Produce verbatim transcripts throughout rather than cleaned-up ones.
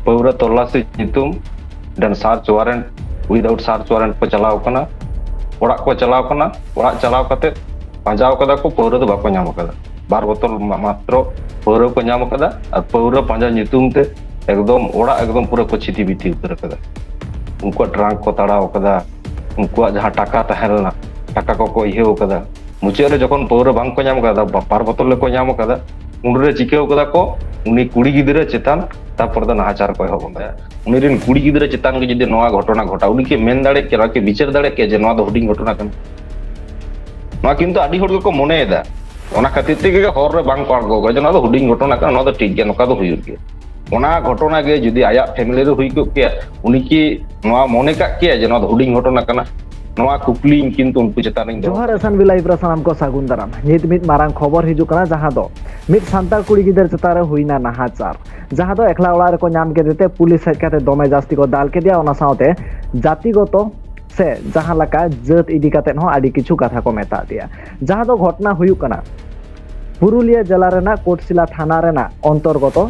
ᱯᱟᱹᱣᱨᱟᱹ ᱛᱚᱞᱟᱥᱤ ᱧᱩᱛᱩᱢ ᱰᱮᱱ search ᱣᱟᱨᱮᱱᱴ, ᱩᱭᱤᱫᱟᱣᱩᱴ search ᱣᱟᱨᱮᱱᱴ ᱠᱚ ᱪᱟᱞᱟᱣ ᱠᱟᱱᱟ᱾ ᱚᱲᱟᱜ ᱠᱚ ᱪᱟᱞᱟᱣ ᱠᱟᱱᱟ, ᱚᱲᱟᱜ ᱪᱟᱞᱟᱣ ᱠᱟᱛᱮ ᱯᱟᱸᱡᱟᱣ ᱠᱟᱫᱟ ᱠᱚ, ᱯᱟᱹᱣᱨᱟᱹ ᱫᱚ ᱵᱟᱠᱚ ᱧᱟᱢ ᱠᱟᱫᱟ᱾ ᱵᱟᱨ ᱵᱳᱛᱚᱞ ᱢᱟ-, ᱢᱟᱛᱨᱚ ᱯᱟᱹᱣᱨᱟᱹ ᱠᱚ ᱧᱟᱢ ᱠᱟᱫᱟ᱾ ᱟᱨ ᱯᱟᱹᱣᱨᱟᱹ ᱯᱟᱸᱡᱟ ᱧᱩᱛᱩᱢ ᱛᱮ ᱮᱠᱫᱚᱢ ᱚᱲᱟᱜ ᱮᱠᱫᱚᱢ ᱯᱩᱨᱟᱹ ᱠᱚ ᱪᱷᱤᱛᱤ ᱵᱤᱛᱤ ᱩᱛᱟᱹᱨ ᱠᱟᱫᱟ᱾ ᱩᱱᱠᱩᱣᱟᱜ ᱴᱨᱟᱝᱠ ᱠᱚ ᱛᱟᱲᱟᱣ ᱠᱟᱫᱟ, ᱩᱱᱠᱩᱣᱟᱜ ᱡᱟᱦᱟᱸ ᱴᱟᱠᱟ ᱛᱟᱦᱮᱸ ᱞᱮᱱᱟ, ᱴᱟᱠᱟ ᱠᱚᱠᱚ ᱤᱭᱟᱹᱣ ᱠᱟᱫᱟ᱾ ᱢᱩᱪᱟᱹᱫ ᱨᱮ ᱡᱚᱠᱷᱚᱱ ᱯᱟᱹᱣᱨᱟᱹ ᱵᱟᱝ ᱠᱚ ᱧᱟᱢ ᱠᱟᱫᱟ, ᱵᱟ-, ᱵᱟᱨ ᱵᱳᱛᱚᱞ ᱜᱮᱠᱚ ᱧᱟᱢ ᱠᱟᱫᱟ, ᱩᱱᱨᱮ ᱪᱤᱠᱟᱹᱣ ᱠᱟᱫᱟ ᱠᱚ, ᱩᱱᱤ ᱠᱩᱲᱤ ᱜᱤᱫᱽᱨᱟᱹ ᱪᱮᱛᱟᱱ ᱛᱟᱨᱯᱚᱨ ᱫᱚ ᱱᱟᱦᱟᱪᱟᱨ ᱠᱚ ᱮᱦᱚᱵ ᱠᱟᱫᱟ᱾ ᱩᱱᱤ ᱨᱮᱱ ᱠᱩᱲᱤ ᱜᱤᱫᱽᱨᱟᱹ ᱪᱮᱛᱟᱱ ᱜᱮ ᱡᱩᱫᱤ ᱱᱚᱣᱟ ᱜᱷᱚᱴᱚᱱᱟ ᱜᱷᱚᱴᱟᱜ, ᱩᱱᱤ ᱠᱤ ᱢᱮᱱ ᱫᱟᱲᱮᱭᱟᱜ ᱠᱮᱭᱟ, ᱠᱤ ᱵᱤᱪᱟᱹᱨ ᱫᱟᱲᱮᱭᱟᱜ ᱠᱮᱭᱟ ᱡᱮ ᱱᱚᱣᱟ ᱫᱚ ᱦᱩᱰᱤᱧ ᱜᱷᱚᱴᱚᱱᱟ ᱠᱟᱱᱟ? ᱱᱚᱣᱟ ᱠᱤᱱᱛᱩ ᱟᱹᱰᱤ ᱦᱚᱲ ᱜᱮᱠᱚ ᱢᱚᱱᱮᱭᱮᱫᱟ᱾ ᱚᱱᱟ ᱠᱷᱟᱹᱛᱤᱨ ᱛᱮᱜᱮ ᱦᱚᱨ ᱨᱮ ᱵᱟᱝ ᱠᱚ ᱟᱬᱜᱚ ᱠᱟᱱᱟ ᱡᱮ ᱱᱚᱣᱟ ᱫᱚ ᱦᱩᱰᱤᱧ ᱜᱷᱚᱴᱚᱱᱟ ᱠᱟᱱᱟ, ᱱᱚᱣᱟ ᱫᱚ ᱴᱷᱤᱠ ᱜᱮᱭᱟ, ᱱᱚᱝᱠᱟ ᱫᱚ ᱦᱩᱭᱩᱜ ᱜᱮᱭᱟ᱾ ᱚᱱᱟ ᱜᱷᱚᱴᱚᱱᱟ ᱜᱮ ᱡᱩᱫᱤ ᱟᱭᱟᱜ ᱯᱷᱮᱢᱤᱞᱤ ᱨᱮ ᱦᱩᱭ ᱠᱚᱜ ᱠᱮᱭᱟ, ᱩᱱᱤ ᱠᱤ ᱱᱚᱣᱟ ᱢᱚᱱᱮ ᱠᱟᱜ ᱠᱮᱭᱟ ᱡᱮ ᱱᱚᱣᱟ ᱫᱚ ᱦᱩᱰᱤᱧ ᱜᱷᱚᱴᱚᱱᱟ ᱠᱟᱱᱟ? ᱱᱚᱣᱟ ᱠᱩᱠᱞᱤ ᱤᱧ ᱠᱤᱱᱛᱩ ᱩᱱᱠᱩ ᱪᱮᱛᱟᱱ ᱨᱤᱧ ᱫᱚᱦᱚ ᱡᱚᱦᱟᱨ ᱮᱥ ᱮᱱ ᱵᱤ ᱞᱟᱭᱤᱵᱷ ᱨᱮ ᱥᱟᱱᱟᱢ ᱠᱚ ᱥᱟᱹᱜᱩᱱ ᱫᱟᱨᱟᱢ᱾ ᱱᱤᱛ ᱢᱤᱫ ᱢᱟᱨᱟᱝ ᱠᱷᱚᱵᱚᱨ ᱦᱤᱡᱩᱜ ᱠᱟᱱᱟ, ᱡᱟᱦᱟᱸ ᱫᱚ ᱢᱤᱫ ᱥᱟᱱᱛᱟᱲ ᱠᱩᱲᱤ ᱜᱤᱫᱟᱹᱨ ᱪᱮᱛᱟᱱ ᱨᱮ ᱦᱩᱭᱱᱟ ᱱᱟᱦᱟᱪᱟᱨ, ᱡᱟᱦᱟᱸ ᱫᱚ ᱮᱠᱞᱟ ᱚᱲᱟᱜ ᱨᱮᱠᱚ ᱧᱟᱢ ᱠᱮᱫᱮ ᱛᱮ ᱯᱩᱞᱤᱥ ᱦᱮᱡ ᱠᱟᱛᱮ ᱫᱚᱢᱮ ᱡᱟᱹᱥᱛᱤ ᱠᱚ ᱫᱟᱞ ᱠᱮᱫᱮᱭᱟ᱾ ᱚᱱᱟ ᱥᱟᱶᱛᱮ ᱡᱟᱹᱛᱤᱜᱚᱛᱚ ᱥᱮ ᱡᱟᱦᱟᱸ ᱞᱮᱠᱟ ᱡᱟᱹᱛ ᱤᱫᱤ ᱠᱟᱛᱮ ᱦᱚᱸ ᱟᱹᱰᱤ ᱠᱤᱪᱷᱩ ᱠᱟᱛᱷᱟ ᱠᱚ ᱢᱮᱛᱟᱫ ᱫᱮᱭᱟ᱾ ᱡᱟᱦᱟᱸ ᱫᱚ ᱜᱷᱚᱴᱚᱱᱟ ᱦᱩᱭᱩᱜ ᱠᱟᱱᱟ ᱯᱩᱨᱩᱞᱤᱭᱟᱹ ᱡᱮᱞᱟ ᱨᱮᱱᱟᱜ ᱠᱳᱴᱥᱤᱞᱟ ᱛᱷᱟᱱᱟ ᱨᱮᱱᱟᱜ ᱚᱱᱛᱚᱨᱜᱚᱛᱚ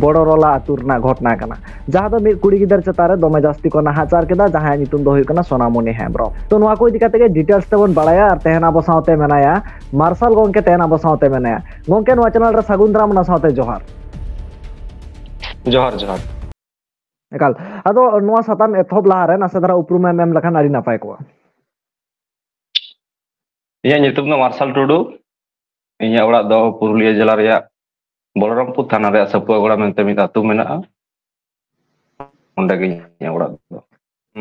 ᱵᱚᱲᱚᱨᱚᱞᱟ ᱟᱹᱛᱩ ᱨᱮᱱᱟᱜ ᱜᱷᱚᱴᱚᱱᱟ ᱠᱟᱱᱟ, ᱡᱟᱦᱟᱸ ᱫᱚ ᱢᱤᱫ ᱠᱩᱲᱤ ᱜᱤᱫᱟᱹᱨ ᱪᱮᱛᱟᱱ ᱨᱮ ᱫᱚᱢᱮ ᱡᱟᱹᱥᱛᱤ ᱠᱚ ᱱᱟᱦᱟᱪᱟᱨ ᱠᱮᱫᱟ, ᱡᱟᱦᱟᱸᱭᱟᱜ ᱧᱩᱛᱩᱢ ᱫᱚ ᱦᱩᱭᱩᱜ ᱠᱟᱱᱟ ᱥᱳᱱᱟᱢᱩᱱᱤ ᱦᱮᱢᱵᱨᱚᱢ᱾ ᱛᱚ, ᱱᱚᱣᱟ ᱠᱚ ᱤᱫᱤ ᱠᱟᱛᱮ ᱜᱮ ᱰᱤᱴᱮᱞᱥ ᱛᱮᱵᱚᱱ ᱵᱟᱲᱟᱭᱟ᱾ ᱟᱨ ᱛᱮᱦᱮᱧ ᱟᱵᱚ ᱥᱟᱶᱛᱮ ᱢᱮᱱᱟᱭᱟ ᱢᱟᱨᱥᱟᱞ ᱜᱚᱝᱠᱮ, ᱛᱮᱦᱮᱧ ᱟᱵᱚ ᱥᱟᱶᱛᱮ ᱢᱮᱱᱟᱭᱟ᱾ ᱜᱚᱝᱠᱮ, ᱱᱚᱣᱟ ᱪᱮᱱᱮᱞ ᱨᱮ ᱥᱟᱹᱜᱩᱱ ᱫᱟᱨᱟᱢ, ᱚᱱᱟ ᱥᱟᱶᱛᱮ ᱡᱚᱦᱟᱨ᱾ ᱡᱚᱦᱟᱨ, ᱡᱚᱦᱟᱨ᱾ ᱮᱠᱟᱞ᱾ ᱟᱫᱚ ᱱᱚᱣᱟ ᱥᱟᱛᱟᱢ ᱮᱛᱚᱦᱚᱵ ᱞᱟᱦᱟᱨᱮ ᱱᱟᱥᱮ ᱫᱷᱟᱨᱟ ᱩᱯᱨᱩᱢ ᱮᱢ ᱮᱢ ᱞᱮᱠᱷᱟᱱ ᱟᱹᱰᱤ ᱱᱟᱯᱟᱭ ᱠᱚᱜᱼᱟ᱾ ᱤᱧᱟᱹᱜ ᱧᱩᱛᱩᱢ ᱫᱚ ᱢᱟᱨᱥᱟᱞ ᱴᱩᱰᱩ᱾ ᱤᱧᱟᱹᱜ ᱚᱲᱟᱜ ᱫᱚ ᱯᱩᱨᱩᱞᱤᱭᱟᱹ ᱡᱮᱞᱟ ᱨᱮᱭᱟᱜ ᱵᱚᱞᱚᱨᱟᱢᱯᱩᱨ ᱛᱷᱟᱱᱟ ᱨᱮᱭᱟᱜ ᱥᱟᱹᱯᱩᱣᱟᱹ ᱜᱚᱲᱟ ᱢᱮᱱᱛᱮ ᱢᱤᱫ ᱟᱹᱛᱩ ᱢᱮᱱᱟᱜᱼᱟ᱾ ᱚᱸᱰᱮ ᱜᱮ ᱤᱧᱟᱹᱜ ᱚᱲᱟᱜ ᱫᱚ᱾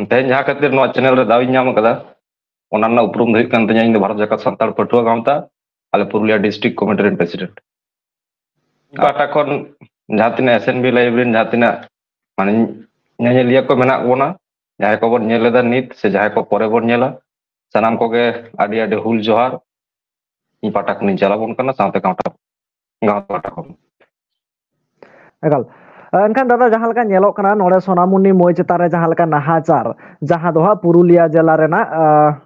ᱛᱮᱦᱮᱧ ᱡᱟᱦᱟᱸ ᱠᱷᱟᱹᱛᱤᱨ ᱱᱚᱣᱟ ᱪᱮᱱᱮᱞ ᱨᱮ ᱫᱟᱣ ᱤᱧ ᱧᱟᱢ ᱟᱠᱟᱫᱟ, ᱚᱱᱟ ᱨᱮᱱᱟᱜ ᱩᱯᱨᱩᱢ ᱫᱚ ᱦᱩᱭᱩᱜ ᱠᱟᱱ ᱛᱤᱧᱟᱹ, ᱤᱧ ᱫᱚ ᱵᱷᱟᱨᱚᱛ ᱡᱟᱠᱟᱛ ᱥᱟᱱᱛᱟᱲ ᱯᱟᱹᱴᱷᱩᱣᱟᱹ ᱜᱟᱶᱛᱟ, ᱟᱞᱮ ᱯᱩᱨᱩᱞᱤᱭᱟᱹ ᱰᱤᱥᱴᱨᱤᱠᱴ ᱠᱚᱢᱤᱴᱤ ᱨᱮᱱ ᱯᱨᱮᱥᱤᱰᱮᱱᱴ᱾ ᱤᱧ ᱯᱟᱦᱴᱟ ᱠᱷᱚᱱ ᱡᱟᱦᱟᱸ ᱛᱤᱱᱟᱹᱜ ᱮᱥ ᱮᱱ ᱵᱤ ᱞᱟᱭᱤᱵᱷ ᱨᱮᱱ ᱡᱟᱦᱟᱸ ᱛᱤᱱᱟᱹᱜ, ᱢᱟᱱᱮ, ᱧᱮᱧᱮᱞᱤᱭᱟᱹ ᱠᱚ ᱢᱮᱱᱟᱜ ᱵᱚᱱᱟ, ᱡᱟᱦᱟᱸᱭ ᱠᱚᱵᱚᱱ ᱧᱮᱞ ᱮᱫᱟ ᱱᱤᱛ ᱥᱮ ᱡᱟᱦᱟᱸᱭ ᱠᱚ ᱯᱚᱨᱮ ᱵᱚᱱ ᱧᱮᱞᱟ, ᱥᱟᱱᱟᱢ ᱠᱚᱜᱮ ᱟᱹᱰᱤ ᱟᱹᱰᱤ ᱦᱩᱞ ᱡᱚᱦᱟᱨ᱾ ᱤᱧ ᱯᱟᱦᱴᱟ ᱠᱷᱚᱱᱤᱧ ᱪᱟᱞ ᱟᱵᱚᱱ ᱠᱟᱱᱟ, ᱥᱟᱶᱛᱮ ᱜᱟᱶᱛᱟ, ᱜᱟᱶᱛᱟ ᱯᱟᱦᱴᱟ ᱠᱷᱚᱱ᱾ ᱮᱠᱟᱞ᱾ ᱮᱱᱠᱷᱟᱱ ᱫᱟᱫᱟ, ᱡᱟᱦᱟᱸ ᱞᱮᱠᱟ ᱧᱮᱞᱚᱜ ᱠᱟᱱᱟ, ᱱᱚᱰᱮ ᱥᱳᱱᱟᱢᱩᱱᱤ ᱢᱟᱹᱭ ᱪᱮᱛᱟᱱ ᱨᱮ ᱡᱟᱦᱟᱸ ᱞᱮᱠᱟ ᱱᱟᱦᱟᱪᱟᱨ, ᱡᱟᱦᱟᱸ ᱫᱚ ᱦᱟᱸᱜ ᱯᱩᱨᱩᱞᱤᱭᱟ ᱡᱮᱞᱟ ᱨᱮᱱᱟᱜ, ᱟᱸ,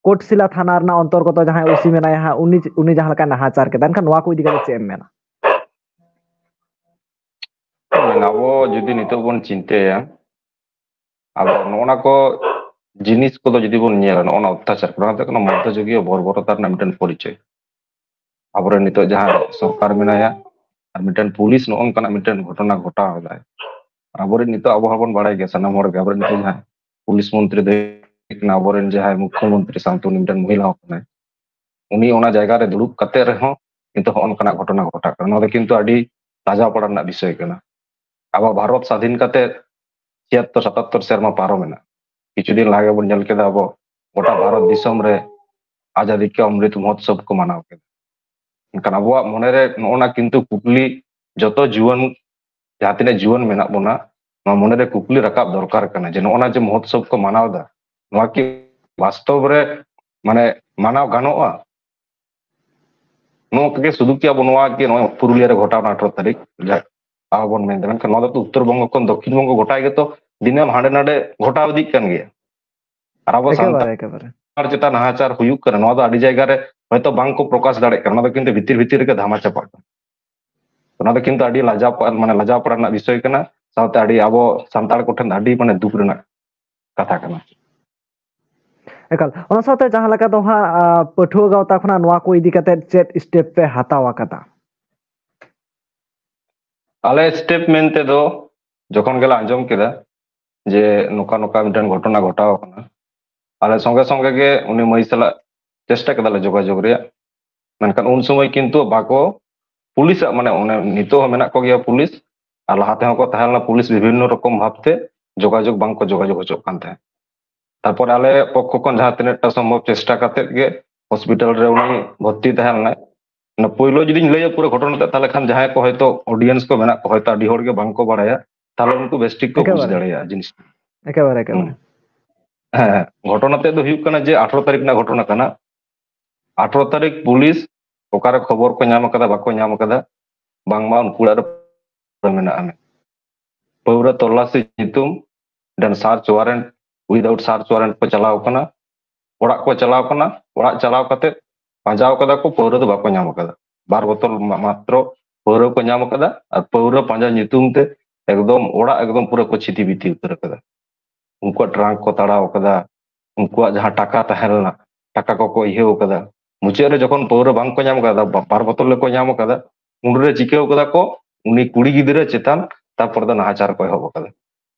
ᱠᱳᱴᱥᱤᱞᱟ ᱛᱷᱟᱱᱟ ᱨᱮᱱᱟᱜ ᱚᱱᱛᱚᱨᱜᱚᱛᱚ ᱡᱟᱦᱟᱸᱭ ᱳ ᱥᱤ ᱢᱮᱱᱟᱭᱟ ᱦᱟᱸᱜ, ᱩᱱᱤ, ᱩᱱᱤ ᱡᱟᱦᱟᱸ ᱞᱮᱠᱟ ᱱᱟᱦᱟᱪᱟᱨ ᱠᱮᱫᱟ, ᱮᱱᱠᱷᱟᱱ ᱱᱚᱣᱟ ᱠᱚ ᱤᱫᱤ ᱠᱟᱛᱮ ᱪᱮᱫ ᱮᱢ ᱢᱮᱱᱟ? ᱟᱵᱚ ᱡᱩᱫᱤ ᱱᱤᱛᱚᱜ ᱵᱚᱱ ᱪᱤᱱᱛᱟᱹᱭᱟ, ᱟᱵᱚ ᱱᱚᱜᱼᱚ ᱱᱟ ᱠᱚ ᱡᱤᱱᱤᱥ ᱠᱚᱫᱚ ᱡᱩᱫᱤ ᱵᱚᱱ ᱧᱮᱞᱟ, ᱱᱚᱜᱼᱚ ᱱᱟ ᱚᱛᱛᱟᱪᱟᱨ ᱠᱚᱫᱚ ᱦᱩᱭᱩᱜ ᱠᱟᱱᱟ ᱢᱚᱫᱽᱫᱷᱚᱡᱩᱜᱤᱭᱚ ᱵᱚᱨᱵᱚᱨᱚᱛᱟ ᱨᱮᱱᱟᱜ ᱢᱤᱫᱴᱮᱱ ᱯᱚᱨᱤᱪᱚᱭ᱾ ᱟᱵᱚᱨᱮᱱ ᱱᱤᱛᱚᱜ ᱡᱟᱦᱟᱸ ᱥᱚᱨᱠᱟᱨ ᱢᱮᱱᱟᱭᱟ, ᱟᱨ ᱢᱤᱫᱴᱮᱱ ᱯᱩᱞᱤᱥ ᱱᱚᱜᱼᱚ ᱱᱚᱝᱠᱟᱱᱟᱜ ᱢᱤᱫᱴᱮᱱ ᱜᱷᱚᱴᱚᱱᱟ ᱜᱷᱚᱴᱟᱣ ᱮᱫᱟᱭ᱾ ᱟᱵᱚᱨᱮᱱ ᱱᱤᱛᱚᱜ ᱟᱵᱚ ᱦᱚᱸᱵᱚᱱ ᱵᱟᱲᱟᱭ ᱜᱮᱭᱟ ᱥᱟᱱᱟᱢ ᱦᱚᱲ ᱜᱮ, ᱟᱵᱚᱨᱮᱱ ᱱᱤᱛᱚᱜ ᱡᱟᱦᱟᱸ ᱯᱩᱞᱤᱥ ᱢᱚᱱᱛᱨᱤ ᱫᱚ ᱦᱩᱭᱩᱜ ᱠᱟᱱᱟ ᱟᱵᱚᱨᱮᱱ ᱡᱟᱦᱟᱸᱭ ᱢᱩᱠᱠᱷᱚ ᱢᱚᱱᱛᱨᱤ ᱥᱟᱶᱛᱮ ᱩᱱᱤ ᱢᱤᱫᱴᱮᱱ ᱢᱚᱦᱤᱞᱟ ᱦᱚᱸ ᱠᱟᱱᱟᱭ᱾ ᱩᱱᱤ ᱚᱱᱟ ᱡᱟᱭᱜᱟ ᱨᱮ ᱫᱩᱲᱩᱵ ᱠᱟᱛᱮ ᱨᱮᱦᱚᱸ ᱱᱤᱛᱚᱜ ᱦᱚᱸᱜᱼᱚ ᱱᱚᱝᱠᱟᱱᱟᱜ ᱜᱷᱚᱴᱚᱱᱟ ᱜᱷᱚᱴᱟᱜ ᱠᱟᱱᱟ᱾ ᱱᱚᱣᱟ ᱫᱚ ᱠᱤᱱᱛᱩ ᱟᱹᱰᱤ ᱞᱟᱡᱟᱣ ᱯᱟᱲᱟ ᱨᱮᱱᱟᱜ ᱵᱤᱥᱚᱭ ᱠᱟᱱᱟ᱾ ᱟᱵᱚ ᱵᱷᱟᱨᱚᱛ ᱥᱟᱫᱷᱤᱱ ᱠᱟᱛᱮ ᱪᱷᱤᱭᱟᱛᱛᱚᱨ ᱥᱟᱛᱟᱛᱛᱚᱨ ᱥᱮᱨᱢᱟ ᱯᱟᱨᱚᱢ ᱮᱱᱟ᱾ ᱠᱤᱪᱷᱩ ᱫᱤᱱ ᱞᱟᱦᱟ ᱜᱮᱵᱚᱱ ᱧᱮᱞ ᱠᱮᱫᱟ ᱟᱵᱚ ᱜᱚᱴᱟ ᱵᱷᱟᱨᱚᱛ ᱫᱤᱥᱚᱢ ᱨᱮ ᱟᱡᱟᱫᱤ ᱠᱟ ᱚᱢᱨᱤᱛ ᱢᱚᱦᱳᱛᱥᱚᱵ ᱠᱚ ᱢᱟᱱᱟᱣ ᱠᱮᱫᱟ᱾ ᱢᱮᱱᱠᱷᱟᱱ ᱟᱵᱚᱣᱟᱜ ᱢᱚᱱᱮᱨᱮ ᱱᱚᱜᱼᱚ ᱱᱟ ᱠᱤᱱᱛᱩ ᱠᱩᱠᱞᱤ ᱡᱚᱛᱚ ᱡᱩᱣᱟᱹᱱ, ᱡᱟᱦᱟᱸ ᱛᱤᱱᱟᱹᱜ ᱡᱩᱣᱟᱹᱱ ᱢᱮᱱᱟᱜ ᱵᱚᱱᱟ, ᱱᱚᱣᱟ ᱢᱚᱱᱮᱨᱮ ᱠᱩᱠᱞᱤ ᱨᱟᱠᱟᱵ ᱫᱚᱨᱠᱟᱨ ᱠᱟᱱᱟ ᱡᱮ ᱱᱚᱜᱼᱚ ᱱᱟ ᱡᱮ ᱢᱚᱦᱳᱛᱥᱚᱵ ᱠᱚ ᱢᱟᱱᱟᱣ ᱮᱫᱟ, ᱱᱚᱣᱟ ᱠᱤ ᱵᱟᱥᱛᱚᱵ ᱨᱮ ᱢᱟᱱᱮ ᱢᱟᱱᱟᱣ ᱜᱟᱱᱚᱜᱼᱟ? ᱱᱚᱣᱟ ᱠᱚᱜᱮ ᱥᱩᱫᱷᱩ ᱠᱤ ᱟᱵᱚ ᱱᱚᱣᱟ ᱜᱮ ᱱᱚᱜᱼᱚᱭ ᱯᱩᱨᱩᱞᱤᱭᱟᱹ ᱨᱮ ᱜᱷᱚᱴᱟᱣ ᱮᱱᱟ ᱟᱴᱷᱨᱚ ᱛᱟᱹᱨᱤᱠᱷ, ᱡᱟᱦᱟᱸ ᱟᱵᱚ ᱵᱚᱱ ᱢᱮᱱᱫᱟ, ᱢᱮᱱᱠᱷᱟᱱ ᱱᱚᱣᱟ ᱫᱚ ᱩᱛᱛᱚᱨ ᱵᱚᱝᱜᱚ ᱠᱷᱚᱱ ᱫᱚᱠᱠᱷᱤᱱ ᱵᱚᱝᱜᱚ ᱜᱚᱴᱟ ᱜᱮᱛᱚ ᱫᱤᱱᱟᱹᱢ ᱦᱟᱸᱰᱮ ᱱᱟᱰᱮ ᱜᱷᱚᱴᱟᱣ ᱤᱫᱤᱜ ᱠᱟᱱ ᱜᱮᱭᱟ᱾ ᱟᱨ ᱟᱵᱚ ᱮᱠᱮᱵᱟᱨᱮ, ᱥᱟᱱᱛᱟᱲ ᱮᱠᱮᱵᱟᱨᱮ᱾ ᱪᱮᱛᱟᱱ ᱱᱟᱦᱟᱪᱟᱨ ᱦᱩᱭᱩᱜ ᱠᱟᱱᱟ, ᱱᱚᱣᱟ ᱫᱚ ᱟᱹᱰᱤ ᱡᱟᱭᱜᱟ ᱨᱮ ᱦᱚᱭᱛᱚ ᱵᱟᱝ ᱠᱚ ᱯᱨᱚᱠᱟᱥ ᱫᱟᱲᱮᱭᱟᱜ ᱠᱟᱱᱟ, ᱚᱱᱟ ᱫᱚ ᱠᱤᱱᱛᱩ ᱵᱷᱤᱛᱤᱨ ᱵᱷᱤᱛᱤᱨ ᱨᱮᱜᱮ ᱫᱷᱟᱢᱟ ᱪᱟᱵᱟᱜ ᱠᱟᱱᱟ᱾ ᱚᱱᱟ ᱫᱚ ᱠᱤᱱᱛᱩ ᱟᱹᱰᱤ ᱞᱟᱡᱟᱣ ᱯᱟ-, ᱢᱟᱱᱮ ᱞᱟᱡᱟᱣ ᱯᱟᱲᱟ ᱨᱮᱱᱟᱜ ᱵᱤᱥᱚᱭ ᱠᱟᱱᱟ, ᱥᱟᱶᱛᱮ ᱟᱹᱰᱤ ᱟᱵᱚ ᱥᱟᱱᱛᱟᱲ ᱠᱚᱴᱷᱮᱱ ᱟᱹᱰᱤ ᱢᱟᱱᱮ ᱫᱩᱠ ᱨᱮᱱᱟᱜ ᱠᱟᱛᱷᱟ ᱠᱟᱱᱟ᱾ ᱮᱠᱟᱞ᱾ ᱚᱱᱟ ᱥᱟᱶᱛᱮ ᱡᱟᱦᱟᱸ ᱞᱮᱠᱟ ᱫᱚ ᱦᱟᱸᱜ, ᱟ, ᱯᱟᱹᱴᱷᱩᱣᱟᱹ ᱜᱟᱶᱛᱟ ᱠᱷᱚᱱᱟᱜ ᱱᱚᱣᱟ ᱠᱚ ᱤᱫᱤ ᱠᱟᱛᱮ ᱪᱮᱫ step ᱯᱮ ᱦᱟᱛᱟᱣ ᱟᱠᱟᱫᱟ? ᱟᱞᱮ step ᱢᱮᱱᱛᱮ ᱫᱚ ᱡᱚᱠᱷᱚᱱ ᱜᱮᱞᱮ ᱟᱸᱡᱚᱢ ᱠᱮᱫᱟ ᱡᱮ ᱱᱚᱝᱠᱟ ᱱᱚᱝᱠᱟ ᱢᱤᱫᱴᱮᱱ ᱜᱷᱚᱴᱚᱱᱟ ᱜᱷᱚᱴᱟᱣ ᱟᱠᱟᱱᱟ, ᱟᱞᱮ ᱥᱚᱸᱜᱮ ᱥᱚᱸᱜᱮ ᱜᱮ ᱩᱱᱤ ᱢᱟᱹᱭ ᱥᱟᱞᱟᱜ ᱪᱮᱥᱴᱟ ᱠᱮᱫᱟᱞᱮ ᱡᱳᱜᱟᱡᱳᱜᱽ ᱨᱮᱭᱟᱜ᱾ ᱢᱮᱱᱠᱷᱟᱱ ᱩᱱ ᱥᱚᱢᱚᱭ ᱠᱤᱱᱛᱩ ᱵᱟᱠᱚ, ᱯᱩᱞᱤᱥᱟᱜ ᱢᱟᱱᱮ ᱚᱱᱮ ᱱᱤᱛᱚᱜ ᱦᱚᱸ ᱢᱮᱱᱟᱜ ᱠᱚᱜᱮᱭᱟ ᱯᱩᱞᱤᱥ, ᱟᱨ ᱞᱟᱦᱟ ᱛᱮᱦᱚᱸ ᱠᱚ ᱛᱟᱦᱮᱸ ᱞᱮᱱᱟ ᱯᱩᱞᱤᱥ, ᱵᱤᱵᱷᱤᱱᱱᱚ ᱨᱚᱠᱚᱢ ᱵᱷᱟᱵᱛᱮ ᱡᱳᱜᱟᱡᱳᱜᱽ ᱵᱟᱝ ᱠᱚ ᱡᱳᱜᱟᱡᱳᱜᱽ ᱦᱚᱪᱚᱜ ᱠᱟᱱ ᱛᱟᱦᱮᱸᱫ᱾ ᱛᱟᱨᱯᱚᱨᱮ ᱟᱞᱮ ᱯᱚᱠᱠᱷᱚ ᱠᱷᱚᱱ ᱡᱟᱦᱟᱸ ᱛᱤᱱᱟᱹᱜ ᱴᱟ ᱥᱚᱢᱵᱷᱚᱵ ᱪᱮᱥᱴᱟ ᱠᱟᱛᱮᱫ ᱜᱮ ᱦᱚᱥᱯᱤᱴᱟᱞ ᱨᱮ ᱩᱱᱤ ᱵᱷᱚᱨᱛᱤ ᱛᱟᱦᱮᱸ ᱞᱮᱱᱟᱭ᱾ ᱚᱱᱟ ᱯᱳᱭᱞᱳ ᱡᱩᱫᱤᱧ ᱞᱟᱹᱭᱟ ᱯᱩᱨᱟᱹ ᱜᱷᱚᱴᱚᱱᱟ ᱛᱮ, ᱛᱟᱦᱞᱮ ᱠᱷᱟᱱ ᱡᱟᱦᱟᱸᱭ ᱠᱚ ᱦᱚᱭᱛᱳ audience ᱠᱚ ᱢᱮᱱᱟᱜ ᱠᱚ, ᱦᱚᱭᱛᱳ ᱟᱹᱰᱤ ᱦᱚᱲ ᱜᱮ ᱵᱟᱝ ᱠᱚ ᱵᱟᱲᱟᱭᱟ, ᱛᱟᱦᱞᱮ ᱩᱱᱠᱩ ᱵᱮᱥ ᱴᱷᱤᱠ ᱠᱚ ᱵᱩᱡᱽ ᱮᱠᱮᱵᱟᱨᱮ᱾ ᱫᱟᱲᱮᱭᱟᱜᱼᱟ ᱡᱤᱱᱤᱥ᱾ ᱮᱠᱮᱵᱟᱨᱮ, ᱮᱠᱮᱵᱟᱨᱮ᱾ ᱦᱩᱸ᱾ ᱦᱮᱸ, ᱜᱷᱚᱴᱚᱱᱟ ᱛᱮᱫ ᱫᱚ ᱦᱩᱭᱩᱜ ᱠᱟᱱᱟ ᱡᱮ ᱟᱴᱷᱨᱚ ᱛᱟᱹᱨᱤᱠᱷ ᱨᱮᱱᱟᱜ ᱜᱷᱚᱴᱚᱱᱟ ᱠᱟᱱᱟ᱾ ᱟᱴᱷᱨᱚ ᱛᱟᱹᱨᱤᱠᱷ ᱯᱩᱞᱤᱥ ᱚᱠᱟᱨᱮ ᱠᱷᱚᱵᱚᱨ ᱠᱚ ᱧᱟᱢ ᱟᱠᱟᱫᱟ, ᱵᱟᱠᱚ ᱧᱟᱢ ᱟᱠᱟᱫᱟ, ᱵᱟᱝᱢᱟ ᱩᱱᱠᱩ ᱚᱲᱟᱜ ᱨᱮ ᱯᱟᱹᱣᱨᱟᱹ ᱢᱮᱱᱟᱜᱼᱟ ᱢᱮᱱᱛᱮ᱾ ᱯᱟᱹᱣᱨᱟᱹ ᱛᱚᱞᱟᱥᱤ ᱧᱩᱛᱩᱢ ᱢᱤᱫᱴᱮᱱ search warrant, without search warrant ᱠᱚ ᱪᱟᱞᱟᱣ ᱠᱟᱱᱟ, ᱚᱲᱟᱜ ᱠᱚ ᱪᱟᱞᱟᱣ ᱠᱟᱱᱟ, ᱚᱲᱟᱜ ᱪᱟᱞᱟᱣ ᱠᱟᱛᱮ ᱯᱟᱸᱡᱟᱣ ᱠᱟᱫᱟ ᱠᱚ, ᱯᱟᱹᱣᱨᱟᱹ ᱫᱚ ᱵᱟᱠᱚ ᱧᱟᱢ ᱟᱠᱟᱫᱟ᱾ ᱵᱟᱨ ᱵᱳᱛᱚᱞ ᱢᱟ-, ᱢᱟᱛᱨᱚ ᱯᱟᱹᱣᱨᱟᱹ ᱠᱚ ᱧᱟᱢ ᱟᱠᱟᱫᱟ, ᱟᱨ ᱯᱟᱹᱣᱨᱟᱹ ᱯᱟᱸᱡᱟ ᱧᱩᱛᱩᱢ ᱛᱮ ᱮᱠᱫᱚᱢ ᱚᱲᱟᱜ ᱮᱠᱫᱚᱢ ᱯᱩᱨᱟᱹ ᱠᱚ ᱪᱷᱤᱛᱤ ᱵᱤᱛᱤ ᱩᱛᱟᱹᱨ ᱟᱠᱟᱫᱟ᱾ ᱩᱱᱠᱩᱣᱟᱜ ᱴᱨᱟᱝᱠ ᱠᱚ ᱛᱟᱲᱟᱣ ᱟᱠᱟᱫᱟ, ᱩᱱᱠᱩᱣᱟᱜ ᱡᱟᱦᱟᱸ ᱴᱟᱠᱟ ᱛᱟᱦᱮᱸ ᱞᱮᱱᱟ, ᱴᱟᱠᱟ ᱠᱚᱠᱚ ᱤᱭᱟᱹᱣ ᱟᱠᱟᱫᱟ᱾ ᱢᱩᱪᱟᱹᱫ ᱨᱮ ᱡᱚᱠᱷᱚᱱ ᱯᱟᱹᱣᱨᱟᱹ ᱵᱟᱝ ᱠᱚ ᱧᱟᱢ ᱟᱠᱟᱫᱟ, ᱵᱟ-, ᱵᱟᱨ ᱵᱳᱛᱚᱞ ᱜᱮᱠᱚ ᱧᱟᱢ ᱟᱠᱟᱫᱟ, ᱩᱱᱨᱮ ᱪᱤᱠᱟᱹᱣ ᱠᱟᱫᱟ ᱠᱚ, ᱩᱱᱤ ᱠᱩᱲᱤ ᱜᱤᱫᱽᱨᱟᱹ ᱪᱮᱛᱟᱱ ᱛᱟᱨᱯᱚᱨ ᱫᱚ ᱱᱟᱦᱟᱪᱟᱨ ᱠᱚ ᱮᱦᱚᱵ ᱟᱠᱟᱫᱟ᱾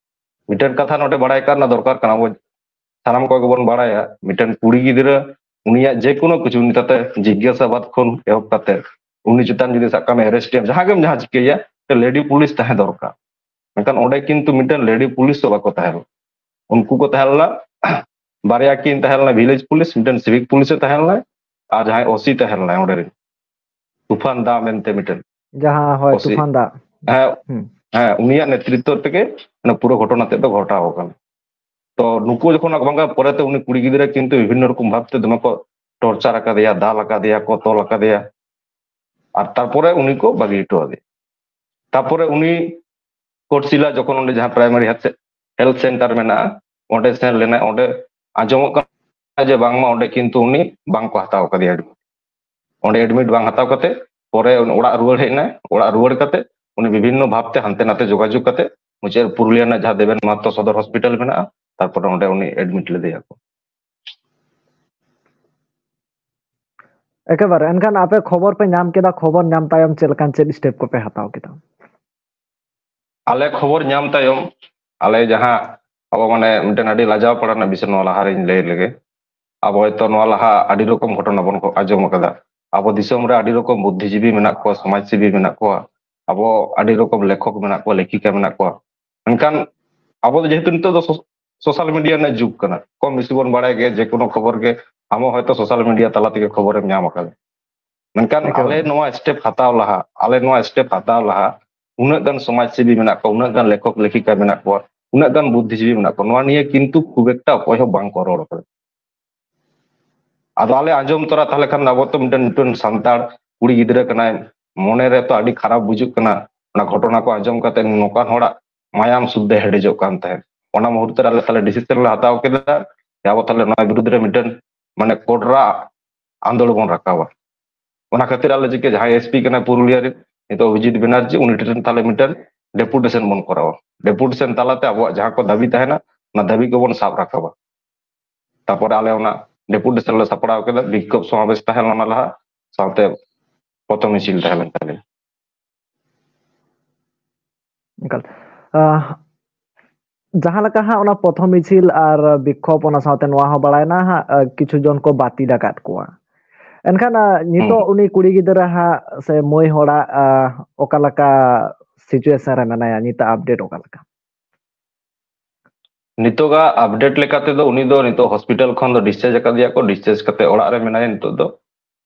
ᱢᱤᱫᱴᱮᱱ ᱠᱟᱛᱷᱟ ᱱᱚᱰᱮ ᱵᱟᱲᱟᱭ ᱠᱟᱜ ᱨᱮᱱᱟᱜ ᱫᱚᱨᱠᱟᱨ ᱠᱟᱱᱟ, ᱟᱵᱚ ᱥᱟᱱᱟᱢ ᱠᱚᱜᱮ ᱵᱚᱱ ᱵᱟᱲᱟᱭᱟ, ᱢᱤᱫᱴᱮᱱ ᱠᱩᱲᱤ ᱜᱤᱫᱽᱨᱟᱹ ᱩᱱᱤᱭᱟᱜ ᱡᱮ ᱠᱳᱱᱳ ᱠᱤᱪᱷᱩ ᱩᱱᱤ ᱛᱟᱛᱮ ᱡᱤᱜᱽᱜᱟᱹᱥᱟᱵᱟᱫ ᱠᱷᱚᱱ ᱮᱦᱚᱵ ᱠᱟᱛᱮ ᱩᱱᱤ ᱪᱮᱛᱟᱱ ᱡᱩᱫᱤ ᱥᱟᱵ ᱠᱟᱜ ᱢᱮ ᱮᱨᱮᱥᱴ ᱮᱢ, ᱡᱟᱦᱟᱸ ᱜᱮᱢ ᱡᱟᱦᱟᱸ ᱪᱤᱠᱟᱹᱭᱟ, ᱞᱮᱰᱤ ᱯᱩᱞᱤᱥ ᱛᱟᱦᱮᱸ ᱫᱚᱨᱠᱟᱨ᱾ ᱢᱮᱱᱠᱷᱟᱱ ᱚᱸᱰᱮ ᱠᱤᱱᱛᱩ ᱢᱤᱫᱴᱮᱱ ᱞᱮᱰᱤ ᱯᱩᱞᱤᱥ ᱫᱚ ᱵᱟᱠᱚ ᱛᱟᱦᱮᱸ ᱞᱮᱱᱟ᱾ ᱩᱱᱠᱩ ᱠᱚ ᱛᱟᱦᱮᱸ ᱞᱮᱱᱟ, ᱵᱟᱨᱭᱟ ᱠᱤᱱ ᱛᱟᱦᱮᱸ ᱞᱮᱱᱟ, ᱵᱷᱤᱞᱮᱡᱽ ᱯᱩᱞᱤᱥ, ᱢᱤᱫᱴᱮᱱ ᱥᱤᱵᱷᱤᱠ ᱯᱩᱞᱤᱥ ᱮ ᱛᱟᱦᱮᱸ ᱞᱮᱱᱟ, ᱟᱨ ᱡᱟᱦᱟᱸᱭ ᱳᱥᱤ ᱛᱟᱦᱮᱸ ᱞᱮᱱᱟ ᱚᱸᱰᱮ ᱨᱮᱱ, ᱛᱩᱯᱷᱟᱱ ᱫᱟ ᱢᱮᱱᱛᱮ ᱢᱤᱫᱴᱮᱱ ᱡᱟᱦᱟᱸ, ᱦᱳᱭ, ᱳᱥᱤ᱾ ᱛᱩᱯᱷᱟᱱ ᱫᱟ᱾ ᱦᱮᱸ, ᱦᱩᱸ᱾ ᱦᱮᱸ, ᱩᱱᱤᱭᱟᱜ ᱱᱮᱛᱨᱤᱛᱵ ᱛᱮᱜᱮ ᱚᱱᱟ ᱯᱩᱨᱟᱹ ᱜᱷᱚᱴᱚᱱᱟ ᱛᱮᱫ ᱫᱚ ᱜᱷᱚᱴᱟᱣ ᱟᱠᱟᱱᱟ᱾ ᱛᱚ ᱱᱩᱠᱩ ᱡᱚᱠᱷᱚᱱ ᱵᱟᱝ ᱯᱚᱨᱮᱛᱮ ᱩᱱᱤ ᱠᱩᱲᱤ ᱜᱤᱫᱽᱨᱟᱹ ᱠᱤᱱᱛᱩ ᱵᱤᱵᱷᱤᱱᱱᱚ ᱨᱚᱠᱚᱢ ᱵᱷᱟᱵᱛᱮ ᱫᱚᱢᱮ ᱠᱚ ᱴᱚᱨᱪᱟᱨ ᱟᱠᱟᱫᱮᱭᱟ, ᱫᱟᱞ ᱟᱠᱟᱫᱮᱭᱟ ᱠᱚ, ᱛᱚᱞ ᱟᱠᱟᱫᱮᱭᱟ, ᱟᱨ ᱛᱟᱨᱯᱚᱨᱮ ᱩᱱᱤ ᱠᱚ ᱵᱟᱹᱜᱤ ᱦᱚᱴᱚ ᱟᱫᱮᱭᱟ᱾ ᱛᱟᱨᱯᱚᱨᱮ ᱩᱱᱤ ᱠᱳᱴᱥᱤᱞᱟ ᱡᱚᱠᱷᱚᱱ ᱚᱸᱰᱮ ᱡᱟᱦᱟᱸ ᱯᱨᱟᱭᱢᱟᱨᱤ ᱦᱮᱞᱛᱷ ᱥᱮᱱᱴᱟᱨ ᱢᱮᱱᱟᱜᱼᱟ, ᱚᱸᱰᱮ ᱥᱮᱱ ᱞᱮᱱᱟᱭ, ᱚᱸᱰᱮ ᱟᱸᱡᱚᱢᱚᱜ ᱠᱟᱱᱟ ᱡᱮ ᱵᱟᱝᱢᱟ ᱚᱸᱰᱮ ᱠᱤᱱᱛᱩ ᱩᱱᱤ ᱵᱟᱝ ᱠᱚ ᱦᱟᱛᱟᱣ ᱟᱠᱟᱫᱮᱭᱟ᱾ ᱚᱸᱰᱮ ᱮᱰᱢᱤᱴ ᱵᱟᱝ ᱦᱟᱛᱟᱣ ᱠᱟᱛᱮ ᱯᱚᱨᱮ ᱩᱱᱤ ᱚᱲᱟᱜ ᱨᱩᱣᱟᱹᱲ ᱦᱮᱡ ᱮᱱᱟᱭ᱾ ᱚᱲᱟᱜ ᱨᱩᱣᱟᱹᱲ ᱠᱟᱛᱮ ᱩᱱᱤ ᱵᱤᱵᱷᱤᱱᱱᱚ ᱵᱷᱟᱵᱛᱮ ᱦᱟᱱᱛᱮ ᱱᱟᱛᱮ ᱡᱳᱜᱟᱡᱳᱜᱽ ᱠᱟᱛᱮ ᱢᱩᱪᱟᱹᱫ ᱯᱩᱨᱩᱞᱤᱭᱟ ᱨᱮᱱᱟᱜ ᱡᱟᱦᱟᱸ ᱫᱮᱵᱮᱱ ᱢᱟᱦᱟᱛᱚ ᱥᱚᱫᱚᱨ ᱦᱚᱥᱯᱤᱴᱟᱞ ᱢᱮᱱᱟᱜᱼᱟ, ᱛᱟᱨᱯᱚᱨᱮ ᱚᱸᱰᱮ ᱩᱱᱤ ᱮᱰᱢᱤᱴ ᱞᱮᱫᱮᱭᱟ ᱠᱚ᱾ ᱮᱠᱮᱵᱟᱨᱮ᱾ ᱮᱱᱠᱷᱟᱱ ᱟᱯᱮ ᱠᱷᱚᱵᱚᱨ ᱯᱮ ᱧᱟᱢ ᱠᱮᱫᱟ, ᱠᱷᱚᱵᱚᱨ ᱧᱟᱢ ᱛᱟᱭᱚᱢ ᱪᱮᱫ ᱞᱮᱠᱟᱱ, ᱪᱮᱫ ᱥᱴᱮᱯ ᱠᱚᱯᱮ ᱦᱟᱛᱟᱣ ᱠᱮᱫᱟ? ᱟᱞᱮ ᱠᱷᱚᱵᱚᱨ ᱧᱟᱢ ᱛᱟᱭᱚᱢ, ᱟᱞᱮ ᱡᱟᱦᱟᱸ ᱟᱵᱚ ᱢᱟᱱᱮ ᱢᱤᱫᱴᱮᱱ ᱟᱹᱰᱤ ᱞᱟᱡᱟᱣ ᱯᱟᱲᱟ ᱨᱮᱱᱟᱜ ᱵᱤᱥᱚᱭ, ᱱᱚᱣᱟ ᱞᱟᱦᱟ ᱨᱮᱧ ᱞᱟᱹᱭ ᱞᱮᱜᱮ᱾ ᱟᱵᱚ ᱦᱚᱭᱛᱚ ᱱᱚᱣᱟ ᱞᱟᱦᱟ ᱟᱹᱰᱤ ᱨᱚᱠᱚᱢ ᱜᱷᱚᱴᱚᱱᱟ ᱵᱚᱱ ᱟᱸᱡᱚᱢ ᱟᱠᱟᱫᱟ᱾ ᱟᱵᱚ ᱫᱤᱥᱚᱢ ᱨᱮ ᱟᱹᱰᱤ ᱨᱚᱠᱚᱢ ᱵᱩᱫᱽᱫᱷᱤᱡᱤᱵᱤ ᱢᱮᱱᱟᱜ ᱠᱚᱣᱟ, ᱥᱚᱢᱟᱡᱽᱥᱮᱵᱤ ᱢᱮᱱᱟᱜ ᱠᱚᱣᱟ, ᱟᱵᱚ ᱟᱹᱰᱤ ᱨᱚᱠᱚᱢ ᱞᱮᱠᱷᱚᱠ ᱢᱮᱱᱟᱜ ᱠᱚᱣᱟ, ᱞᱮᱠᱷᱤᱠᱟ ᱢᱮᱱᱟᱜ ᱠᱚᱣᱟ᱾ ᱢᱮᱱᱠᱷᱟᱱ ᱟᱵᱚ ᱫᱚ ᱡᱮᱦᱮᱛᱩ ᱱᱤᱛᱚᱜ ᱫᱚ ᱥᱳ-, ᱥᱳᱥᱟᱞ ᱢᱤᱰᱤᱭᱟ ᱨᱮᱱᱟᱜ ᱡᱩᱜᱽ ᱠᱟᱱᱟ, ᱠᱚᱢ ᱵᱮᱥᱤ ᱵᱚᱱ ᱵᱟᱲᱟᱭ ᱜᱮᱭᱟ, ᱡᱮ ᱠᱳᱱᱳ ᱠᱷᱚᱵᱚᱨ ᱜᱮ ᱟᱢ ᱦᱚᱸ ᱦᱚᱭᱛᱚ ᱥᱳᱥᱟᱞ ᱢᱤᱰᱤᱭᱟ ᱛᱟᱞᱟ ᱛᱮᱜᱮ ᱠᱷᱚᱵᱚᱨᱮᱢ ᱧᱟᱢ ᱟᱠᱟᱫᱟ᱾ ᱢᱮᱱᱠᱷᱟᱱ ᱮᱠᱟᱞ᱾ ᱟᱞᱮ ᱱᱚᱣᱟ ᱥᱴᱮᱯ ᱦᱟᱛᱟᱣ ᱞᱟᱦᱟ, ᱟᱞᱮ ᱱᱚᱣᱟ ᱥᱴᱮᱯ ᱦᱟᱛᱟᱣ ᱞᱟᱦᱟ ᱩᱱᱟᱹᱜ ᱜᱟᱱ ᱥᱚᱢᱟᱡᱽ ᱥᱮᱵᱤ ᱢᱮᱱᱟᱜ ᱠᱚᱣᱟ, ᱩᱱᱟᱹᱜ ᱜᱟᱱ ᱞᱮᱠᱷᱚᱠ ᱞᱮᱠᱷᱤᱠᱟ ᱢᱮᱱᱟᱜ ᱠᱚᱣᱟ, ᱩᱱᱟᱹᱜ ᱜᱟᱱ ᱵᱩᱫᱽᱫᱷᱤᱡᱤᱵᱤ ᱢᱮᱱᱟᱜ ᱠᱚᱣᱟ, ᱱᱚᱣᱟ ᱱᱤᱭᱮ ᱠᱤᱱᱛᱩ ᱠᱷᱩᱵ ᱮᱠᱴᱟ ᱚᱠᱚᱭ ᱦᱚᱸ ᱵᱟᱝ ᱠᱚ ᱨᱚᱲ ᱠᱟᱫᱟ᱾ ᱟᱫᱚ ᱟᱞᱮ ᱟᱸᱡᱚᱢ ᱛᱚᱨᱟ ᱛᱟᱦᱞᱮ ᱠᱷᱟᱱ ᱟᱵᱚ ᱛᱚ ᱢᱤᱫᱴᱮᱱ, ᱢᱤᱫᱴᱮᱱ ᱥᱟᱱᱛᱟᱲ ᱠᱩᱲᱤ ᱜᱤᱫᱽᱨᱟᱹ ᱠᱟᱱᱟᱭ, ᱢᱚᱱᱮ ᱨᱮ ᱛᱚ ᱟᱹᱰᱤ ᱠᱷᱟᱨᱟᱯ ᱵᱩᱡᱩᱜ ᱠᱟᱱᱟ᱾ ᱚᱱᱟ ᱜᱷᱚᱴᱚᱱᱟ ᱠᱚ ᱟᱸᱡᱚᱢ ᱠᱟᱛᱮ ᱱᱚᱝᱠᱟᱱ ᱦᱚᱲᱟᱜ ᱢᱟᱭᱟᱢ ᱥᱩᱫᱽᱫᱷᱟᱹ ᱦᱮᱰᱮᱡᱚᱜ ᱠᱟᱱ ᱛᱟᱦᱮᱸᱫ᱾ ᱚᱱᱟ ᱢᱩᱦᱩᱨᱛᱚ ᱨᱮ ᱟᱞᱮ ᱛᱟᱦᱞᱮ ᱰᱤᱥᱤᱥᱚᱱ ᱞᱮ ᱦᱟᱛᱟᱣ ᱠᱮᱫᱟ ᱡᱮ ᱟᱵᱚ ᱛᱟᱦᱞᱮ ᱱᱚᱣᱟ ᱵᱤᱨᱩᱫᱽ ᱨᱮ ᱢᱤᱫᱴᱮᱱ ᱢᱟᱱᱮ ᱠᱚᱰᱨᱟ ᱟᱸᱫᱳᱲ ᱵᱚᱱ ᱨᱟᱠᱟᱵᱟ᱾ ᱚᱱᱟ ᱠᱷᱟᱹᱛᱤᱨ ᱟᱞᱮ ᱪᱤᱠᱟᱹ, ᱡᱟᱦᱟᱸᱭ ᱮᱥᱯᱤ ᱠᱟᱱᱟᱭ ᱯᱩᱨᱩᱞᱤᱭᱟ ᱨᱮ ᱱᱤᱛᱚᱜ ᱚᱵᱷᱤᱡᱤᱛ ᱵᱮᱱᱟᱨᱡᱤ, ᱩᱱᱤ ᱴᱷᱮᱱ ᱛᱟᱦᱞᱮ ᱢᱤᱫᱴᱮᱱ ᱰᱮᱯᱩᱴᱮᱥᱚᱱ ᱵᱚᱱ ᱠᱚᱨᱟᱣᱟ᱾ ᱰᱮᱯᱩᱴᱮᱥᱚᱱ ᱛᱟᱞᱟᱛᱮ ᱟᱵᱚᱣᱟᱜ ᱡᱟᱦᱟᱸ ᱠᱚ ᱫᱟᱹᱵᱤ ᱛᱟᱦᱮᱱᱟ, ᱚᱱᱟ ᱫᱟᱹᱵᱤ ᱠᱚᱵᱚᱱ ᱥᱟᱵ ᱨᱟᱠᱟᱵᱟ᱾ ᱛᱟᱯᱚᱨᱮ ᱟᱞᱮ ᱚᱱᱟ ᱰᱮᱯᱩᱴᱮᱥᱚᱱ ᱞᱮ ᱥᱟᱯᱲᱟᱣ ᱠᱮᱫᱟ, ᱵᱤᱠᱠᱷᱳᱵ ᱥᱚᱢᱟᱵᱮᱥ ᱛᱟᱦᱮᱸ ᱞᱮᱱᱟ ᱚᱱᱟ ᱞᱟᱦᱟ, ᱥᱟᱶᱛᱮ ᱯᱚᱛᱷᱚ ᱢᱤᱪᱷᱤᱞ ᱛᱟᱦᱮᱸ ᱞᱮᱱ ᱛᱟᱞᱮᱭᱟ᱾ ᱮᱠᱟᱞ᱾ ᱟᱦ, ᱡᱟᱦᱟᱸ ᱞᱮᱠᱟ ᱦᱟᱸᱜ ᱚᱱᱟ ᱯᱚᱛᱷᱚ ᱢᱤᱪᱷᱤᱞ ᱟᱨ ᱵᱤᱠᱠᱷᱳᱵ, ᱚᱱᱟ ᱥᱟᱶᱛᱮ ᱱᱚᱣᱟ ᱦᱚᱸ ᱵᱟᱲᱟᱭᱮᱱᱟ ᱦᱟᱸᱜ, ᱟᱦ, ᱠᱤᱪᱷᱩ ᱡᱚᱱ ᱠᱚ ᱵᱟᱹᱛᱤᱞ ᱟᱠᱟᱫ ᱠᱚᱣᱟ᱾ ᱮᱱᱠᱷᱟᱱ, ᱟᱦ, ᱱᱤᱛᱚᱜ ᱩᱱᱤ ᱠᱩᱲᱤ ᱜᱤᱫᱽᱨᱟᱹ ᱦᱟᱸᱜ ᱥᱮ ᱢᱟᱹᱭ ᱦᱚᱲᱟᱜ, ᱟᱦ, ᱚᱠᱟ ᱞᱮᱠᱟ situation ᱨᱮ ᱢᱮᱱᱟᱭᱟ, ᱱᱤᱛᱚᱜ update ᱚᱠᱟ ᱞᱮᱠᱟ? ᱱᱤᱛᱚᱜᱟᱜ update ᱞᱮᱠᱟ ᱛᱮᱫᱚ ᱩᱱᱤ ᱫᱚ ᱱᱤᱛᱚᱜ ᱦᱚᱥᱯᱤᱴᱟᱞ ᱠᱷᱚᱱ ᱫᱚ discharge ᱟᱠᱟᱫᱮᱭᱟ ᱠᱚ, discharge ᱠᱟᱛᱮ ᱚᱲᱟᱜ ᱨᱮ ᱢᱮᱱᱟᱭᱟ ᱱᱤᱛᱚᱜ ᱫᱚ᱾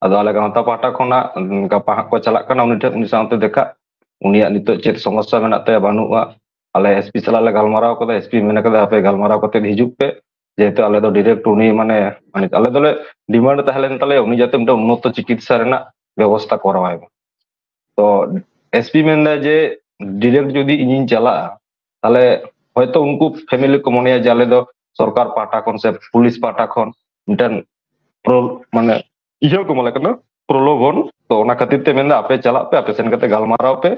ᱟᱫᱚ ᱟᱞᱮ ᱜᱟᱶᱛᱟ ᱯᱟᱦᱴᱟ ᱠᱷᱚᱱᱟᱜ ᱜᱟᱯᱟ ᱦᱟᱸᱜ ᱠᱚ ᱪᱟᱞᱟᱜ ᱠᱟᱱᱟ ᱩᱱᱤ ᱴᱷᱮᱱ, ᱩᱱᱤ ᱥᱟᱶᱛᱮ ᱫᱮᱠᱷᱟ᱾ ᱩᱱᱤᱭᱟᱜ ᱱᱤᱛᱚᱜ ᱪᱮᱫ ᱥᱚᱢᱚᱥᱥᱟ ᱢᱮᱱᱟᱜ ᱛᱟᱭᱟ ᱵᱟᱹᱱᱩᱜᱼᱟ, ᱟᱞᱮ SP ᱥᱟᱞᱟᱜ ᱞᱮ ᱜᱟᱞᱢᱟᱨᱟᱣ ᱠᱟᱫᱟ, SP ᱢᱮᱱ ᱠᱟᱫᱟ ᱦᱟᱯᱮ ᱜᱟᱞᱢᱟᱨᱟᱣ ᱠᱟᱛᱮ ᱦᱤᱡᱩᱜ ᱯᱮ, ᱡᱮᱦᱮᱛᱩ ᱟᱞᱮ ᱫᱚ direct ᱩᱱᱤ ᱢᱟᱱᱮ, ᱢᱟᱱᱮ ᱟᱞᱮ ᱫᱚᱞᱮ demand ᱛᱟᱦᱮᱸ ᱞᱮᱱ ᱛᱟᱞᱮᱭᱟ ᱩᱱᱤ ᱡᱟᱛᱮ ᱢᱤᱫᱴᱮᱱ ᱩᱱᱱᱚᱛᱚ ᱪᱤᱠᱤᱛᱥᱟ ᱨᱮᱱᱟᱜ ᱵᱮᱵᱚᱥᱛᱷᱟ ᱠᱚᱨᱟᱣᱟᱭ ᱢᱟ᱾ ᱛᱚ SP ᱢᱮᱱᱫᱟ ᱡᱮ direct ᱡᱩᱫᱤ ᱤᱧᱤᱧ ᱪᱟᱞᱟᱜᱼᱟ, ᱛᱟᱦᱞᱮ ᱦᱚᱭᱛᱚ ᱩᱱᱠᱩ family ᱠᱚ ᱢᱚᱱᱮᱭᱟ ᱡᱮ ᱟᱞᱮ ᱫᱚ ᱥᱚᱨᱠᱟᱨ ᱯᱟᱦᱴᱟ ᱠᱷᱚᱱ ᱥᱮ ᱯᱩᱞᱤᱥ ᱯᱟᱦᱴᱟ ᱠᱷᱚᱱ ᱢᱤᱫᱴᱮᱱ ᱯᱨᱚ-, ᱢᱟᱱᱮ ᱤᱭᱟᱹ ᱠᱚ ᱮᱢᱟᱞᱮ ᱠᱟᱱᱟ, ᱯᱨᱚᱞᱳᱵᱷᱚᱱ᱾ ᱛᱚ ᱚᱱᱟ ᱠᱷᱟᱹᱛᱤᱨ ᱛᱮ ᱢᱮᱱᱫᱟ ᱟᱯᱮ ᱪᱟᱞᱟᱜ ᱯᱮ, ᱟᱯᱮ ᱥᱮᱱ ᱠᱟᱛᱮ ᱜᱟᱞᱢᱟᱨᱟᱣ ᱯᱮ᱾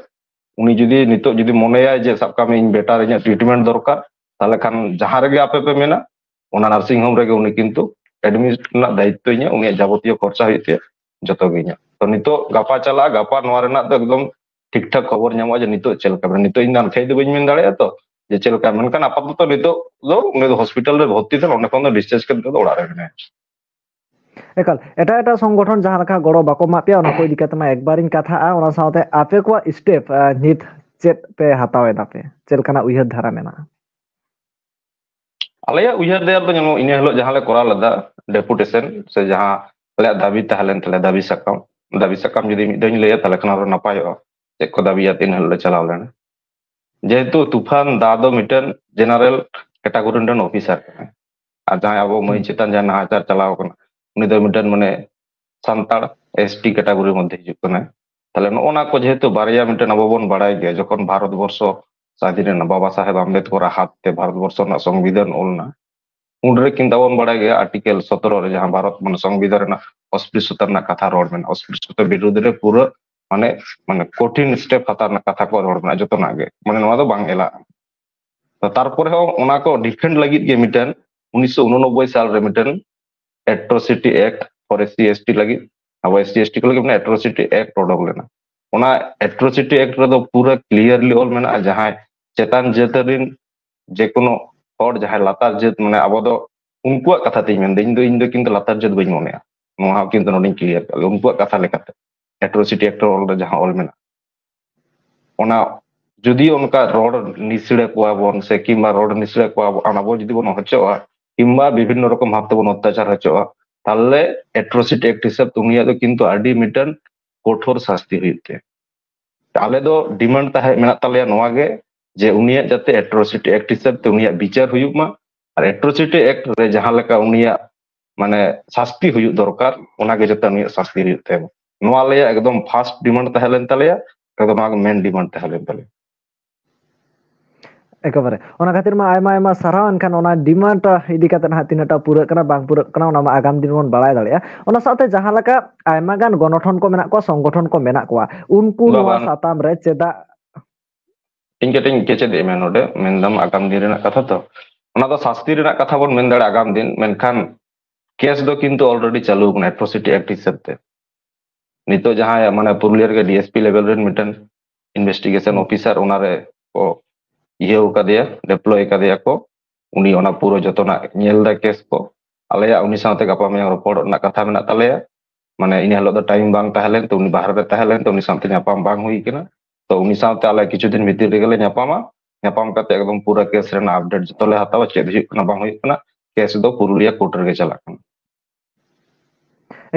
ᱩᱱᱤ ᱡᱩᱫᱤ ᱱᱤᱛᱚᱜ ᱡᱩᱫᱤ ᱢᱚᱱᱮᱭᱟᱭ ᱡᱮ ᱥᱟᱵ ᱠᱟᱜ ᱢᱮ ᱤᱧ better ᱤᱧᱟᱹᱜ treatment ᱫᱚᱨᱠᱟᱨ, ᱛᱟᱦᱞᱮ ᱠᱷᱟᱱ ᱡᱟᱦᱟᱸ ᱨᱮᱜᱮ ᱟᱯᱮ ᱯᱮ ᱢᱮᱱᱟ ᱚᱱᱟ nursing home ᱨᱮᱜᱮ ᱩᱱᱤ ᱠᱤᱱᱛᱩ admit ᱨᱮᱱᱟᱜ ᱫᱟᱭᱤᱛᱛᱚ ᱤᱧᱟᱹᱜ, ᱩᱱᱤᱭᱟᱜ ᱡᱟᱵᱚᱛᱤᱭᱚ ᱠᱷᱚᱨᱪᱟ ᱦᱩᱭᱩᱜ ᱛᱟᱭᱟ, ᱡᱚᱛᱚ ᱜᱮ ᱤᱧᱟᱹᱜ᱾ ᱛᱚ ᱱᱤᱛᱚᱜ ᱜᱟᱯᱟ ᱪᱟᱞᱟᱜᱼᱟ, ᱜᱟᱯᱟ ᱱᱚᱣᱟ ᱨᱮᱱᱟᱜ ᱫᱚ ᱮᱠᱫᱚᱢ ᱴᱷᱤᱠ ᱴᱷᱟᱠ ᱠᱷᱚᱵᱚᱨ ᱧᱟᱢᱚᱜᱼᱟ ᱡᱮ ᱱᱤᱛᱚᱜ ᱪᱮᱫ ᱞᱮᱠᱟ ᱢᱮᱱᱟᱜᱼᱟ᱾ ᱱᱤᱛᱚᱜ ᱤᱧ ᱫᱚ ᱟᱨ ᱠᱷᱟᱹᱭ ᱫᱚ ᱵᱟᱹᱧ ᱢᱮᱱ ᱫᱟᱲᱮᱭᱟᱜᱼᱟ ᱛᱚ ᱡᱮ ᱪᱮᱫ ᱞᱮᱠᱟ, ᱢᱮᱱᱠᱷᱟᱱ ᱟᱯᱟᱛᱚᱛᱚ ᱱᱤᱛᱚᱜ ᱫᱚ ᱩᱱᱤ ᱫᱚ ᱦᱚᱥᱯᱤᱴᱟᱞ ᱨᱮ ᱵᱷᱚᱨᱛᱤ ᱛᱟᱦᱮᱱ, ᱚᱸᱰᱮ ᱠᱷᱚᱱ ᱫᱚ discharge ᱠᱟᱛᱮ ᱫᱚ ᱚᱲᱟᱜ ᱨᱮ ᱢᱮᱱᱟᱭᱟ᱾ ᱮᱠᱟᱞ, ᱮᱴᱟᱜ ᱮᱴᱟᱜ ᱥᱚᱝᱜᱚᱴᱷᱚᱱ ᱡᱟᱦᱟᱸ ᱞᱮᱠᱟ ᱜᱚᱲᱚ ᱵᱟᱠᱚ ᱮᱢᱟᱜ ᱯᱮᱭᱟ, ᱚᱱᱟ ᱠᱚ ᱤᱫᱤ ᱠᱟᱛᱮ ᱢᱟ ᱮᱠᱵᱟᱨᱤᱧ ᱠᱟᱛᱷᱟᱜᱼᱟ, ᱚᱱᱟ ᱥᱟᱶᱛᱮ ᱟᱯᱮ ᱠᱚᱣᱟᱜ step, ᱟᱦ, ᱱᱤᱛ ᱪᱮᱫ ᱯᱮ ᱦᱟᱛᱟᱣ ᱮᱫᱟ ᱯᱮ, ᱪᱮᱫ ᱞᱮᱠᱟᱱᱟᱜ ᱩᱭᱦᱟᱹᱨ ᱫᱷᱟᱨᱟ ᱢᱮᱱᱟᱜᱼᱟ? ᱟᱞᱮᱭᱟᱜ ᱩᱭᱦᱟᱹᱨ ᱫᱷᱮᱭᱟᱱ ᱫᱚ ᱧᱮᱞ ᱢᱮ, ᱤᱱᱟᱹ ᱦᱤᱞᱳᱜ ᱡᱟᱦᱟᱸ ᱞᱮ ᱠᱚᱨᱟᱣ ᱞᱮᱫᱟ ᱰᱮᱯᱩᱴᱮᱥᱚᱱ, ᱥᱮ ᱡᱟᱦᱟᱸ ᱟᱞᱮᱭᱟᱜ ᱫᱟᱹᱵᱤ ᱛᱟᱦᱮᱸ ᱞᱮᱱ ᱛᱟᱞᱮᱭᱟ, ᱫᱟᱹᱵᱤ ᱥᱟᱠᱟᱢ, ᱫᱟᱹᱵᱤ ᱥᱟᱠᱟᱢ ᱡᱩᱫᱤ ᱢᱤᱫ ᱫᱷᱟᱣ ᱤᱧ ᱞᱟᱹᱭᱟ ᱛᱟᱦᱞᱮ ᱠᱷᱟᱱ ᱟᱨᱚ ᱱᱟᱯᱟᱭᱚᱜᱼᱟ, ᱪᱮᱫ ᱠᱚ ᱫᱟᱹᱵᱤᱭᱟᱛᱮ ᱤᱱᱟᱹ ᱦᱤᱞᱳᱜ ᱞᱮ ᱪᱟᱞᱟᱣ ᱞᱮᱱᱟ᱾ ᱡᱮᱦᱮᱛᱩ ᱛᱩᱯᱷᱟᱱ ᱫᱟ ᱫᱚ ᱢᱤᱫᱴᱮᱱ general category ᱨᱮᱱ officer ᱠᱟᱱᱟᱭ, ᱟᱨ ᱡᱟᱦᱟᱸᱭ ᱟᱵᱚ ᱢᱟᱹᱭ ᱪᱮᱛᱟᱱ ᱡᱟᱦᱟᱸ ᱱᱟᱦᱟᱪᱟᱨ ᱪᱟᱞᱟᱣ ᱠᱟᱱᱟ, ᱩᱱᱤ ᱫᱚ ᱢᱤᱫᱴᱮᱱ ᱢᱟᱱᱮ ᱥᱟᱱᱛᱟᱲ ST category ᱢᱚᱫᱽᱫᱷᱮ ᱦᱤᱡᱩᱜ ᱠᱟᱱᱟᱭ᱾ ᱛᱟᱦᱞᱮ ᱱᱚᱜᱼᱚ ᱱᱟ ᱠᱚ ᱡᱮᱦᱮᱛᱩ ᱵᱟᱨᱭᱟ ᱢᱤᱫᱴᱮᱱ ᱟᱵᱚ ᱵᱚᱱ ᱵᱟᱲᱟᱭ ᱜᱮᱭᱟ, ᱡᱚᱠᱷᱚᱱ ᱵᱷᱟᱨᱚᱛ ᱵᱚᱨᱥᱚ ᱥᱟᱹᱫᱷᱤᱱ ᱮᱱᱟ, ᱵᱟᱵᱟ ᱥᱟᱦᱮᱵᱽ ᱟᱢᱵᱮᱫᱠᱚᱨ ᱟᱜ ᱦᱟᱛ ᱛᱮ ᱵᱷᱟᱨᱚᱛ ᱵᱚᱨᱥᱚ ᱨᱮᱱᱟᱜ ᱥᱚᱝᱵᱤᱫᱷᱟᱱ ᱚᱞ ᱮᱱᱟ, ᱩᱱᱨᱮ ᱠᱤᱱᱛᱩ ᱟᱵᱚ ᱵᱚᱱ ᱵᱟᱲᱟᱭ ᱜᱮᱭᱟ ᱟᱨᱴᱤᱠᱮᱞ ᱥᱚᱛᱨᱚ ᱨᱮ ᱡᱟᱦᱟᱸ ᱵᱷᱟᱨᱚᱛ ᱢᱟᱱᱮ ᱥᱚᱝᱵᱤᱫᱷᱟᱱ ᱨᱮᱱᱟᱜ ᱚᱥᱯᱨᱤᱥᱚᱛᱟ ᱨᱮᱱᱟᱜ ᱠᱟᱛᱷᱟ ᱨᱚᱲ ᱢᱮᱱᱟᱜᱼᱟ, ᱚᱥᱯᱨᱤᱥᱚᱛᱟ ᱵᱤᱨᱩᱫᱷ ᱨᱮ ᱯᱩᱨᱟᱹ ᱢᱟᱱᱮ ᱢᱟᱱᱮ ᱠᱚᱴᱷᱤᱱ ᱥᱴᱮᱯ ᱦᱟᱛᱟᱣ ᱨᱮᱱᱟᱜ ᱠᱟᱛᱷᱟ ᱠᱚ ᱨᱚᱲ ᱢᱮᱱᱟᱜᱼᱟ, ᱡᱚᱛᱚᱱᱟᱜ ᱜᱮ, ᱢᱟᱱᱮ ᱱᱚᱣᱟ ᱫᱚ ᱵᱟᱝ ᱮᱞᱟᱜᱼᱟ᱾ ᱛᱚ ᱛᱟᱨᱯᱚᱨᱮ ᱦᱚᱸ ᱚᱱᱟ ᱠᱚ ᱰᱤᱯᱷᱮᱱᱰ ᱞᱟᱹᱜᱤᱫ ᱜᱮ ᱢᱤᱫᱴᱮᱱ ᱩᱱᱤᱥᱥᱚ ᱩᱱᱚᱱᱚᱵᱵᱳᱭ ᱥᱟᱞ ᱨᱮ ᱢᱤᱫᱴᱮᱱ atrocity act for S C S T ᱞᱟᱹᱜᱤᱫ, ᱟᱵᱚ ᱮᱥ ᱥᱤ ᱮᱥ ᱴᱤ ᱠᱚ ᱞᱟᱹᱜᱤᱫ ᱢᱤᱫᱴᱮᱱ ᱮᱴᱨᱳᱥᱤᱴᱤ ᱮᱠᱴ ᱚᱰᱚᱠ ᱞᱮᱱᱟ᱾ ᱚᱱᱟ ᱮᱴᱨᱳᱥᱤᱴᱤ ᱮᱠᱴ ᱨᱮᱫᱚ ᱯᱩᱨᱟᱹ ᱠᱞᱤᱭᱟᱨᱞᱤ ᱚᱞ ᱢᱮᱱᱟᱜᱼᱟ, ᱡᱟᱦᱟᱸᱭ ᱪᱮᱛᱟᱱ ᱡᱟᱹᱛ ᱨᱤᱱ ᱡᱮᱠᱳᱱᱳ ᱦᱚᱲ ᱡᱟᱦᱟᱸᱭ ᱞᱟᱛᱟᱨ ᱡᱟᱹᱛ, ᱢᱟᱱᱮ ᱟᱵᱚ ᱫᱚ ᱩᱱᱠᱩᱣᱟᱜ ᱠᱟᱛᱷᱟ ᱛᱮᱧ ᱢᱮᱱᱫᱟ, ᱤᱧ ᱫᱚ ᱤᱧ ᱫᱚ ᱠᱤᱱᱛᱩ ᱞᱟᱛᱟᱨ ᱡᱟᱹᱛ ᱵᱟᱹᱧ ᱢᱚᱱᱮᱭᱟ᱾ ᱱᱚᱣᱟ ᱦᱚᱸ ᱠᱤᱱᱛᱩ ᱱᱚᱰᱮᱧ ᱠᱞᱤᱭᱟᱨ ᱠᱟᱜ ᱞᱮ, ᱩᱱᱠᱩᱣᱟᱜ ᱠᱟᱛᱷᱟ ᱞᱮᱠᱟᱛᱮ ᱮᱴᱨᱳᱥᱤᱴᱤ ᱮᱠᱴ ᱚᱞ ᱨᱮ ᱡᱟᱦᱟᱸ ᱚᱞ ᱢᱮᱱᱟᱜᱼᱟ, ᱚᱱᱟ ᱡᱩᱫᱤ ᱚᱱᱠᱟ ᱨᱚᱲ ᱱᱤᱥᱲᱟᱹ ᱠᱚᱣᱟ ᱵᱚᱱ ᱥᱮ ᱠᱤᱝᱵᱟ ᱨᱚᱲ ᱱᱤᱥᱲᱟᱹ ᱠᱚᱣᱟ ᱵᱚᱱ, ᱟᱵᱚ ᱡᱩᱫᱤ ᱵᱚᱱ ᱦᱚᱪᱚᱜᱼᱟ ᱠᱤᱝᱵᱟ ᱵᱤᱵᱷᱤᱱᱱᱚ ᱨᱚᱠᱚᱢ ᱵᱷᱟᱵ ᱛᱮᱵᱚᱱ ᱚᱛᱛᱟᱪᱟᱨ ᱦᱚᱪᱚᱜᱼᱟ, ᱛᱟᱦᱞᱮ ᱮᱴᱨᱳᱥᱤᱴᱤ ᱮᱠᱴ ᱦᱤᱥᱟᱹᱵ ᱛᱮ ᱩᱱᱤᱭᱟᱜ ᱫᱚ ᱠᱤᱱᱛᱩ ᱟᱹᱰᱤ ᱢᱤᱫᱴᱮᱱ ᱠᱚᱴᱷᱳᱨ ᱥᱟᱥᱛᱤ ᱦᱩᱭᱩᱜ ᱛᱟᱭᱟ᱾ ᱟᱞᱮ ᱫᱚ ᱰᱤᱢᱟᱱᱰ ᱛᱟᱦᱮᱸ ᱢᱮᱱᱟᱜ ᱛᱟᱞᱮᱭᱟ ᱱᱚᱣᱟ ᱜᱮ, ᱡᱮ ᱩᱱᱤᱭᱟᱜ ᱡᱟᱛᱮ ᱮᱴᱨᱳᱥᱤᱴᱤ ᱮᱠᱴ ᱦᱤᱥᱟᱹᱵ ᱛᱮ ᱩᱱᱤᱭᱟᱜ ᱵᱤᱪᱟᱹᱨ ᱦᱩᱭᱩᱜ ᱢᱟ, ᱟᱨ ᱮᱴᱨᱳᱥᱤᱴᱤ ᱮᱠᱴ ᱨᱮ ᱡᱟᱦᱟᱸ ᱞᱮᱠᱟ ᱩᱱᱤᱭᱟᱜ ᱢᱟᱱᱮ ᱥᱟᱥᱛᱤ ᱦᱩᱭᱩᱜ ᱫᱚᱨᱠᱟᱨ, ᱚᱱᱟ ᱜᱮ ᱡᱟᱛᱮ ᱩᱱᱤᱭᱟᱜ ᱥᱟᱥᱛᱤ ᱦᱩᱭᱩᱜ ᱛᱟᱭ ᱢᱟ᱾ ᱱᱚᱣᱟ ᱟᱞᱮᱭᱟᱜ ᱮᱠᱫᱚᱢ ᱯᱷᱟᱥᱴ ᱰᱤᱢᱟᱱᱰ ᱛᱟᱦᱮᱸ ᱞᱮᱱ ᱛᱟᱞᱮᱭᱟ, ᱮᱠᱫᱚᱢ ᱱᱚᱣᱟ ᱜᱮ ᱢᱮᱱ ᱰᱤᱢᱟᱱᱰ ᱛᱟᱦᱮᱸ ᱞᱮᱱ ᱛᱟᱞᱮᱭᱟ᱾ ᱮᱠᱮᱵᱟᱨᱮ᱾ ᱚᱱᱟ ᱠᱷᱟᱹᱛᱤᱨ ᱢᱟ ᱟᱭᱢᱟ ᱟᱭᱢᱟ ᱥᱟᱨᱦᱟᱣ᱾ ᱮᱱᱠᱷᱟᱱ ᱚᱱᱟ ᱰᱤᱢᱟᱱᱰ ᱤᱫᱤ ᱠᱟᱛᱮ ᱦᱟᱸᱜ ᱛᱤᱱᱟᱹᱜ ᱴᱟ ᱯᱩᱨᱟᱹᱜ ᱠᱟᱱᱟ, ᱵᱟᱝ ᱯᱩᱨᱟᱹᱜ ᱠᱟᱱᱟ, ᱚᱱᱟ ᱢᱟ ᱟᱜᱟᱢ ᱫᱤᱱ ᱵᱚᱱ ᱵᱟᱲᱟᱭ ᱫᱟᱲᱮᱭᱟᱜᱼᱟ᱾ ᱚᱱᱟ ᱥᱟᱶᱛᱮ ᱡᱟᱦᱟᱸ ᱞᱮᱠᱟ ᱟᱭᱢᱟ ᱜᱟᱱ ᱜᱚᱱᱚᱴᱷᱚᱱ ᱠᱚ ᱢᱮᱱᱟᱜ ᱠᱚᱣᱟ, ᱥᱚᱝᱜᱚᱴᱷᱚᱱ ᱠᱚ ᱢᱮᱱᱟᱜ ᱠᱚᱣᱟ, ᱩᱱᱠᱩ ᱱᱚᱣᱟ ᱵᱟᱵᱟ, ᱥᱟᱛᱟᱢ ᱨᱮ ᱪᱮᱫᱟᱜ ᱤᱧ ᱠᱟᱹᱴᱤᱡ ᱤᱧ ᱠᱮᱪᱮᱫ ᱮᱫ ᱢᱮ ᱱᱚᱰᱮ, ᱢᱮᱱᱫᱟᱢ ᱟᱜᱟᱢ ᱫᱤᱱ ᱨᱮᱱᱟᱜ ᱠᱟᱛᱷᱟ ᱛᱚ, ᱚᱱᱟ ᱫᱚ ᱥᱟᱥᱛᱤ ᱨᱮᱱᱟᱜ ᱠᱟᱛᱷᱟ ᱵᱚᱱ ᱢᱮᱱ ᱫᱟᱲᱮᱭᱟᱜᱼᱟ ᱟᱜᱟᱢ ᱫᱤᱱ, ᱢᱮᱱᱠᱷᱟᱱ ᱠᱮᱥ ᱫᱚ ᱠᱤᱱᱛᱩ ᱚᱞᱨᱮᱰᱤ ᱪᱟᱹᱞᱩ ᱟᱠᱟᱱᱟ ᱮᱴᱨᱳᱥᱤᱴᱤ ᱮᱠᱴ ᱦᱤᱥᱟᱹᱵ ᱛᱮ᱾ ᱱᱤᱛᱚᱜ ᱡᱟᱦᱟᱸᱭ ᱢᱟᱱᱮ ᱯᱩᱨᱩᱞᱤᱭᱟᱹ ᱨᱮᱜᱮ ᱰᱤ ᱮᱥ ᱯᱤ ᱞᱮᱵᱮᱞ ᱨᱮᱱ ᱢᱤᱫᱴᱮᱱ ᱤᱱᱵᱷᱮᱥᱴᱤᱜᱮᱥᱚᱱ ᱚᱯᱷᱤᱥᱟᱨ ᱚᱱᱟᱨᱮ ᱠᱚ ᱤᱭᱟᱹᱣ ᱠᱟᱫᱮᱭᱟ, ᱰᱮᱯᱞᱚᱭ ᱠᱟᱫᱮᱭᱟ ᱠᱚ, ᱩᱱᱤ ᱚᱱᱟ ᱯᱩᱨᱟᱹ ᱡᱚᱛᱚᱱᱟᱜ ᱧᱮᱞ ᱫᱟ ᱠᱮᱥ ᱠᱚ᱾ ᱟᱞᱮᱭᱟᱜ ᱩᱱᱤ ᱥᱟᱶᱛᱮ ᱜᱟᱯᱟ ᱢᱮᱭᱟᱝ ᱨᱚᱯᱚᱲ ᱨᱮᱱᱟᱜ ᱠᱟᱛᱷᱟ ᱢᱮᱱᱟᱜ ᱛᱟᱞᱮᱭᱟ᱾ ᱢᱟᱱᱮ ᱤᱱᱟᱹ ᱦᱤᱞᱳᱜ ᱫᱚ ᱴᱟᱭᱤᱢ ᱵᱟᱝ ᱛᱟᱦᱮᱸ ᱞᱮᱱ ᱛᱮ, ᱩᱱᱤ ᱵᱟᱦᱨᱮ ᱨᱮ ᱛᱟᱦᱮᱸ ᱞᱮᱱ ᱛᱮ ᱩᱱᱤ ᱥᱟᱶᱛᱮ ᱧᱟᱯᱟᱢ ᱵᱟᱝ ᱦᱩᱭ ᱠᱟᱱᱟ᱾ ᱛᱚ ᱩᱱᱤ ᱥᱟᱶᱛᱮ ᱟᱞᱮ ᱠᱤᱪᱷᱩ ᱫᱤᱱ ᱵᱷᱤᱛᱤᱨ ᱨᱮᱜᱮ ᱞᱮ ᱧᱟᱯᱟᱢᱟ᱾ ᱧᱟᱯᱟᱢ ᱠᱟᱛᱮ ᱮᱠᱫᱚᱢ ᱯᱩᱨᱟᱹ ᱠᱮᱥ ᱨᱮᱱᱟᱜ ᱟᱯᱰᱮᱴ ᱡᱚᱛᱚ ᱞᱮ ᱦᱟᱛᱟᱣᱟ, ᱪᱮᱫ ᱦᱩᱭᱩᱜ ᱠᱟᱱᱟ ᱵᱟᱝ ᱦᱩᱭᱩᱜ ᱠᱟᱱᱟ᱾ ᱠᱮᱥ ᱫᱚ ᱯᱩᱨᱩᱞᱤᱭᱟᱹ ᱠᱳᱨᱴ ᱨᱮᱜᱮ ᱪᱟᱞᱟᱜ ᱠᱟᱱᱟ᱾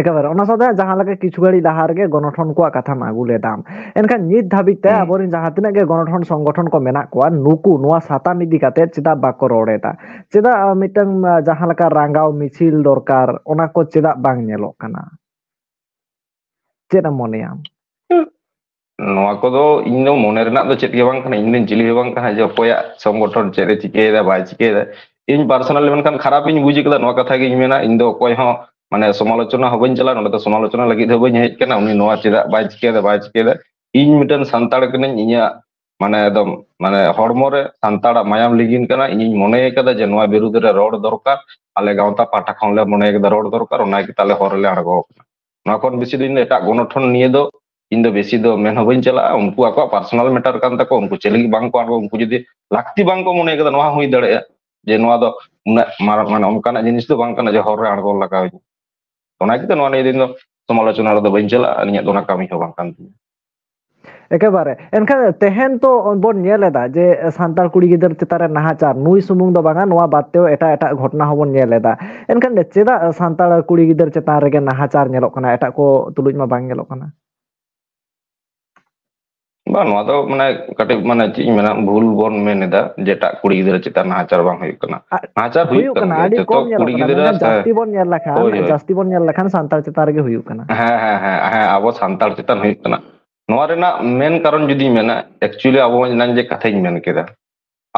ᱮᱠᱮᱵᱟᱨᱮ᱾ ᱚᱱᱟ ᱥᱟᱶᱛᱮ ᱡᱟᱦᱟᱸ ᱞᱮᱠᱟ ᱠᱤᱪᱷᱩ ᱜᱷᱟᱹᱲᱤᱡ ᱞᱟᱦᱟ ᱨᱮᱜᱮ ᱜᱚᱱᱚᱴᱷᱚᱱ ᱠᱚᱣᱟᱜ ᱠᱟᱛᱷᱟᱢ ᱟᱹᱜᱩ ᱞᱮᱫᱟ, ᱮᱱᱠᱷᱟᱱ ᱱᱤᱛ ᱫᱷᱟᱹᱵᱤᱡ ᱛᱮ ᱟᱵᱚᱨᱮᱱ ᱡᱟᱦᱟᱸ ᱛᱤᱱᱟᱹᱜ ᱜᱮ ᱜᱚᱱᱚᱴᱷᱚᱱ ᱥᱚᱝᱜᱚᱴᱷᱚᱱ ᱠᱚ ᱢᱮᱱᱟᱜ ᱠᱚᱣᱟ, ᱱᱩᱠᱩ ᱱᱚᱣᱟ ᱥᱟᱛᱟᱢ ᱤᱫᱤ ᱠᱟᱛᱮ ᱪᱮᱫᱟᱜ ᱵᱟᱠᱚ ᱨᱚᱲ ᱮᱫᱟ? ᱪᱮᱫᱟᱜ ᱢᱤᱫᱴᱟᱝ ᱡᱟᱦᱟᱸ ᱞᱮᱠᱟ ᱨᱟᱸᱜᱟᱣ ᱢᱤᱪᱷᱤᱞ ᱫᱚᱨᱠᱟᱨ, ᱚᱱᱟ ᱠᱚ ᱪᱮᱫᱟᱜ ᱵᱟᱝ ᱧᱮᱞᱚᱜ ᱠᱟᱱᱟ? ᱪᱮᱫ ᱮᱢ ᱢᱚᱱᱮᱭᱟ? ᱱᱚᱣᱟ ᱠᱚᱫᱚ ᱤᱧ ᱫᱚ ᱢᱚᱱᱮ ᱨᱮᱱᱟᱜ ᱫᱚ ᱪᱮᱫ ᱜᱮ ᱵᱟᱝ ᱠᱟᱱᱟ, ᱤᱧ ᱫᱚ ᱪᱤᱞᱤ ᱦᱚᱸ ᱵᱟᱝ ᱠᱟᱱᱟ ᱡᱮ ᱚᱠᱚᱭᱟᱜ ᱥᱚᱝᱜᱚᱴᱷᱚᱱ ᱪᱮᱫ ᱮ ᱪᱤᱠᱟᱹᱭᱮᱫᱟ ᱵᱟᱭ ᱪᱤᱠᱟᱹᱭᱮᱫᱟ᱾ ᱤᱧ ᱯᱟᱨᱥᱚᱱᱟᱞᱤ ᱢᱮᱱᱠᱷᱟᱱ ᱠᱷᱟᱨᱟᱯ ᱤᱧ ᱵᱩᱡᱽ ᱠᱟᱫᱟ, ᱱᱚᱣᱟ ᱠᱟᱛᱷᱟ ᱜᱮ ᱤᱧ ᱢᱮᱱᱟ᱾ ᱤᱧ ᱫᱚ ᱚᱠᱚᱭ ᱦᱚᱸ ᱢᱟᱱᱮ ᱥᱚᱢᱟᱞᱳᱪᱚᱱᱟ ᱦᱚᱸ ᱵᱟᱹᱧ ᱪᱟᱞᱟᱜᱼᱟ, ᱱᱚᱰᱮ ᱫᱚ ᱥᱚᱢᱟᱞᱳᱪᱚᱱᱟ ᱞᱟᱹᱜᱤᱫ ᱦᱚᱸ ᱵᱟᱹᱧ ᱦᱮᱡ ᱟᱠᱟᱱᱟ᱾ ᱩᱱᱤ ᱱᱚᱣᱟ ᱪᱮᱫᱟᱜ ᱵᱟᱭ ᱪᱤᱠᱟᱹᱭᱮᱫᱟ, ᱵᱟᱭ ᱪᱤᱠᱟᱹᱭᱮᱫᱟ, ᱤᱧ ᱢᱤᱫᱴᱮᱱ ᱥᱟᱱᱛᱟᱲ ᱠᱟᱹᱱᱟᱹᱧ, ᱤᱧᱟᱹᱜ ᱢᱟᱱᱮ ᱮᱠᱫᱚᱢ ᱢᱟᱱᱮ ᱦᱚᱲᱢᱚ ᱨᱮ ᱥᱟᱱᱛᱟᱲᱟᱜ ᱢᱟᱭᱟᱢ ᱞᱤᱸᱜᱤᱱ ᱠᱟᱱᱟ᱾ ᱤᱧᱤᱧ ᱢᱚᱱᱮ ᱠᱟᱫᱟ ᱡᱮ ᱱᱚᱣᱟ ᱵᱤᱨᱩᱫᱽ ᱨᱮ ᱨᱚᱲ ᱫᱚᱨᱠᱟᱨ, ᱟᱞᱮ ᱜᱟᱶᱛᱟ ᱯᱟᱦᱴᱟ ᱠᱷᱚᱱ ᱞᱮ ᱢᱚᱱᱮ ᱠᱟᱫᱟ ᱨᱚᱲ ᱫᱚᱨᱠᱟᱨ, ᱚᱱᱟ ᱤᱭᱠᱟᱹᱛᱮ ᱟᱞᱮ ᱦᱚᱨ ᱨᱮᱞᱮ ᱟᱬᱜᱚ ᱟᱠᱟᱱᱟ᱾ ᱱᱚᱣᱟ ᱠᱷᱚᱱ ᱵᱮᱥᱤ ᱫᱚ ᱤᱧ ᱫᱚ ᱮᱴᱟᱜ ᱜᱚᱱᱚᱴᱷᱚᱱ ᱱᱤᱭᱮ ᱫᱚ ᱤᱧ ᱫᱚ ᱵᱮᱥᱤ ᱫᱚ ᱢᱮᱱ ᱦᱚᱸ ᱵᱟᱹᱧ ᱪᱟᱞᱟᱜᱼᱟ᱾ ᱩᱱᱠᱩ ᱟᱠᱚᱣᱟᱜ ᱯᱟᱨᱥᱚᱱᱟᱞ ᱢᱮᱴᱟᱨ ᱠᱟᱱ ᱛᱟᱠᱚ, ᱩᱱᱠᱩ ᱪᱮᱫ ᱞᱟᱹᱜᱤᱫ ᱵᱟᱝ ᱠᱚ ᱟᱬᱜᱚ, ᱩᱱᱠᱩ ᱡᱩᱫᱤ ᱞᱟᱹᱠᱛᱤ ᱵᱟᱝ ᱠᱚ ᱢᱚᱱᱮ ᱠᱟᱫᱟ, ᱱᱚᱣᱟ ᱦᱚᱸ ᱦᱩᱭ ᱫᱟᱲᱮᱭᱟᱜᱼᱟ ᱡᱮ ᱱᱚᱣᱟ ᱫᱚ ᱩᱱᱟᱹᱜ ᱢᱟᱨᱟᱝ ᱢᱟᱱᱮ ᱚᱱᱠᱟᱱᱟᱜ ᱡᱤᱱᱤᱥ ᱫᱚ ᱵᱟᱝ ᱠᱟᱱᱟ ᱡᱮ ᱦᱚᱨ ᱨᱮ ᱟᱬᱜᱚ ᱞᱟᱜᱟᱣ ᱤᱧᱟ᱾ ᱚᱱᱟ ᱤᱭᱠᱟᱹᱛᱮ ᱱᱚᱣᱟ ᱱᱤᱭᱮ ᱫᱚ ᱤᱧ ᱫᱚ ᱥᱚᱢᱟᱞᱳᱪᱚᱱᱟ ᱨᱮᱫᱚ ᱵᱟᱹᱧ ᱪᱟᱞᱟᱜᱼᱟ, ᱟᱹᱞᱤᱧᱟᱜ ᱫᱚ ᱚᱱᱟ ᱠᱟᱹᱢᱤ ᱦᱚᱸ ᱵᱟᱝ ᱠᱟᱱ ᱛᱤᱧᱟ᱾ ᱮᱠᱮᱵᱟᱨᱮ᱾ ᱮᱱᱠᱷᱟᱱ ᱛᱮᱦᱮᱧ ᱛᱚ ᱵᱚᱱ ᱧᱮᱞ ᱮᱫᱟ ᱡᱮ ᱥᱟᱱᱛᱟᱲ ᱠᱩᱲᱤ ᱜᱤᱫᱟᱹᱨ ᱪᱮᱛᱟᱱ ᱨᱮ ᱱᱟᱦᱟᱪᱟᱨ, ᱱᱩᱭ ᱥᱩᱢᱩᱝ ᱫᱚ ᱵᱟᱝᱟ, ᱱᱚᱣᱟ ᱵᱟᱫ ᱛᱮᱦᱚᱸ ᱮᱴᱟᱜ ᱮᱴᱟᱜ ᱜᱷᱚᱴᱚᱱᱟ ᱦᱚᱸᱵᱚᱱ ᱧᱮᱞ ᱮᱫᱟ᱾ ᱮᱱᱠᱷᱟᱱ ᱪᱮᱫᱟᱜ ᱥᱟᱱᱛᱟᱲ ᱠᱩᱲᱤ ᱜᱤᱫᱟᱹᱨ ᱪᱮᱛᱟᱱ ᱨᱮᱜᱮ ᱱᱟᱦᱟᱪᱟᱨ ᱧᱮᱞᱚᱜ ᱠᱟᱱᱟ, ᱮᱴᱟᱜ ᱠᱚ ᱛᱩᱞᱩᱡ ᱢᱟ ᱵᱟᱝ ᱧᱮᱞᱚᱜ ᱠᱟᱱᱟ? ᱵᱟᱝ, ᱱᱚᱣᱟ ᱫᱚ ᱢᱟᱱᱮ ᱠᱟᱹᱴᱤᱡ ᱢᱟᱱᱮ ᱪᱮᱫ ᱤᱧ ᱢᱮᱱᱟ, ᱵᱷᱩᱞ ᱵᱚᱱ ᱢᱮᱱ ᱮᱫᱟ ᱡᱮ ᱮᱴᱟᱜ ᱠᱩᱲᱤ ᱜᱤᱫᱽᱨᱟᱹ ᱪᱮᱛᱟᱱ ᱱᱟᱦᱟᱪᱟᱨ ᱵᱟᱝ ᱦᱩᱭᱩᱜ ᱠᱟᱱᱟ᱾ ᱱᱟᱦᱟᱪᱟᱨ ᱦᱩᱭᱩᱜ ᱠᱟᱱ ᱜᱮᱭᱟ, ᱟᱹᱰᱤ ᱡᱚᱛᱚ ᱠᱚᱢ ᱧᱮᱞᱚᱜ ᱠᱩᱲᱤ ᱠᱟᱱᱟ, ᱜᱤᱫᱽᱨᱟᱹ ᱢᱮᱱᱠᱷᱟᱱ ᱥᱮ ᱡᱟᱹᱥᱛᱤ ᱵᱚᱱ ᱧᱮᱞ ᱞᱮᱠᱷᱟᱱ, ᱦᱳᱭ, ᱦᱳᱭ᱾ ᱡᱟᱹᱥᱛᱤ ᱵᱚᱱ ᱧᱮᱞ ᱞᱮᱠᱷᱟᱱ ᱥᱟᱱᱛᱟᱲ ᱪᱮᱛᱟᱱ ᱨᱮᱜᱮ ᱦᱩᱭᱩᱜ ᱠᱟᱱᱟ᱾ ᱦᱮᱸ, ᱦᱮᱸ, ᱦᱮᱸ, ᱦᱮᱸ, ᱟᱵᱚ ᱥᱟᱱᱛᱟᱲ ᱪᱮᱛᱟᱱ ᱦᱩᱭᱩᱜ ᱠᱟᱱᱟ᱾ ᱱᱚᱣᱟ ᱨᱮᱱᱟᱜ ᱢᱮᱱ ᱠᱟᱨᱚᱱ ᱡᱩᱫᱤᱧ ᱢᱮᱱᱟ, actually ᱟᱵᱚ ᱮᱱᱟᱝ ᱡᱮ ᱠᱟᱛᱷᱟᱧ ᱢᱮᱱ ᱠᱮᱫᱟ,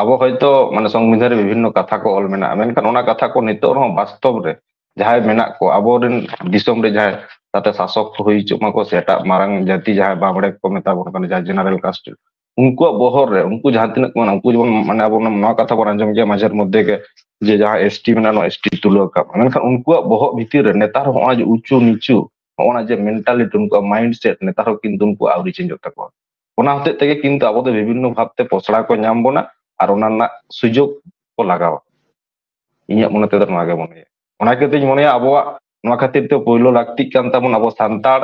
ᱟᱵᱚ ᱦᱚᱭᱛᱳ ᱢᱟᱱᱮ ᱥᱚᱝᱵᱤᱫᱷᱟᱱ ᱨᱮ ᱵᱤᱵᱷᱤᱱᱱᱚ ᱠᱟᱛᱷᱟ ᱠᱚ ᱚᱞ ᱢᱮᱱᱟᱜᱼᱟ, ᱢᱮᱱᱠᱷᱟᱱ ᱚᱱᱟ ᱠᱟᱛᱷᱟ ᱠᱚ ᱱᱤᱛᱚᱜ ᱨᱮᱦᱚᱸ ᱵᱟᱥᱛᱚᱵ ᱨᱮ ᱡᱟᱦᱟᱸᱭ ᱢᱮᱱᱟᱜ ᱠᱚ, ᱟᱵᱚᱨᱮᱱ ᱫᱤᱥᱚᱢ ᱨᱮ ᱡᱟᱦᱟᱸᱭ ᱛᱟᱛᱮ ᱥᱟᱥᱚᱠ ᱠᱚ ᱦᱩᱭ ᱦᱚᱪᱚᱜ ᱢᱟᱠᱚ, ᱥᱮ ᱮᱴᱟᱜ ᱢᱟᱨᱟᱝ ᱡᱟᱹᱛᱤ ᱡᱟᱦᱟᱸᱭ ᱵᱟᱵᱲᱮ ᱠᱚ ᱢᱮᱛᱟ ᱵᱚᱱ ᱠᱟᱱᱟ, ᱡᱟᱦᱟᱸ ᱡᱮᱱᱟᱨᱮᱞ ᱠᱟᱥᱴ, ᱩᱱᱠᱩᱣᱟᱜ ᱵᱚᱦᱚᱨ ᱨᱮ ᱩᱱᱠᱩ ᱡᱟᱦᱟᱸ ᱛᱤᱱᱟᱹᱜ ᱠᱚ ᱢᱮᱱᱟᱜᱼᱟ, ᱩᱱᱠᱩ ᱡᱮᱢᱚᱱ ᱢᱟᱱᱮ ᱟᱵᱚ ᱱᱚᱣᱟ ᱠᱟᱛᱷᱟ ᱵᱚᱱ ᱟᱸᱡᱚᱢ ᱜᱮᱭᱟ ᱢᱟᱡᱷᱮᱨ ᱢᱚᱫᱽᱫᱷᱮ ᱜᱮ ᱡᱮ ᱡᱟᱦᱟᱸ ᱮᱥᱴᱤ ᱢᱮᱱᱟᱜᱼᱟ, ᱱᱚᱣᱟ ᱮᱥᱴᱤ ᱛᱩᱞᱟᱹ ᱟᱠᱟᱫ ᱵᱚᱱᱟ᱾ ᱢᱮᱱᱠᱷᱟᱱ ᱩᱱᱠᱩᱣᱟᱜ ᱵᱚᱦᱚᱜ ᱵᱷᱤᱛᱤᱨ ᱨᱮ ᱱᱮᱛᱟᱨ ᱦᱚᱸ ᱱᱚᱜᱼᱚᱭ ᱡᱮ ᱩᱪᱩ ᱱᱤᱪᱩ, ᱱᱚᱜᱼᱚ ᱱᱟ ᱡᱮ ᱢᱮᱱᱴᱟᱞᱤᱴᱤ, ᱩᱱᱠᱩᱣᱟᱜ ᱢᱟᱭᱤᱱᱰ ᱥᱮᱴ ᱱᱮᱛᱟᱨ ᱦᱚᱸ ᱠᱤᱱᱛᱩ ᱩᱱᱠᱩ ᱟᱹᱣᱨᱤ ᱪᱮᱧᱡᱚᱜ ᱛᱟᱠᱚᱣᱟ᱾ ᱚᱱᱟ ᱦᱚᱛᱮᱡ ᱛᱮᱜᱮ ᱠᱤᱱᱛᱩ ᱟᱵᱚ ᱫᱚ ᱵᱤᱵᱷᱤᱱᱱᱚ ᱵᱷᱟᱵᱛᱮ ᱯᱚᱥᱲᱟ ᱠᱚ ᱧᱟᱢ ᱵᱚᱱᱟ ᱟᱨ ᱚᱱᱟ ᱨᱮᱱᱟᱜ ᱥᱩᱡᱳᱜᱽ ᱠᱚ ᱞᱟᱜᱟᱣᱟ᱾ ᱤᱧᱟᱹᱜ ᱢᱚᱱᱮ ᱛᱮᱫᱚ ᱱᱚᱣᱟ ᱜᱮ ᱢᱚᱱᱮᱭᱟ᱾ ᱚᱱᱟ ᱠᱷᱟᱹᱛᱤᱨ ᱛᱤᱧ ᱢᱚᱱᱮᱭᱟ ᱟᱵᱚᱣᱟᱜ ᱱᱚᱣᱟ ᱠᱷᱟᱹᱛᱤᱨ ᱛᱮ ᱯᱳᱭᱞᱳ ᱞᱟᱹᱠᱛᱤᱜ ᱠᱟᱱ ᱛᱟᱵᱚᱱ ᱟᱵᱚ ᱥᱟᱱᱛᱟᱲ,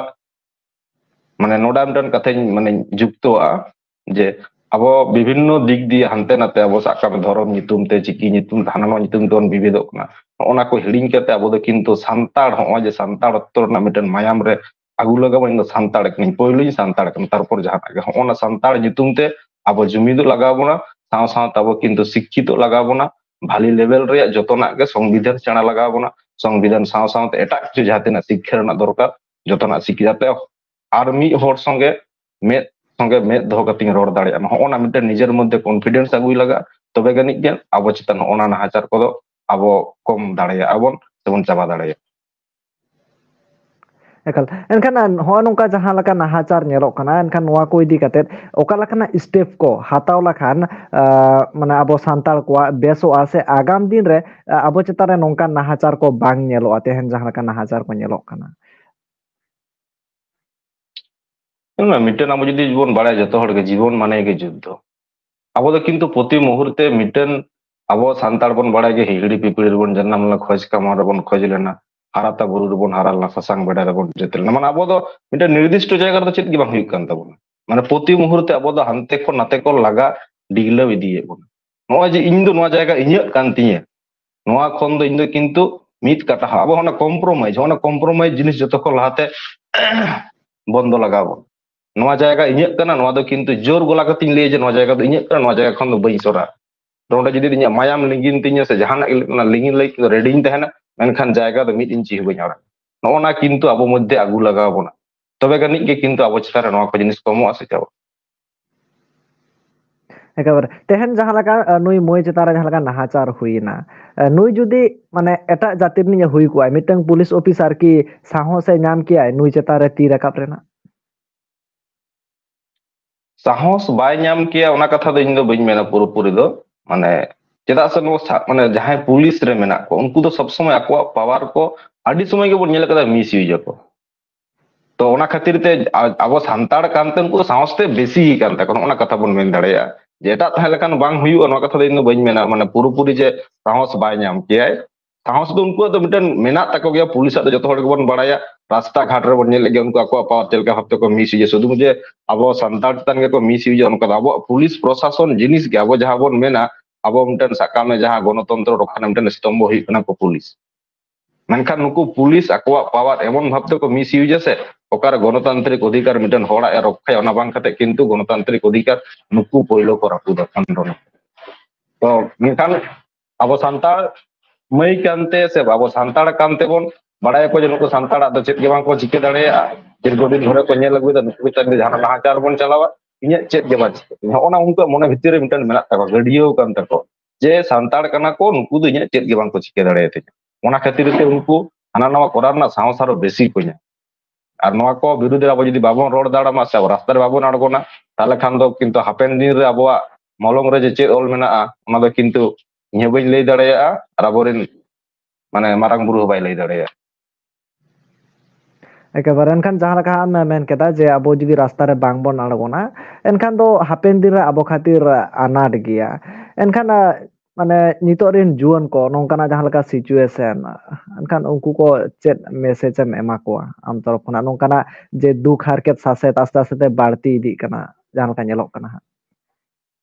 ᱢᱟᱱᱮ ᱱᱚᱰᱮ ᱢᱤᱫᱴᱮᱱ ᱠᱟᱛᱷᱟᱧ ᱢᱟᱱᱮᱧ ᱡᱩᱠᱛᱚᱣᱟᱜᱼᱟ ᱡᱮ ᱟᱵᱚ ᱵᱤᱵᱷᱤᱱᱱᱚ ᱫᱤᱠ ᱫᱤᱭᱮ ᱦᱟᱱᱛᱮ ᱱᱟᱛᱮ ᱟᱵᱚ ᱥᱟᱵ ᱠᱟᱜ ᱢᱮ ᱫᱷᱚᱨᱚᱢ ᱧᱩᱛᱩᱢ ᱛᱮ, ᱪᱤᱠᱤ ᱧᱩᱛᱩᱢ ᱛᱮ, ᱦᱟᱱᱟ ᱱᱚᱣᱟ ᱧᱩᱛᱩᱢ ᱛᱮᱵᱚᱱ ᱵᱤᱵᱷᱮᱫᱚᱜ ᱠᱟᱱᱟ᱾ ᱱᱚᱜᱼᱚ ᱱᱟ ᱠᱚ ᱦᱤᱲᱤᱧ ᱠᱟᱛᱮ ᱟᱵᱚ ᱫᱚ ᱠᱤᱱᱛᱩ ᱥᱟᱱᱛᱟᱲ, ᱦᱚᱸᱜᱼᱚᱭ ᱡᱮ ᱥᱟᱱᱛᱟᱲᱚᱛᱛᱚ ᱨᱮᱱᱟᱜ ᱢᱤᱫᱴᱮᱱ ᱢᱟᱭᱟᱢ ᱨᱮ ᱟᱹᱜᱩ ᱞᱟᱜᱟᱣ ᱵᱚᱱᱟ, ᱤᱧ ᱫᱚ ᱥᱟᱱᱛᱟᱲ ᱠᱟᱹᱱᱟᱹᱧ, ᱯᱳᱭᱞᱳᱧ ᱥᱟᱱᱛᱟᱲ ᱠᱟᱱᱟ, ᱛᱟᱨᱯᱚᱨ ᱡᱟᱦᱟᱱᱟᱜ ᱜᱮ᱾ ᱦᱚᱸᱜᱼᱚ ᱱᱟ ᱥᱟᱱᱛᱟᱲ ᱧᱩᱛᱩᱢ ᱛᱮ ᱟᱵᱚ ᱡᱩᱢᱤᱫᱚᱜ ᱞᱟᱜᱟᱣ ᱵᱚᱱᱟ, ᱥᱟᱶ ᱥᱟᱶᱛᱮ ᱟᱵᱚ ᱠᱤᱱᱛᱩ ᱥᱤᱠᱠᱷᱤᱛᱚᱜ ᱞᱟᱜᱟᱣ ᱵᱚᱱᱟ, ᱵᱷᱟᱞᱤ ᱞᱮᱵᱮᱞ ᱨᱮᱭᱟᱜ ᱡᱚᱛᱚᱱᱟᱜ ᱜᱮ ᱥᱚᱝᱵᱤᱫᱷᱟᱱ ᱥᱮᱬᱟ ᱞᱟᱜᱟᱣ ᱵᱚᱱᱟ, ᱥᱚᱝᱵᱤᱫᱷᱟᱱ ᱥᱟᱶ ᱥᱟᱶᱛᱮ ᱮᱴᱟᱜ ᱠᱤᱪᱷᱩ ᱡᱟᱦᱟᱸ ᱛᱤᱱᱟᱹᱜ ᱥᱤᱠᱠᱷᱟ ᱨᱮᱱᱟᱜ ᱫᱚᱨᱠᱟᱨ ᱡᱚᱛᱚᱱᱟᱜ ᱥᱤᱠᱠᱷᱟ, ᱡᱟᱛᱮ ᱟᱨ ᱢᱤᱫ ᱦᱚᱲ ᱥᱚᱸᱜᱮ ᱢᱮᱫ ᱥᱚᱸᱜᱮ ᱢᱮᱫ ᱫᱚᱦᱚ ᱠᱟᱛᱮᱧ ᱨᱚᱲ ᱫᱟᱲᱮᱭᱟᱜ ᱢᱟ᱾ ᱦᱚᱸᱜᱼᱚ ᱱᱟ ᱢᱤᱫᱴᱮᱱ ᱱᱤᱡᱮᱨ ᱢᱚᱫᱽᱫᱷᱮ ᱠᱚᱱᱯᱷᱤᱰᱮᱱᱥ ᱟᱹᱜᱩᱭ ᱞᱟᱜᱟᱜᱼᱟ, ᱛᱚᱵᱮ ᱡᱟᱹᱱᱤᱡ ᱜᱮ ᱟᱵᱚ ᱪᱮᱛᱟᱱ ᱦᱚᱸᱜᱼᱚ ᱱᱟ ᱱᱟᱦᱟᱪᱟᱨ ᱠᱚᱫᱚ ᱟᱵᱚ ᱠᱚᱢ ᱫᱟᱲᱮᱭᱟᱜᱼᱟ ᱵᱚᱱ ᱥᱮᱵᱚᱱ ᱪᱟᱵᱟ ᱫᱟᱲᱮᱭᱟᱜᱼᱟ᱾ ᱮᱠᱟᱞ᱾ ᱮᱱᱠᱷᱟᱱ, ᱟ, ᱱᱚᱜᱼᱚ ᱱᱚᱝᱠᱟ ᱡᱟᱦᱟᱸ ᱞᱮᱠᱟ ᱱᱟᱦᱟᱪᱟᱨ ᱧᱮᱞᱚᱜ ᱠᱟᱱᱟ, ᱮᱱᱠᱷᱟᱱ ᱱᱚᱣᱟ ᱠᱚ ᱤᱫᱤ ᱠᱟᱛᱮᱫ ᱚᱠᱟ ᱞᱮᱠᱟᱱᱟᱜ step ᱠᱚ ᱦᱟᱛᱟᱣ ᱞᱮᱠᱷᱟᱱ, ᱟ, ᱢᱟᱱᱮ ᱟᱵᱚ ᱥᱟᱱᱛᱟᱲ ᱠᱚᱣᱟᱜ ᱵᱮᱥᱚᱜᱼᱟ ᱥᱮ ᱟᱜᱟᱢ ᱫᱤᱱ ᱨᱮ, ᱟ, ᱟᱵᱚ ᱪᱮᱛᱟᱱ ᱨᱮ ᱱᱚᱝᱠᱟᱱ ᱱᱟᱦᱟᱪᱟᱨ ᱠᱚ ᱵᱟᱝ ᱧᱮᱞᱚᱜᱼᱟ, ᱛᱮᱦᱮᱧ ᱡᱟᱦᱟᱸ ᱞᱮᱠᱟ ᱱᱟᱦᱟᱪᱟᱨ ᱠᱚ ᱧᱮᱞᱚᱜ ᱠᱟᱱᱟ? ᱧᱮᱞ ᱢᱮ, ᱢᱤᱫᱴᱮᱱ ᱟᱵᱚ ᱡᱩᱫᱤ ᱵᱚᱱ ᱵᱟᱲᱟᱭᱟ ᱡᱚᱛᱚ ᱦᱚᱲ ᱜᱮ ᱡᱤᱵᱚᱱ ᱢᱟᱱᱮ ᱜᱮ ᱡᱩᱫᱽᱫᱷᱚ᱾ ᱟᱵᱚ ᱫᱚ ᱠᱤᱱᱛᱩ ᱯᱨᱚᱛᱤ ᱢᱩᱦᱩᱨᱛᱮ ᱢᱤᱫᱴᱮᱱ, ᱟᱵᱚ ᱥᱟᱱᱛᱟᱲ ᱵᱚᱱ ᱵᱟᱲᱟᱭ ᱜᱮ ᱦᱤᱦᱤᱲᱤ ᱯᱤᱯᱤᱲᱤ ᱨᱮᱵᱚᱱ ᱡᱟᱱᱟᱢ ᱞᱮᱱᱟ, ᱠᱷᱚᱡᱽ ᱠᱟᱢᱟᱣ ᱨᱮᱵᱚᱱ ᱠᱷᱚᱡᱽ ᱞᱮᱱᱟ, ᱦᱟᱨᱟᱛᱟ ᱵᱩᱨᱩ ᱨᱮᱵᱚᱱ ᱦᱟᱨᱟ ᱞᱮᱱᱟ, ᱥᱟᱥᱟᱝ ᱵᱮᱲᱟ ᱨᱮᱵᱚᱱ ᱡᱟᱹᱛᱤ ᱞᱮᱱᱟ᱾ ᱢᱟᱱᱮ ᱟᱵᱚ ᱫᱚ ᱢᱤᱫᱴᱮᱱ ᱱᱤᱨᱫᱤᱥᱴᱚ ᱡᱟᱭᱜᱟ ᱨᱮᱫᱚ ᱪᱮᱫ ᱜᱮ ᱵᱟᱝ ᱦᱩᱭᱩᱜ ᱠᱟᱱ ᱛᱟᱵᱚᱱᱟ᱾ ᱢᱟᱱᱮ ᱯᱨᱚᱛᱤ ᱢᱩᱦᱩᱨᱛᱮ ᱟᱵᱚ ᱫᱚ ᱦᱟᱱᱛᱮ ᱠᱷᱚᱱ ᱱᱟᱛᱮ ᱠᱚ ᱞᱟᱜᱟ ᱰᱤᱜᱞᱟᱹᱣ ᱤᱫᱤᱭᱮᱫ ᱵᱚᱱᱟ᱾ ᱱᱚᱜᱼᱚᱭ ᱡᱮ ᱤᱧ ᱫᱚ ᱱᱚᱣᱟ ᱡᱟᱭᱜᱟ ᱤᱧᱟᱹᱜ ᱠᱟᱱ ᱛᱤᱧᱟᱹ, ᱱᱚᱣᱟ ᱠᱷᱚᱱ ᱫᱚ ᱤᱧ ᱫᱚ ᱠᱤᱱᱛᱩ ᱢᱤᱫ ᱠᱟᱴᱟ ᱦᱚᱸ, ᱟᱵᱚ ᱚᱱᱟ ᱠᱚᱢᱯᱨᱳᱢᱟᱭᱤᱡᱽ, ᱚᱱᱟ ᱠᱚᱢᱯᱨᱳᱢᱟᱭᱤᱡᱽ ᱡᱤᱱᱤᱥ ᱡᱚᱛᱚ ᱠᱷᱚᱱ ᱞᱟᱦᱟᱛᱮ ᱵᱚᱱᱫᱚ ᱞᱟᱜᱟᱣ ᱵᱚᱱᱟ᱾ ᱱᱚᱣᱟ ᱡᱟᱭᱜᱟ ᱤᱧᱟᱹᱜ ᱠᱟᱱᱟ, ᱱᱚᱣᱟ ᱫᱚ ᱠᱤᱱᱛᱩ ᱡᱳᱨ ᱜᱚᱞᱟ ᱠᱟᱛᱮᱧ ᱞᱟᱹᱭᱟ ᱡᱮ ᱱᱚᱣᱟ ᱡᱟᱭᱜᱟ ᱫᱚ ᱤᱧᱟᱹᱜ ᱠᱟᱱᱟ, ᱱᱚᱣᱟ ᱡᱟᱭᱜᱟ ᱠᱷᱚᱱ ᱫᱚ ᱵᱟᱹᱧ ᱥᱚᱨᱟ᱾ ᱱᱚᱰᱮ ᱡᱩᱫᱤ ᱤᱧᱟᱹᱜ ᱢᱟᱭᱟᱢ ᱞᱤᱸᱜᱤᱱ ᱛᱤᱧᱟ ᱥᱮ ᱡᱟᱦᱟᱱᱟᱜ ᱜᱮ ᱚᱱᱟ ᱞᱤᱸᱜᱤᱱ ᱞᱟᱹᱜᱤᱫ ᱛᱮᱫᱚ ᱨᱮᱰᱤᱧ ᱛᱟᱦᱮᱱᱟ, ᱢᱮᱱᱠᱷᱟᱱ ᱡᱟᱭᱜᱟ ᱫᱚ ᱢᱤᱫ ᱤᱧᱪᱤ ᱦᱚᱸ ᱵᱟᱹᱧ ᱟᱲᱟᱜᱟ᱾ ᱱᱚᱜᱼᱚ ᱱᱟ ᱠᱤᱱᱛᱩ ᱟᱵᱚ ᱢᱚᱫᱽᱫᱷᱮ ᱟᱹᱜᱩ ᱞᱟᱜᱟᱣ ᱵᱚᱱᱟ, ᱛᱚᱵᱮ ᱟᱹᱱᱤᱡ ᱜᱮ ᱠᱤᱱᱛᱩ ᱟᱵᱚ ᱪᱮᱛᱟᱱ ᱨᱮ ᱱᱚᱣᱟ ᱠᱚ ᱡᱤᱱᱤᱥ ᱠᱚᱢᱚᱜᱼᱟ ᱥᱮ ᱪᱟᱵᱟᱜᱼᱟ᱾ ᱮᱠᱮᱵᱟᱨᱮ᱾ ᱛᱮᱦᱮᱧ ᱡᱟᱦᱟᱸ ᱞᱮᱠᱟ, ᱟ, ᱱᱩᱭ ᱢᱟᱹᱭ ᱪᱮᱛᱟᱱ ᱨᱮ ᱡᱟᱦᱟᱸ ᱞᱮᱠᱟ ᱱᱟᱦᱟᱪᱟᱨ ᱦᱩᱭᱮᱱᱟ, ᱟ, ᱱᱩᱭ ᱡᱩᱫᱤ ᱢᱟᱱᱮ ᱮᱴᱟᱜ ᱡᱟᱹᱛᱤ ᱨᱤᱱᱤᱡ ᱮ ᱦᱩᱭ ᱠᱚᱜᱼᱟᱭ, ᱢᱤᱫᱴᱟᱝ ᱯᱩᱞᱤᱥ ᱚᱯᱷᱤᱥᱟᱨ ᱠᱤ ᱥᱟᱦᱚᱥ ᱮ ᱧᱟᱢ ᱠᱮᱭᱟᱭ ᱱᱩᱭ ᱪᱮᱛᱟᱱ ᱨᱮ ᱛᱤ ᱨᱟᱠᱟᱵ ᱨᱮᱱᱟᱜ? ᱥᱟᱦᱚᱥ ᱵᱟᱭ ᱧᱟᱢ ᱠᱮᱭᱟ, ᱚᱱᱟ ᱠᱟᱛᱷᱟ ᱫᱚ ᱤᱧ ᱫᱚ ᱵᱟᱹᱧ ᱢᱮᱱᱟ ᱯᱩᱨᱟᱹᱯᱩᱨᱤ ᱫᱚ᱾ ᱢᱟᱱᱮ, ᱪᱮᱫᱟᱜ ᱥᱮ ᱱᱚᱣᱟ ᱥᱟ-, ᱢᱟᱱᱮ, ᱡᱟᱦᱟᱸᱭ ᱯᱩᱞᱤᱥ ᱨᱮ ᱢᱮᱱᱟᱜ ᱠᱚ, ᱩᱱᱠᱩ ᱫᱚ ᱥᱚᱵ ᱥᱚᱢᱚᱭ ᱟᱠᱚᱣᱟᱜ ᱯᱟᱣᱟᱨ ᱠᱚ ᱟᱹᱰᱤ ᱥᱚᱢᱚᱭ ᱜᱮᱵᱚᱱ ᱧᱮᱞ ᱟᱠᱟᱫᱟ, ᱢᱤᱥ ᱤᱭᱩᱡᱽ ᱟᱠᱚ᱾ ᱛᱚ, ᱚᱱᱟ ᱠᱷᱟᱹᱛᱤᱨ ᱛᱮ ᱟ-, ᱟᱵᱚ ᱥᱟᱱᱛᱟᱲ ᱠᱟᱱᱛᱮ ᱩᱱᱠᱩ ᱫᱚ ᱥᱟᱦᱚᱥ ᱛᱮ ᱵᱮᱥᱤ ᱠᱟᱱ ᱛᱟᱠᱚᱣᱟ, ᱚᱱᱟ ᱠᱟᱛᱷᱟ ᱵᱚᱱ ᱢᱮᱱ ᱫᱟᱲᱮᱭᱟᱜᱼᱟ᱾ ᱡᱮ ᱮᱴᱟᱜ ᱛᱟᱦᱮᱸ ᱞᱮᱠᱷᱟᱱ ᱵᱟᱝ ᱦᱩᱭᱩᱜᱼᱟ, ᱱᱚᱣᱟ ᱠᱟᱛᱷᱟ ᱫᱚ ᱤᱧ ᱫᱚ ᱵᱟᱹᱧ ᱢᱮᱱᱟ, ᱢᱟᱱᱮ, ᱯᱩᱨᱟᱹᱯᱩᱨᱤ ᱡᱮ ᱥᱟᱦᱚᱥ ᱵᱟᱭ ᱧᱟᱢ ᱠᱮᱭᱟᱭ᱾ ᱥᱟᱦᱚᱥ ᱫᱚ ᱩᱱᱠᱩᱣᱟᱜ ᱫᱚ ᱢᱤᱫᱴᱮᱱ ᱢᱮᱱᱟᱜ ᱛᱟᱠᱚ ᱜᱮᱭᱟ, ᱯᱩᱞᱤᱥᱟᱜ ᱫᱚ ᱡᱚᱛᱚ ᱦᱚᱲ ᱜᱮᱵᱚᱱ ᱵᱟᱲᱟᱭᱟ᱾ ᱨᱟᱥᱛᱟ ᱜᱷᱟᱴ ᱨᱮᱵᱚᱱ ᱧᱮᱞ ᱞᱮᱫ ᱜᱮᱭᱟ, ᱩᱱᱠᱩ ᱟᱠᱚᱣᱟᱜ ᱯᱟᱣᱟᱨ ᱪᱮᱫ ᱞᱮᱠᱟ ᱵᱷᱟᱵ ᱛᱮᱠᱚ ᱢᱤᱥ ᱤᱭᱩᱡᱟ, ᱥᱩᱫᱷᱩ ᱡᱮ ᱟᱵᱚ ᱥᱟᱱᱛᱟᱲ ᱪᱮᱛᱟᱱ ᱜᱮᱠᱚ ᱢᱤᱥ ᱤᱭᱩᱡᱟ, ᱚᱱᱠᱟ ᱫᱚ ᱟᱵᱚᱣᱟᱜ ᱯᱩᱞᱤᱥ ᱯᱨᱚᱥᱟᱥᱚᱱ ᱡᱤᱱᱤᱥ ᱜᱮ, ᱟᱵᱚ ᱡᱟᱦᱟᱸ ᱵᱚᱱ ᱢᱮᱱᱟ, ᱟᱵᱚ ᱢᱤᱫᱴᱮᱱ, ᱥᱟᱵ ᱠᱟᱜ ᱢᱮ, ᱡᱟᱦᱟᱸ ᱜᱚᱱᱚᱛᱚᱱᱛᱨᱚ ᱨᱚᱠᱠᱷᱟ ᱨᱮᱱᱟᱜ ᱢᱤᱫᱴᱮᱱ ᱥᱛᱚᱢᱵᱷᱚ ᱦᱩᱭᱩᱜ ᱠᱟᱱᱟ ᱠᱚ ᱯᱩᱞᱤᱥ᱾ ᱢᱮᱱᱠᱷᱟᱱ ᱱᱩᱠᱩ ᱯᱩᱞᱤᱥ ᱟᱠᱚᱣᱟᱜ ᱯᱟᱣᱟᱨ ᱮᱢᱚᱱ ᱵᱷᱟᱵ ᱛᱮᱠᱚ ᱢᱤᱥ ᱤᱭᱩᱡᱟ ᱥᱮ, ᱚᱠᱟᱨᱮ ᱜᱚᱱᱚᱛᱟᱱᱛᱨᱤᱠ ᱚᱫᱷᱤᱠᱟᱨ ᱢᱤᱫᱴᱮᱱ ᱦᱚᱲᱟᱜ ᱮ ᱨᱚᱠᱠᱷᱟᱭᱟ, ᱚᱱᱟ ᱵᱟᱝ ᱠᱟᱛᱮ ᱠᱤᱱᱛᱩ ᱜᱚᱱᱚᱛᱟᱱᱛᱨᱤᱠ ᱚᱫᱷᱤᱠᱟᱨ ᱱᱩᱠᱩ ᱯᱳᱭᱞᱳ ᱠᱚ ᱨᱟᱹᱯᱩᱫᱟ, ᱠᱷᱚᱸᱰᱚᱱᱟ᱾ ᱛᱚ ᱢᱮᱱᱠᱷᱟᱱ ᱟᱵᱚ ᱥᱟᱱᱛᱟᱲ ᱢᱟᱹᱭ ᱠᱟᱱᱛᱮ ᱥᱮ ᱟᱵᱚ ᱥᱟᱱᱛᱟᱲ ᱠᱟᱱ ᱛᱮᱵᱚᱱ ᱵᱟᱲᱟᱭᱟᱠᱚ ᱡᱮ ᱱᱩᱠᱩ ᱥᱟᱱᱛᱟᱲᱟᱜ ᱫᱚ ᱪᱮᱫ ᱜᱮ ᱵᱟᱝ ᱠᱚ ᱪᱤᱠᱟᱹ ᱫᱟᱲᱮᱭᱟᱜᱼᱟ᱾ ᱫᱤᱨᱜᱷᱚ ᱫᱤᱱ ᱫᱷᱚᱨᱮ ᱠᱚ ᱧᱮᱞ ᱟᱹᱜᱩᱭᱮᱫᱟ, ᱱᱩᱠᱩ ᱪᱮᱛᱟᱱ ᱨᱮ ᱡᱟᱦᱟᱱᱟᱜ ᱱᱟᱦᱟᱪᱟᱨ ᱵᱚᱱ ᱪᱟᱞᱟᱣᱟ, ᱤᱧᱟᱹᱜ ᱪᱮᱫ ᱜᱮ ᱵᱟᱝ ᱪᱤᱠᱟᱹᱜ ᱛᱤᱧᱟ᱾ ᱦᱚᱸᱜᱼᱚ ᱱᱟ ᱩᱱᱠᱩᱣᱟᱜ ᱢᱚᱱᱮ ᱵᱷᱤᱛᱤᱨ ᱨᱮ ᱢᱤᱫᱴᱮᱱ ᱢᱮᱱᱟᱜ ᱛᱟᱠᱚᱣᱟ, ᱜᱟᱹᱰᱭᱟᱹᱣ ᱠᱟᱱ ᱛᱟᱠᱚᱣᱟ ᱡᱮ ᱥᱟᱱᱛᱟᱲ ᱠᱟᱱᱟ ᱠᱚ, ᱱᱩᱠᱩ ᱫᱚ ᱤᱧᱟᱹᱜ ᱪᱮᱫ ᱜᱮ ᱵᱟᱝ ᱠᱚ ᱪᱤᱠᱟᱹ ᱫᱟᱲᱮᱭᱟᱛᱤᱧᱟ᱾ ᱚᱱᱟ ᱠᱷᱟᱹᱛᱤᱨ ᱛᱮ ᱩᱱᱠᱩ ᱦᱟᱱᱟ ᱱᱟᱣᱟ ᱠᱚᱨᱟᱣ ᱨᱮᱱᱟᱜ ᱥᱟᱦᱚᱥ ᱟᱨᱚ ᱵᱮᱥᱤ ᱠᱚ ᱧᱟᱢᱟ᱾ ᱟᱨ ᱱᱚᱣᱟ ᱠᱚ ᱵᱤᱨᱩᱫᱷ ᱨᱮ ᱟᱵᱚ ᱡᱩᱫᱤ ᱵᱟᱵᱚᱱ ᱨᱚᱲ ᱫᱟᱲᱮᱭᱟᱜ ᱢᱟ ᱥᱮ ᱟᱵᱚ ᱨᱟᱥᱛᱟ ᱨᱮ ᱵᱟᱵᱚᱱ ᱟᱬᱜᱚᱱᱟ, ᱛᱟᱦᱚᱞᱮ ᱠᱷᱟᱱ ᱫᱚ ᱠᱤᱱᱛᱩ ᱦᱟᱯᱮᱱ ᱫᱤᱱ ᱨᱮ ᱟᱵᱚᱣᱟᱜ ᱢᱚᱞᱚᱝ ᱨᱮ ᱡᱮ ᱪᱮᱫ ᱚᱞ ᱢᱮᱱᱟᱜᱼᱟ, ᱚᱱᱟ ᱫᱚ ᱠᱤᱱᱛᱩ ᱤᱧ ᱦᱚᱸ ᱵᱟᱹᱧ ᱞᱟᱹᱭ ᱫᱟᱲᱮᱭᱟᱜᱼᱟ ᱟᱨ ᱟᱵᱚᱨᱮᱱ ᱢᱟᱱᱮ ᱢᱟᱨᱟᱝ ᱵᱩᱨᱩ ᱦᱚᱸ ᱵᱟᱭ ᱞᱟᱹᱭ ᱫᱟᱲᱮᱭᱟᱜᱼᱟ᱾ ᱮᱠᱮᱵᱟᱨᱮ᱾ ᱮᱱᱠᱷᱟᱱ ᱡᱟᱦᱟᱸ ᱞᱮᱠᱟ ᱟᱢ ᱢᱮᱱ ᱠᱮᱫᱟ ᱡᱮ ᱟᱵᱚ ᱡᱩᱫᱤ ᱨᱟᱥᱛᱟ ᱨᱮ ᱵᱟᱝ ᱵᱚᱱ ᱟᱬᱜᱚᱱᱟ, ᱮᱱᱠᱷᱟᱱ ᱫᱚ ᱦᱟᱯᱮᱱ ᱫᱤᱱ ᱨᱮ ᱟᱵᱚ ᱠᱷᱟᱹᱛᱤᱨ ᱟᱱᱟᱴ ᱜᱮᱭᱟ᱾ ᱮᱱᱠᱷᱟᱱ ᱟᱸ, ᱢᱟᱱᱮ ᱱᱤᱛᱚᱜ ᱨᱮᱱ ᱡᱩᱣᱟᱹᱱ ᱠᱚ ᱱᱚᱝᱠᱟᱱᱟᱜ ᱡᱟᱦᱟᱸ ᱞᱮᱠᱟ situation, ᱮᱱᱠᱷᱟᱱ ᱩᱱᱠᱩ ᱠᱚ ᱪᱮᱫ message ᱮᱢ ᱮᱢᱟ ᱠᱚᱣᱟ ᱟᱢ ᱛᱚᱨᱚᱯ ᱠᱷᱚᱱᱟᱜ? ᱱᱚᱝᱠᱟᱱᱟᱜ ᱡᱮ ᱫᱩᱠ ᱦᱟᱨᱠᱮᱛ ᱥᱟᱥᱮᱛ ᱟᱥᱛᱮ ᱟᱥᱛᱮ ᱛᱮ ᱵᱟᱹᱲᱛᱤ ᱤᱫᱤᱜ ᱠᱟᱱᱟ, ᱡᱟᱦᱟᱸ ᱞᱮᱠᱟ ᱧᱮᱞᱚᱜ ᱠᱟᱱᱟ ᱦᱟᱸᱜ᱾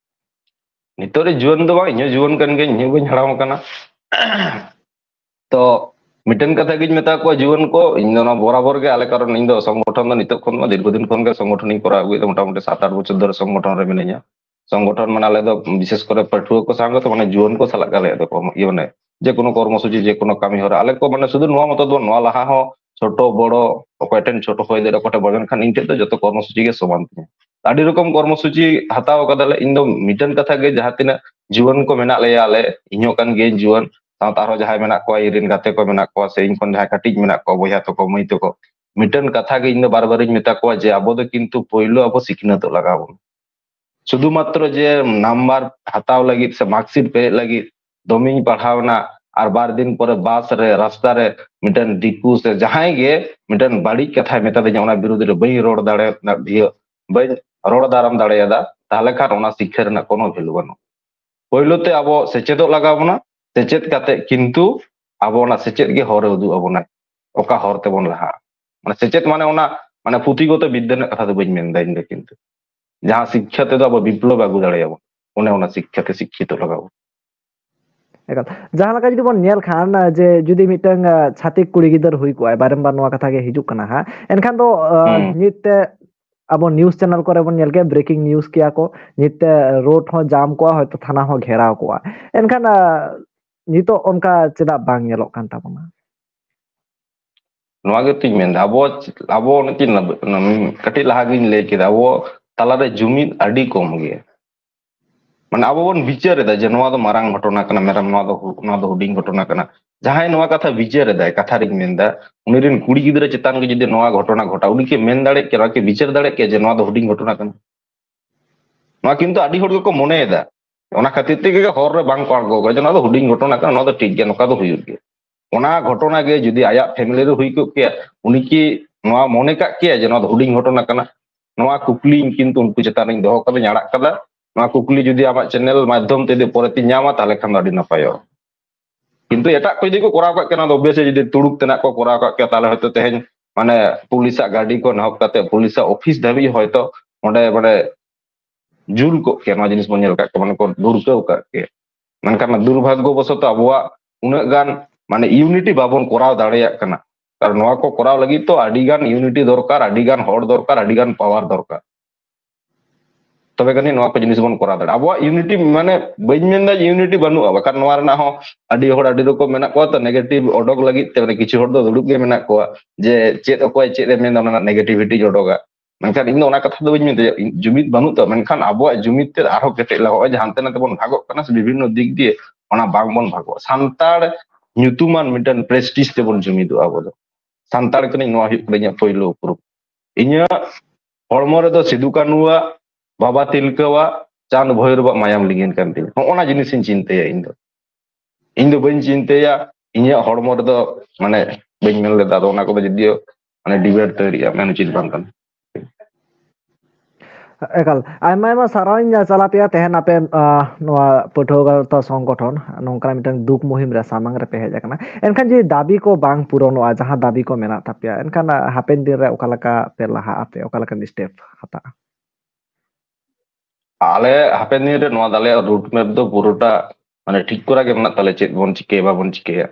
ᱱᱤᱛᱚᱜ ᱨᱮ ᱡᱩᱣᱟᱹᱱ ᱫᱚ ᱵᱟᱝ, ᱤᱧ ᱦᱚᱸ ᱡᱩᱣᱟᱹᱱ ᱠᱟᱱ ᱜᱤᱭᱟᱹᱧ, ᱤᱧ ᱦᱚᱸ ᱵᱟᱹᱧ ᱦᱟᱲᱟᱢ ᱟᱠᱟᱱᱟ᱾ ᱛᱚ ᱢᱤᱫᱴᱮᱱ ᱠᱟᱛᱷᱟ ᱜᱤᱧ ᱢᱮᱛᱟ ᱠᱚᱣᱟ ᱡᱩᱣᱟᱹᱱ ᱠᱚ, ᱤᱧ ᱫᱚ ᱱᱚᱣᱟ ᱵᱚᱨᱟᱵᱚᱨ ᱜᱮ ᱟᱞᱮ, ᱠᱟᱨᱚᱱ ᱤᱧ ᱫᱚ ᱥᱚᱝᱜᱚᱴᱷᱚᱱ ᱫᱚ ᱱᱤᱛᱚᱜ ᱠᱷᱚᱱ ᱫᱚ ᱫᱤᱨᱜᱷᱚ ᱫᱤᱱ ᱠᱷᱚᱱ ᱜᱮ ᱥᱚᱝᱜᱚᱴᱷᱚᱱ ᱤᱧ ᱠᱚᱨᱟᱣ ᱟᱹᱜᱩᱭᱮᱫᱟ, ᱢᱚᱴᱟᱢᱩᱴᱤ ᱥᱟᱛ ᱟᱴ ᱵᱚᱪᱷᱚᱨ ᱫᱷᱚᱨᱮ ᱥᱚᱝᱜᱚᱴᱷᱚᱱ ᱨᱮ ᱢᱤᱱᱟᱹᱧᱟ᱾ ᱥᱚᱝᱜᱚᱴᱷᱚᱱ ᱢᱟᱱᱮ ᱟᱞᱮ ᱫᱚ ᱵᱤᱥᱮᱥ ᱠᱚᱨᱮ ᱯᱟᱹᱴᱷᱩᱣᱟᱹ ᱠᱚ ᱥᱟᱶ ᱜᱮ ᱛᱚ, ᱢᱟᱱᱮ ᱡᱩᱣᱟᱹᱱ ᱠᱚ ᱥᱟᱞᱟᱜ ᱜᱮ ᱟᱞᱮᱭᱟᱜ ᱫᱚ ᱠᱚᱨᱢᱚ-, ᱤᱭᱟᱹ ᱢᱟᱱᱮ ᱡᱮ ᱠᱳᱱᱳ ᱠᱚᱨᱢᱚᱥᱩᱪᱤ, ᱡᱮ ᱠᱳᱱᱳ ᱠᱟᱹᱢᱤ ᱦᱚᱨᱟ, ᱟᱞᱮ ᱠᱚ ᱢᱟᱱᱮ ᱥᱩᱫᱷᱩ ᱱᱚᱣᱟ ᱢᱚᱛᱚ ᱫᱚ ᱵᱟᱝ, ᱱᱚᱣᱟ ᱞᱟᱦᱟ ᱦᱚᱸ ᱪᱷᱳᱴᱳ ᱵᱚᱲᱚ ᱚᱠᱚᱭ ᱴᱷᱮᱱ ᱪᱷᱳᱴᱳ ᱦᱚᱭ ᱫᱟᱲᱮᱭᱟᱜᱼᱟ, ᱚᱠᱚᱭ ᱴᱷᱮᱱ ᱵᱟᱝ, ᱢᱮᱱᱠᱷᱟᱱ ᱤᱧ ᱴᱷᱮᱱ ᱫᱚ ᱡᱚᱛᱚ ᱠᱚᱨᱢᱚᱥᱩᱪᱤ ᱜᱮ ᱥᱚᱢᱟᱱ ᱛᱤᱧᱟ᱾ ᱟᱹᱰᱤ ᱨᱚᱠᱚᱢ ᱠᱚᱨᱢᱚᱥᱩᱪᱤ ᱦᱟᱛᱟᱣ ᱠᱟᱫᱟᱞᱮ᱾ ᱤᱧ ᱫᱚ ᱢᱤᱫᱴᱮᱱ ᱠᱟᱛᱷᱟ ᱜᱮ, ᱡᱟᱦᱟᱸ ᱛᱤᱱᱟᱹᱜ ᱡᱩᱣᱟᱹᱱ ᱠᱚ ᱢᱮᱱᱟᱜ ᱞᱮᱭᱟ, ᱟᱞᱮ, ᱤᱧ ᱦᱚᱸ ᱠᱟᱱ ᱜᱤᱭᱟᱹᱧ ᱡᱩᱣᱟᱹᱱ, ᱥᱟᱶᱛᱮ ᱟᱨᱦᱚᱸ ᱡᱟᱦᱟᱸᱭ ᱢᱮᱱᱟᱜ ᱠᱚᱣᱟ, ᱤᱧ ᱨᱮᱱ ᱜᱟᱛᱮ ᱠᱚ ᱢᱮᱱᱟᱜ ᱠᱚᱣᱟ, ᱥᱮ ᱤᱧ ᱠᱷᱚᱱ ᱡᱟᱦᱟᱸᱭ ᱠᱟᱹᱴᱤᱡ ᱢᱮᱱᱟᱜ ᱠᱚᱣᱟ, ᱵᱚᱭᱦᱟ ᱛᱟᱠᱚ, ᱢᱟᱹᱭ ᱛᱟᱠᱚ, ᱢᱤᱫᱴᱮᱱ ᱠᱟᱛᱷᱟ ᱜᱮ ᱤᱧ ᱫᱚ ᱵᱟᱨ ᱵᱟᱨᱤᱧ ᱢᱮᱛᱟ ᱠᱚᱣᱟ ᱡᱮ ᱟᱵᱚ ᱫᱚ ᱠᱤᱱᱛᱩ ᱯᱳᱭᱞᱳ ᱟᱵᱚ ᱥᱤᱠᱷᱱᱟᱹᱛᱚᱜ ᱞᱟᱜᱟᱣ ᱵᱚᱱᱟ᱾ ᱥᱩᱫᱷᱩ ᱢᱟᱛᱨᱚ ᱡᱮ ᱱᱟᱢᱵᱟᱨ ᱦᱟᱛᱟᱣ ᱞᱟᱹᱜᱤᱫ ᱥᱮ ᱢᱟᱨᱠᱥᱤᱴ ᱯᱮᱨᱮᱡ ᱞᱟᱹᱜᱤᱫ ᱫᱚᱢᱮᱧ ᱯᱟᱲᱦᱟᱣ ᱮᱱᱟ, ᱟᱨ ᱵᱟᱨ ᱫᱤᱱ ᱯᱚᱨᱮ ᱵᱟᱥ ᱨᱮ, ᱨᱟᱥᱛᱟ ᱨᱮ ᱢᱤᱫᱴᱮᱱ ᱫᱤᱠᱩ ᱥᱮ ᱡᱟᱦᱟᱸᱭ ᱜᱮ ᱢᱤᱫᱴᱮᱱ ᱵᱟᱹᱲᱤᱡ ᱠᱟᱛᱷᱟᱭ ᱢᱮᱛᱟᱫᱤᱧᱟ, ᱚᱱᱟ ᱵᱤᱨᱩᱫᱷ ᱨᱮ ᱵᱟᱹᱧ ᱨᱚᱲ ᱫᱟᱲᱮ-, ᱤᱭᱟᱹ, ᱵᱟᱹᱧ ᱨᱚᱲ ᱫᱟᱨᱟᱢ ᱫᱟᱲᱮᱭᱟᱫᱟ, ᱛᱟᱦᱚᱞᱮ ᱠᱷᱟᱱ ᱚᱱᱟ ᱥᱤᱠᱠᱷᱟ ᱨᱮᱱᱟᱜ ᱠᱳᱱᱳ ᱵᱷᱮᱞᱩ ᱵᱟᱹᱱᱩᱜᱼᱟ᱾ ᱯᱳᱭᱞᱳ ᱛᱮ ᱟᱵᱚ ᱥᱮᱪᱮᱫᱚᱜ ᱞᱟᱜᱟᱣ ᱵᱚᱱᱟ, ᱥᱮᱪᱮᱫ ᱠᱟᱛᱮ ᱠᱤᱱᱛᱩ ᱟᱵᱚ ᱚᱱᱟ ᱥᱮᱪᱮᱫ ᱜᱮ ᱦᱚᱨᱮ ᱩᱫᱩᱜ ᱟᱵᱚᱱᱟ, ᱚᱠᱟ ᱦᱚᱨ ᱛᱮᱵᱚᱱ ᱞᱟᱦᱟᱜᱼᱟ᱾ ᱢᱟᱱᱮ ᱥᱮᱪᱮᱫ ᱢᱟᱱᱮ ᱚᱱᱟ, ᱢᱟᱱᱮ ᱯᱩᱛᱷᱤᱜᱚᱛᱚ ᱵᱤᱫᱽᱫᱟᱹ ᱨᱮᱱᱟᱜ ᱠᱟᱛᱷᱟ ᱫᱚ ᱵᱟᱹᱧ ᱢᱮᱱᱫᱟ ᱤᱧ ᱫᱚ, ᱠᱤᱱᱛᱩ ᱡᱟᱦᱟᱸ ᱥᱤᱠᱠᱷᱟ ᱛᱮᱫᱚ ᱟᱵᱚ ᱵᱤᱯᱞᱚᱵ ᱟᱹᱜᱩ ᱫᱟᱲᱮᱭᱟᱵᱚᱱ, ᱚᱱᱮ ᱚᱱᱟ ᱥᱤᱠᱠᱷᱟ ᱛᱮ ᱥᱤᱠᱠᱷᱤᱛᱚ ᱞᱟᱜᱟᱣ᱾ ᱮᱠᱟᱞ᱾ ᱡᱟᱦᱟᱸ ᱞᱮᱠᱟ ᱡᱩᱫᱤ ᱵᱚᱱ ᱧᱮᱞ ᱠᱷᱟᱱ, ᱡᱮ ᱡᱩᱫᱤ ᱢᱤᱫᱴᱟᱝ, ᱟᱸ, ᱪᱷᱟᱹᱛᱤᱠ ᱠᱩᱲᱤ ᱜᱤᱫᱟᱹᱨ ᱦᱩᱭ ᱠᱚᱜᱼᱟᱭ, ᱵᱟᱨᱮᱢᱵᱟᱨ ᱱᱚᱣᱟ ᱠᱟᱛᱷᱟ ᱜᱮ ᱦᱤᱡᱩᱜ ᱠᱟᱱᱟ ᱦᱟᱸᱜ, ᱮᱱᱠᱷᱟᱱ ᱫᱚ, ᱟᱸ, ᱦᱩᱸ᱾ ᱱᱤᱛ ᱛᱮ ᱟᱵᱚ news channel ᱠᱚᱨᱮ ᱵᱚᱱ ᱧᱮᱞ ᱜᱮᱭᱟ, breaking news ᱠᱮᱭᱟ ᱠᱚ, ᱱᱤᱛ ᱛᱮ road ᱦᱚᱸ jam ᱠᱚᱜᱼᱟ, ᱦᱚᱭᱛᱚ ᱛᱷᱟᱱᱟ ᱦᱚᱸ ᱜᱷᱮᱨᱟᱣ ᱠᱚᱜᱼᱟ᱾ ᱮᱱᱠᱷᱟᱱ, ᱟᱸ, ᱱᱤᱛᱚᱜ ᱚᱱᱠᱟ ᱪᱮᱫᱟᱜ ᱵᱟᱝ ᱧᱮᱞᱚᱜ ᱠᱟᱱ ᱛᱟᱵᱚᱱᱟ? ᱱᱚᱣᱟ ᱜᱮᱛᱚᱧ ᱢᱮᱱᱫᱟ, ᱟᱵᱚ, ᱟᱵᱚ ᱚᱱᱮ ᱪᱮᱫ ᱠᱟᱹᱴᱤᱡ ᱞᱟᱦᱟ ᱜᱤᱧ ᱞᱟᱹᱭ ᱠᱮᱫᱟ, ᱟᱵᱚ ᱛᱟᱞᱟᱨᱮ ᱡᱩᱢᱤᱫ ᱟᱹᱰᱤ ᱠᱚᱢ ᱜᱮᱭᱟ᱾ ᱢᱟᱱᱮ ᱟᱵᱚ ᱵᱚᱱ ᱵᱤᱪᱟᱹᱨ ᱮᱫᱟ ᱡᱮ ᱱᱚᱣᱟ ᱫᱚ ᱢᱟᱨᱟᱝ ᱜᱷᱚᱴᱚᱱᱟ ᱠᱟᱱᱟ, ᱢᱮᱨᱟᱢ, ᱱᱚᱣᱟ ᱫᱚ ᱦᱩ-, ᱱᱚᱣᱟ ᱫᱚ ᱦᱩᱰᱤᱧ ᱜᱷᱚᱴᱚᱱᱟ ᱠᱟᱱᱟ᱾ ᱡᱟᱦᱟᱸᱭ ᱱᱚᱣᱟ ᱠᱟᱛᱷᱟ ᱵᱤᱪᱟᱹᱨ ᱮᱫᱟᱭ, ᱠᱟᱛᱷᱟ ᱨᱤᱧ ᱢᱮᱱᱫᱟ, ᱩᱱᱤ ᱨᱮᱱ ᱠᱩᱲᱤ ᱜᱤᱫᱽᱨᱟᱹ ᱪᱮᱛᱟᱱ ᱨᱮ ᱡᱩᱫᱤ ᱱᱚᱣᱟ ᱜᱷᱚᱴᱚᱱᱟ ᱜᱷᱚᱴᱟᱜ, ᱩᱱᱤ ᱠᱤ ᱢᱮᱱ ᱫᱟᱲᱮᱭᱟᱜ ᱠᱮᱭᱟ, ᱱᱚᱣᱟ ᱠᱤ ᱵᱤᱪᱟᱹᱨ ᱫᱟᱲᱮᱭᱟᱜ ᱠᱮᱭᱟ ᱡᱮ ᱱᱚᱣᱟ ᱫᱚ ᱦᱩᱰᱤᱧ ᱜᱷᱚᱴᱚᱱᱟ ᱠᱟᱱᱟ? ᱱᱚᱣᱟ ᱠᱤᱱᱛᱩ ᱟᱹᱰᱤ ᱦᱚᱲ ᱜᱮᱠᱚ ᱢᱚᱱᱮᱭᱮᱫᱟ, ᱚᱱᱟ ᱠᱷᱟᱹᱛᱤᱨ ᱛᱮᱜᱮ ᱦᱚᱨ ᱨᱮ ᱵᱟᱝ ᱠᱚ ᱟᱬᱜᱚ ᱠᱟᱱᱟ ᱡᱮ ᱱᱚᱣᱟ ᱫᱚ ᱦᱩᱰᱤᱧ ᱜᱷᱚᱴᱚᱱᱟ ᱠᱟᱱᱟ, ᱱᱚᱣᱟ ᱫᱚ ᱴᱷᱤᱠ ᱜᱮᱭᱟ, ᱱᱚᱝᱠᱟ ᱫᱚ ᱦᱩᱭᱩᱜ ᱜᱮᱭᱟ᱾ ᱚᱱᱟ ᱜᱷᱚᱴᱚᱱᱟ ᱜᱮ ᱡᱩᱫᱤ ᱟᱭᱟᱜ ᱯᱷᱮᱢᱤᱞᱤ ᱨᱮ ᱦᱩᱭ ᱠᱚᱜ ᱠᱮᱭᱟ, ᱩᱱᱤ ᱠᱤ ᱱᱚᱣᱟ ᱢᱚᱱᱮ ᱠᱟᱜ ᱠᱮᱭᱟ ᱡᱮ ᱱᱚᱣᱟ ᱫᱚ ᱦᱩᱰᱤᱧ ᱜᱷᱚᱴᱚᱱᱟ ᱠᱟᱱᱟ? ᱱᱚᱣᱟ ᱠᱩᱠᱞᱤ ᱤᱧ ᱠᱤᱱᱛᱩ ᱩᱱᱠᱩ ᱪᱮᱛᱟᱱ ᱨᱤᱧ ᱫᱚᱦᱚ ᱠᱟᱫᱟᱧ, ᱟᱲᱟᱜ ᱠᱟᱫᱟ᱾ ᱱᱚᱣᱟ ᱠᱩᱠᱞᱤ ᱡᱩᱫᱤ ᱟᱢᱟᱜ ᱪᱮᱱᱮᱞ ᱢᱟᱫᱽᱫᱷᱚᱢ ᱛᱮ ᱡᱩᱫᱤ ᱯᱚᱨᱮᱛᱮᱧ ᱧᱟᱢᱟ, ᱛᱟᱦᱚᱞᱮ ᱠᱷᱟᱱ ᱫᱚ ᱟᱹᱰᱤ ᱱᱟᱯᱟᱭᱚᱜᱼᱟ᱾ ᱠᱤᱱᱛᱩ ᱮᱴᱟᱜ ᱠᱚ ᱡᱩᱫᱤ ᱠᱚ ᱠᱚᱨᱟᱣ ᱠᱟᱜ ᱠᱮᱭᱟ, ᱱᱚᱣᱟ ᱫᱚ ᱚᱵᱵᱤᱭᱟᱥᱞᱤ ᱡᱩᱫᱤ ᱛᱩᱲᱩᱠ ᱛᱮᱱᱟᱜ ᱠᱚ ᱠᱚᱨᱟᱣ ᱠᱟᱜ ᱠᱮᱭᱟ, ᱛᱟᱦᱚᱞᱮ ᱦᱚᱭᱛᱳ ᱛᱮᱦᱮᱧ ᱢᱟᱱᱮ ᱯᱩᱞᱤᱥᱟᱜ ᱜᱟᱹᱰᱤ ᱠᱷᱚᱱ ᱮᱦᱚᱵ ᱠᱟᱛᱮ ᱯᱩᱞᱤᱥᱟᱜ ᱚᱯᱷᱤᱥ ᱫᱷᱟᱹᱵᱤᱡ ᱦᱚᱭᱛᱳ ᱚᱸᱰᱮ ᱢᱟᱱᱮ ᱡᱩᱞ ᱠᱚᱜ ᱠᱮᱭᱟ, ᱱᱚᱣᱟ ᱡᱤᱱᱤᱥ ᱵᱚᱱ ᱧᱮᱞ ᱠᱟᱜ ᱠᱮᱭᱟ, ᱢᱟᱱᱮ ᱠᱚ ᱫᱩᱨᱠᱟᱹᱣ ᱠᱟᱜ ᱠᱮᱭᱟ᱾ ᱢᱮᱱᱠᱷᱟᱱ ᱫᱩᱨᱵᱷᱟᱜᱽᱜᱚ ᱵᱚᱥᱚᱛᱚ ᱟᱵᱚᱣᱟᱜ ᱩᱱᱟᱹᱜ ᱜᱟᱱ ᱢᱟᱱᱮ ᱤᱭᱩᱱᱤᱴᱤ ᱵᱟᱵᱚᱱ ᱠᱚᱨᱟᱣ ᱫᱟᱲᱮᱭᱟᱜ ᱠᱟᱱᱟ᱾ ᱟᱨ ᱱᱚᱣᱟ ᱠᱚ ᱠᱚᱨᱟᱣ ᱞᱟᱹᱜᱤᱫ ᱛᱚ ᱟᱹᱰᱤ ᱜᱟᱱ ᱤᱭᱩᱱᱤᱴᱤ ᱫᱚᱨᱠᱟᱨ, ᱟᱹᱰᱤ ᱜᱟᱱ ᱦᱚᱲ ᱫᱚᱨᱠᱟᱨ, ᱟᱹᱰᱤ ᱜᱟᱱ ᱯᱟᱣᱟᱨ ᱫᱚᱨᱠᱟᱨ᱾ ᱛᱚᱵᱮ ᱠᱷᱟᱱ ᱱᱚᱣᱟ ᱠᱚ ᱡᱤᱱᱤᱥ ᱵᱚᱱ ᱠᱚᱨᱟᱣ ᱫᱟᱲᱮᱭᱟᱜᱼᱟ᱾ ᱟᱵᱚᱣᱟᱜ ᱤᱭᱩᱱᱤᱴᱤ, ᱢᱟᱱᱮ ᱵᱟᱹᱧ ᱢᱮᱱᱫᱟ ᱤᱭᱩᱱᱤᱴᱤ ᱵᱟᱹᱱᱩᱜᱼᱟ, ᱵᱟᱠᱷᱟᱱ ᱱᱚᱣᱟ ᱨᱮᱱᱟᱜ ᱦᱚᱸ ᱟᱹᱰᱤ ᱦᱚᱲ ᱟᱹᱰᱤ ᱨᱚᱠᱚᱢ ᱢᱮᱱᱟᱜ ᱠᱚᱣᱟ ᱛᱚ, ᱱᱮᱜᱮᱴᱤᱵᱷ ᱚᱰᱚᱠ ᱞᱟᱹᱜᱤᱫ ᱛᱮ᱾ ᱢᱟᱱᱮ ᱠᱤᱪᱷᱩ ᱦᱚᱲ ᱫᱚ ᱫᱩᱲᱩᱵ ᱜᱮ ᱢᱮᱱᱟᱜ ᱠᱚᱣᱟ ᱡᱮ ᱪᱮᱫ, ᱚᱠᱚᱭ ᱪᱮᱫ ᱮ ᱢᱮᱱᱫᱟ ᱚᱱᱟ ᱨᱮᱱᱟᱜ ᱱᱮᱜᱮᱴᱤᱵᱷᱤᱴᱤ ᱚᱰᱚᱠᱟ᱾ ᱢᱮᱱᱠᱷᱟᱱ ᱤᱧ ᱫᱚ ᱚᱱᱟ ᱠᱟᱛᱷᱟ ᱫᱚ ᱵᱟᱹᱧ ᱢᱮᱱᱫᱟ ᱡᱮ ᱡᱩᱢᱤᱫ ᱵᱟᱹᱱᱩᱜ ᱛᱟᱵᱚᱱᱟ, ᱢᱮᱱᱠᱷᱟᱱ ᱟᱵᱚᱣᱟᱜ ᱡᱩᱢᱤᱫ ᱛᱮ ᱟᱨᱦᱚᱸ ᱠᱮᱴᱮᱡ ᱞᱟᱜᱟᱜᱼᱟ᱾ ᱡᱟᱦᱟᱸ ᱛᱮ ᱱᱟᱛᱮ ᱵᱚᱱ ᱵᱷᱟᱜᱚᱜ ᱠᱟᱱᱟ ᱥᱮ ᱵᱤᱵᱷᱤᱱᱱᱚ ᱫᱤᱠ ᱫᱤᱭᱮ, ᱚᱱᱟ ᱵᱟᱝ ᱵᱚᱱ ᱵᱷᱟᱜᱚᱜᱼᱟ᱾ ᱥᱟᱱᱛᱟᱲ ᱧᱩᱛᱩᱢᱟᱱ ᱢᱤᱫᱴᱮᱱ ᱯᱨᱮᱥᱴᱤᱡᱽ ᱛᱮᱵᱚᱱ ᱡᱩᱢᱤᱫᱚᱜᱼᱟ ᱟᱵᱚ ᱫᱚ᱾ ᱥᱟᱱᱛᱟᱲ ᱠᱟᱹᱱᱟᱹᱧ, ᱱᱚᱣᱟ ᱦᱩᱭᱩᱜ ᱠᱟᱱᱟ ᱤᱧᱟᱹᱜ ᱯᱳᱭᱞᱳ ᱩᱯᱨᱩᱢ᱾ ᱤᱧᱟᱹᱜ ᱦᱚᱲᱢᱚ ᱨᱮᱫᱚ ᱥᱤᱫᱩ ᱠᱟᱹᱱᱩᱣᱟᱜ, ᱵᱟᱵᱟ ᱛᱤᱞᱠᱟᱹᱣᱟᱜ, ᱪᱟᱸᱫ ᱵᱷᱳᱭᱨᱳᱵᱟᱜ ᱢᱟᱭᱟᱢ ᱞᱤᱸᱜᱤᱱ ᱠᱟᱱ ᱛᱤᱧᱟ᱾ ᱦᱚᱸᱜᱼᱚ ᱱᱟ ᱡᱤᱱᱤᱥᱤᱧ ᱪᱤᱱᱛᱟᱹᱭᱟ ᱤᱧ ᱫᱚ᱾ ᱤᱧ ᱫᱚ ᱵᱟᱹᱧ ᱪᱤᱱᱛᱟᱹᱭᱟ ᱤᱧᱟᱹᱜ ᱦᱚᱲᱢᱚ ᱨᱮᱫᱚ, ᱢᱟᱱᱮ, ᱵᱟᱹᱧ ᱢᱮᱱ ᱞᱮᱫᱟ, ᱟᱫᱚ ᱚᱱᱟ ᱠᱚᱫᱚ ᱡᱩᱫᱤᱭᱳ ᱢᱟᱱᱮ ᱰᱤᱵᱮᱴ ᱛᱚᱭᱨᱤᱜᱼᱟ, ᱢᱮᱱ ᱩᱪᱤᱛ ᱵᱟᱝ ᱠᱟᱱᱟ᱾ ᱮᱠᱟᱞ, ᱟᱭᱢᱟ ᱟᱭᱢᱟ ᱥᱟᱨᱦᱟᱣᱤᱧ ᱪᱟᱞ ᱟᱯᱮᱭᱟ ᱛᱮᱦᱮᱧ ᱟᱯᱮ, ᱟᱸ, ᱱᱚᱣᱟ ᱯᱟᱹᱴᱷᱩᱣᱟᱹ ᱜᱟᱶᱛᱟ ᱥᱚᱝᱜᱚᱴᱷᱚᱱ ᱱᱚᱝᱠᱟᱱᱟᱜ ᱢᱤᱫᱴᱟᱝ ᱫᱩᱠ ᱢᱩᱦᱤᱢ ᱨᱮ ᱥᱟᱢᱟᱝ ᱨᱮᱯᱮ ᱦᱮᱡ ᱟᱠᱟᱱᱟ᱾ ᱮᱱᱠᱷᱟᱱ ᱡᱩᱫᱤ ᱫᱟᱹᱵᱤ ᱠᱚ ᱵᱟᱝ ᱯᱩᱨᱚᱱᱚᱜᱼᱟ, ᱡᱟᱦᱟᱸ ᱫᱟᱹᱵᱤ ᱠᱚ ᱢᱮᱱᱟᱜ ᱛᱟᱯᱮᱭᱟ, ᱮᱱᱠᱷᱟᱱ, ᱟᱸ, ᱦᱟᱯᱮᱱ ᱫᱤᱱ ᱨᱮ ᱚᱠᱟ ᱞᱮᱠᱟ ᱯᱮ ᱞᱟᱦᱟᱜ ᱟᱯᱮ, ᱚᱠᱟ ᱞᱮᱠᱟᱱ ᱥᱴᱮᱯ ᱦᱟᱛᱟᱜᱼᱟ? ᱟᱞᱮ ᱦᱟᱯᱮᱱ ᱫᱤᱱ ᱨᱮ ᱱᱚᱣᱟ ᱫᱚ ᱟᱞᱮᱭᱟᱜ ᱨᱩᱴ ᱢᱮᱯ ᱫᱚ ᱯᱩᱨᱟᱹᱴᱟ ᱢᱟᱱᱮ ᱴᱷᱤᱠ ᱠᱚᱨᱟ ᱜᱮ ᱢᱮᱱᱟᱜ ᱛᱟᱞᱮᱭᱟ, ᱪᱮᱫ ᱵᱚᱱ ᱪᱤᱠᱟᱹᱭᱟ ᱵᱟᱵᱚᱱ ᱪᱤᱠᱟᱹᱭᱟ᱾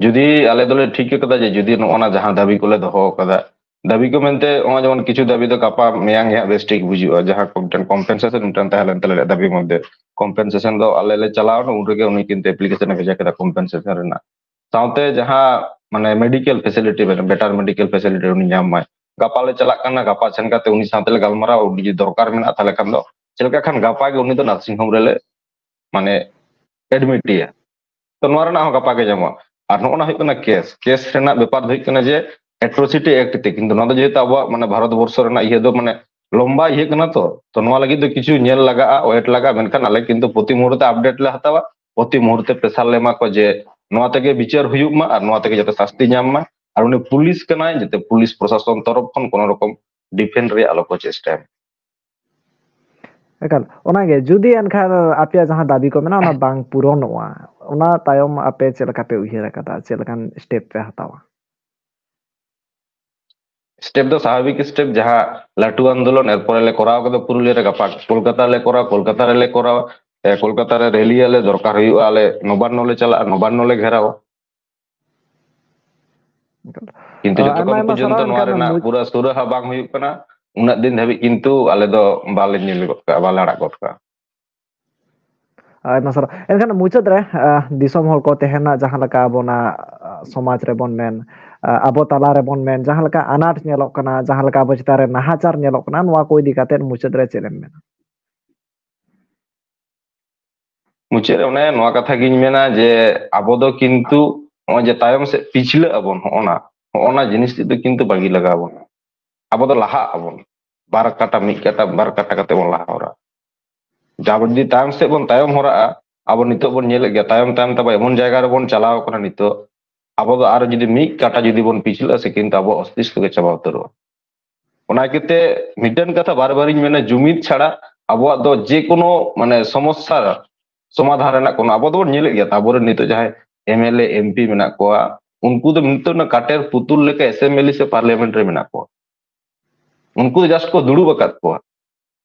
ᱡᱩᱫᱤ ᱟᱞᱮ ᱫᱚᱞᱮ ᱴᱷᱤᱠ ᱟᱠᱟᱫᱟ ᱡᱮ ᱡᱩᱫᱤ ᱱᱚᱜᱼᱚ ᱱᱟ ᱡᱟᱦᱟᱸ ᱫᱟᱹᱵᱤ ᱠᱚᱞᱮ ᱫᱚᱦᱚ ᱟᱠᱟᱫᱟ, ᱫᱟᱹᱵᱤ ᱠᱚ ᱢᱮᱱᱛᱮ ᱱᱚᱜᱼᱚᱭ ᱡᱮᱢᱚᱱ ᱠᱤᱪᱷᱩ ᱫᱟᱹᱵᱤ ᱫᱚ ᱜᱟᱯᱟ ᱢᱮᱭᱟᱝ ᱜᱮ ᱦᱟᱸᱜ ᱵᱮᱥ ᱴᱷᱤᱠ ᱵᱩᱡᱩᱜᱼᱟ, ᱡᱟᱦᱟᱸ ᱠᱚ ᱢᱤᱫᱴᱮᱱ ᱠᱚᱢᱯᱮᱱᱥᱮᱥᱚᱱ ᱢᱤᱫᱴᱮᱱ ᱛᱟᱦᱮᱸ ᱞᱮᱱ ᱛᱟᱞᱮᱭᱟ ᱫᱟᱹᱵᱤ ᱢᱚᱫᱽᱫᱷᱮ, ᱠᱚᱢᱯᱮᱱᱥᱮᱥᱚᱱ ᱫᱚ ᱟᱞᱮ ᱞᱮ ᱪᱟᱞᱟᱣ ᱮᱱᱟ, ᱩᱱ ᱨᱮᱜᱮ ᱩᱱᱤ ᱠᱤᱱᱛᱩ ᱮᱯᱞᱤᱠᱮᱥᱚᱱ ᱮ ᱵᱷᱮᱡᱟ ᱠᱮᱫᱟ ᱠᱚᱢᱯᱮᱱᱥᱮᱥᱚᱱ ᱨᱮᱱᱟᱜ᱾ ᱥᱟᱶᱛᱮ ᱡᱟᱦᱟᱸ ᱢᱟᱱᱮ medical facility, better medical facility ᱩᱱᱤ ᱧᱟᱢ ᱢᱟᱭ᱾ ᱜᱟᱯᱟ ᱞᱮ ᱪᱟᱞᱟᱜ ᱠᱟᱱᱟ, ᱜᱟᱯᱟ ᱥᱮᱱ ᱠᱟᱛᱮ ᱩᱱᱤ ᱥᱟᱶᱛᱮ ᱞᱮ ᱜᱟᱞᱢᱟᱨᱟᱣᱟ, ᱩᱱᱤ ᱡᱩᱫᱤ ᱫᱚᱨᱠᱟᱨ ᱢᱮᱱᱟᱜᱼᱟ ᱛᱟᱦᱚᱞᱮ ᱠᱷᱟᱱ ᱫᱚ ᱪᱮᱫ ᱞᱮᱠᱟ ᱠᱷᱟᱱ ᱜᱟᱯᱟ ᱜᱮ ᱩᱱᱤ ᱫᱚ ᱱᱟᱨᱥᱤᱝ ᱦᱳᱢ ᱨᱮᱞᱮ ᱢᱟᱱᱮ ᱮᱰᱢᱤᱴ ᱮᱭᱟ᱾ ᱛᱚ ᱱᱚᱣᱟ ᱨᱮᱱᱟᱜ ᱦᱚᱸ ᱜᱟᱯᱟ ᱜᱮ ᱧᱟᱢᱚᱜᱼᱟ᱾ ᱟᱨ ᱱᱚᱜᱼᱚ ᱱᱟ ᱦᱩᱭᱩᱜ ᱠᱟᱱᱟ ᱠᱮᱥ᱾ ᱠᱮᱥ ᱨᱮᱱᱟᱜ ᱵᱮᱯᱟᱨ ᱫᱚ ᱦᱩᱭᱩᱜ ᱠᱟᱱᱟ ᱡᱮ ᱮᱴᱨᱳᱥᱤᱴᱤ ᱮᱠᱴ ᱛᱮ, ᱠᱤᱱᱛᱩ ᱱᱚᱣᱟ ᱫᱚ ᱡᱮᱦᱮᱛᱩ ᱟᱵᱚᱣᱟᱜ ᱢᱟᱱᱮ ᱵᱷᱟᱨᱚᱛ ᱵᱚᱨᱥᱚ ᱨᱮᱱᱟᱜ ᱤᱭᱟᱹ ᱫᱚ ᱢᱟᱱᱮ ᱞᱚᱢᱵᱟ ᱤᱭᱟᱹ ᱠᱟᱱᱟ, ᱛᱚ ᱛᱚ ᱱᱚᱣᱟ ᱞᱟᱹᱜᱤᱫ ᱫᱚ ᱠᱤᱪᱷᱩ ᱧᱮᱞ ᱞᱟᱜᱟᱜᱼᱟ, ᱣᱮᱴ ᱞᱟᱜᱟᱜᱼᱟ, ᱢᱮᱱᱠᱷᱟᱱ ᱟᱞᱮ ᱠᱤᱱᱛᱩ ᱯᱨᱚᱛᱤ ᱢᱩᱦᱩᱨᱛᱮ ᱟᱯᱰᱮᱴ ᱞᱮ ᱦᱟᱛᱟᱣᱟ, ᱯᱨᱚᱛᱤ ᱢᱩᱦᱩᱨᱛᱮ ᱯᱨᱮᱥᱟᱨ ᱞᱮ ᱮᱢᱟ ᱠᱚᱣᱟ ᱡᱮ ᱱᱚᱣᱟ ᱛᱮᱜᱮ ᱵᱤᱪᱟᱹᱨ ᱦᱩᱭᱩᱜ ᱢᱟ ᱟᱨ ᱱᱚᱣᱟ ᱛᱮᱜᱮ ᱡᱟᱛᱮ ᱥᱟᱥᱛᱤ ᱧᱟᱢ ᱢᱟ᱾ ᱟᱨ ᱩᱱᱤ ᱯᱩᱞᱤᱥ ᱠᱟᱱᱟᱭ, ᱡᱟᱛᱮ ᱯᱩᱞᱤᱥ ᱯᱨᱚᱥᱟᱥᱚᱱ ᱛᱚᱨᱚᱯ ᱠᱷᱚᱱ ᱠᱳᱱᱳ ᱨᱚᱠᱚᱢ ᱰᱤᱯᱷᱮᱱᱰ ᱨᱮᱭᱟᱜ ᱟᱞᱚ ᱠᱚ ᱪᱮᱥᱴᱟᱭ ᱢᱟ᱾ ᱮᱠᱟᱞ, ᱚᱱᱟᱜᱮ ᱡᱩᱫᱤ ᱮᱱᱠᱷᱟᱱ ᱟᱯᱮᱭᱟᱜ ᱡᱟᱦᱟᱸ ᱫᱟᱹᱵᱤ ᱠᱚ ᱢᱮᱱᱟᱜᱼᱟ, ᱚᱱᱟ ᱵᱟᱝ ᱯᱩᱨᱚᱱᱚᱜᱼᱟ, ᱚᱱᱟ ᱛᱟᱭᱚᱢ ᱟᱯᱮ ᱪᱮᱫ ᱞᱮᱠᱟ ᱯᱮ ᱩᱭᱦᱟᱹᱨ ᱟᱠᱟᱫᱟ, ᱪᱮᱫ ᱞᱮᱠᱟᱱ ᱥᱴᱮᱯ ᱯᱮ ᱦᱟᱛᱟᱣᱟ? ᱥᱴᱮᱯ ᱫᱚ ᱥᱟᱵᱷᱟᱵᱤᱠ ᱥᱴᱮᱯ, ᱡᱟᱦᱟᱸ ᱞᱟᱹᱴᱩ ᱟᱱᱫᱳᱞᱚᱱ ᱮᱨᱯᱚᱨᱮ ᱞᱮ ᱠᱚᱨᱟᱣ ᱠᱟᱫᱟ ᱯᱩᱨᱩᱞᱤᱭᱟᱹ ᱨᱮ, ᱜᱟᱯᱟ ᱠᱳᱞᱠᱟᱛᱟ ᱞᱮ ᱠᱚᱨᱟᱣ, ᱠᱳᱞᱠᱟᱛᱟ ᱨᱮᱞᱮ ᱠᱚᱨᱟᱣ, ᱮ, ᱠᱳᱞᱠᱟᱛᱟ ᱨᱮ ᱨᱮᱞᱤ ᱟᱞᱮ, ᱫᱚᱨᱠᱟᱨ ᱦᱩᱭᱩᱜᱼᱟ ᱟᱞᱮ ᱱᱚᱵᱟᱱᱱᱚ ᱞᱮ ᱪᱟᱞᱟᱜᱼᱟ, ᱱᱚᱵᱟᱱᱱᱚ ᱞᱮ ᱜᱷᱮᱨᱟᱣᱟ᱾ ᱠᱤᱱᱛᱩ ᱡᱚᱛᱚᱠᱷᱚᱱ ᱯᱚᱨᱡᱚᱱᱛᱚ ᱱᱚᱣᱟ ᱨᱮᱱᱟᱜ ᱯᱩᱨᱟᱹ ᱥᱩᱨᱟᱦᱟ ᱵᱟᱝ ᱦᱩᱭᱩᱜ ᱠᱟᱱᱟ, ᱩᱱᱟᱹᱜ ᱫᱤᱱ ᱫᱷᱟᱹᱵᱤᱡ ᱠᱤᱱᱛᱩ ᱟᱞᱮ ᱫᱚ ᱵᱟᱞᱮ ᱧᱮᱞ ᱜᱚᱫ ᱠᱟᱜᱼᱟ, ᱵᱟᱞᱮ ᱟᱲᱟᱜ ᱜᱚᱫ ᱠᱟᱜᱼᱟ᱾ ᱟᱭᱢᱟ ᱥᱟᱨᱦᱟᱣ᱾ ᱮᱱᱠᱷᱟᱱ ᱢᱩᱪᱟᱹᱫ ᱨᱮ, ᱟᱦ, ᱫᱤᱥᱚᱢ ᱦᱚᱲ ᱠᱚ ᱛᱮᱦᱮᱧᱟᱜ ᱡᱟᱦᱟᱸ ᱞᱮᱠᱟ ᱟᱵᱚᱱᱟᱜ, ᱟᱦ, ᱥᱚᱢᱟᱡᱽ ᱨᱮᱵᱚᱱ ᱢᱮᱱ, ᱟᱦ, ᱟᱵᱚ ᱛᱟᱞᱟ ᱨᱮᱵᱚᱱ ᱢᱮᱱ, ᱡᱟᱦᱟᱸ ᱞᱮᱠᱟ ᱟᱱᱟᱴ ᱧᱮᱞᱚᱜ ᱠᱟᱱᱟ, ᱡᱟᱦᱟᱸ ᱞᱮᱠᱟ ᱟᱵᱚ ᱪᱮᱛᱟᱱ ᱨᱮ ᱱᱟᱦᱟᱪᱟᱨ ᱧᱮᱞᱚᱜ ᱠᱟᱱᱟ, ᱱᱚᱣᱟ ᱠᱚ ᱤᱫᱤ ᱠᱟᱛᱮ ᱢᱩᱪᱟᱹᱫ ᱨᱮ ᱪᱮᱫ ᱮᱢ ᱢᱮᱱᱟ? ᱢᱩᱪᱟᱹᱫ ᱨᱮ ᱚᱱᱮ ᱱᱚᱣᱟ ᱠᱟᱛᱷᱟ ᱜᱤᱧ ᱢᱮᱱᱟ ᱡᱮ ᱟᱵᱚ ᱫᱚ ᱠᱤᱱᱛᱩ ᱱᱚᱜᱼᱚᱭ ᱡᱮ ᱛᱟᱭᱚᱢ ᱥᱮᱫ ᱯᱤᱪᱷᱞᱟᱹᱜ ᱟᱵᱚᱱ, ᱦᱚᱸᱜᱼᱚ ᱱᱟ, ᱦᱚᱸᱜᱼᱚ ᱱᱟ ᱡᱤᱱᱤᱥ ᱛᱮᱫ ᱫᱚ ᱠᱤᱱᱛᱩ ᱵᱟᱹᱜᱤ ᱞᱟᱜᱟᱣ ᱟᱵᱚᱱᱟ᱾ ᱟᱵᱚ ᱫᱚ ᱞᱟᱦᱟᱜ ᱟᱵᱚᱱ, ᱵᱟᱨ ᱠᱟᱴᱟ, ᱢᱤᱫ ᱠᱟᱴᱟ, ᱵᱟᱨ ᱠᱟᱴᱟ ᱠᱟᱛᱮ ᱵᱚᱱ ᱞᱟᱦᱟ ᱦᱚᱨᱟᱜᱼᱟ᱾ ᱟᱵᱚ ᱡᱩᱫᱤ ᱛᱟᱭᱚᱢ ᱥᱮᱫ ᱵᱚᱱ ᱛᱟᱭᱚᱢ ᱦᱚᱨᱟᱜᱼᱟ, ᱟᱵᱚ ᱱᱤᱛᱚᱜ ᱵᱚᱱ ᱧᱮᱞᱮᱫ ᱜᱮᱭᱟ, ᱛᱟᱭᱚᱢ ᱛᱟᱭᱚᱢ ᱛᱮ ᱟᱵᱚ ᱮᱢᱚᱱ ᱡᱟᱭᱜᱟ ᱨᱮᱵᱚᱱ ᱪᱟᱞᱟᱣ ᱠᱟᱱᱟ ᱱᱤᱛᱚᱜ, ᱟᱵᱚ ᱫᱚ ᱟᱨ ᱡᱩᱫᱤ ᱢᱤᱫ ᱠᱟᱴᱟ ᱡᱩᱫᱤ ᱵᱚᱱ ᱯᱤᱪᱷᱞᱟᱹᱜᱼᱟ ᱥᱮ, ᱠᱤᱱᱛᱩ ᱟᱵᱚ ᱚᱥᱛᱤᱥᱛᱚ ᱜᱮ ᱪᱟᱵᱟ ᱩᱛᱟᱹᱨᱚᱜᱼᱟ᱾ ᱚᱱᱟ ᱠᱷᱟᱹᱛᱤᱨ ᱛᱮ ᱢᱤᱫᱴᱮᱱ ᱠᱟᱛᱷᱟ ᱵᱟᱨ ᱵᱟᱨᱤᱧ ᱢᱮᱱᱟ, ᱡᱩᱢᱤᱫ ᱪᱷᱟᱲᱟ ᱟᱵᱚᱣᱟᱜ ᱫᱚ ᱡᱮᱠᱳᱱᱳ ᱢᱟᱱᱮ ᱥᱚᱢᱚᱥᱥᱟ ᱥᱚᱢᱟᱫᱷᱟᱱ ᱨᱮᱱᱟᱜ ᱠᱳᱱᱳ, ᱟᱵᱚ ᱫᱚᱵᱚᱱ ᱧᱮᱞᱮᱫ ᱜᱮᱭᱟ, ᱟᱵᱚᱨᱮᱱ ᱱᱤᱛᱚᱜ ᱡᱟᱦᱟᱸᱭ M L A, M P ᱢᱮᱱᱟᱜ ᱠᱚᱣᱟ, ᱩᱱᱠᱩ ᱫᱚ ᱱᱤᱛᱚᱜ ᱚᱱᱟ ᱠᱟᱴᱮᱨ ᱯᱩᱛᱩᱞ ᱞᱮᱠᱟ ᱮᱥᱮᱢᱵᱞᱤ ᱥᱮ ᱯᱟᱨᱞᱤᱭᱟᱢᱮᱱᱴ ᱨᱮ ᱢᱮᱱᱟᱜ ᱠᱚᱣᱟ᱾ ᱩᱱᱠᱩ ᱫᱚ ᱡᱟᱥᱴ ᱠᱚ ᱫᱩᱲᱩᱵ ᱟᱠᱟᱫ ᱠᱚᱣᱟ᱾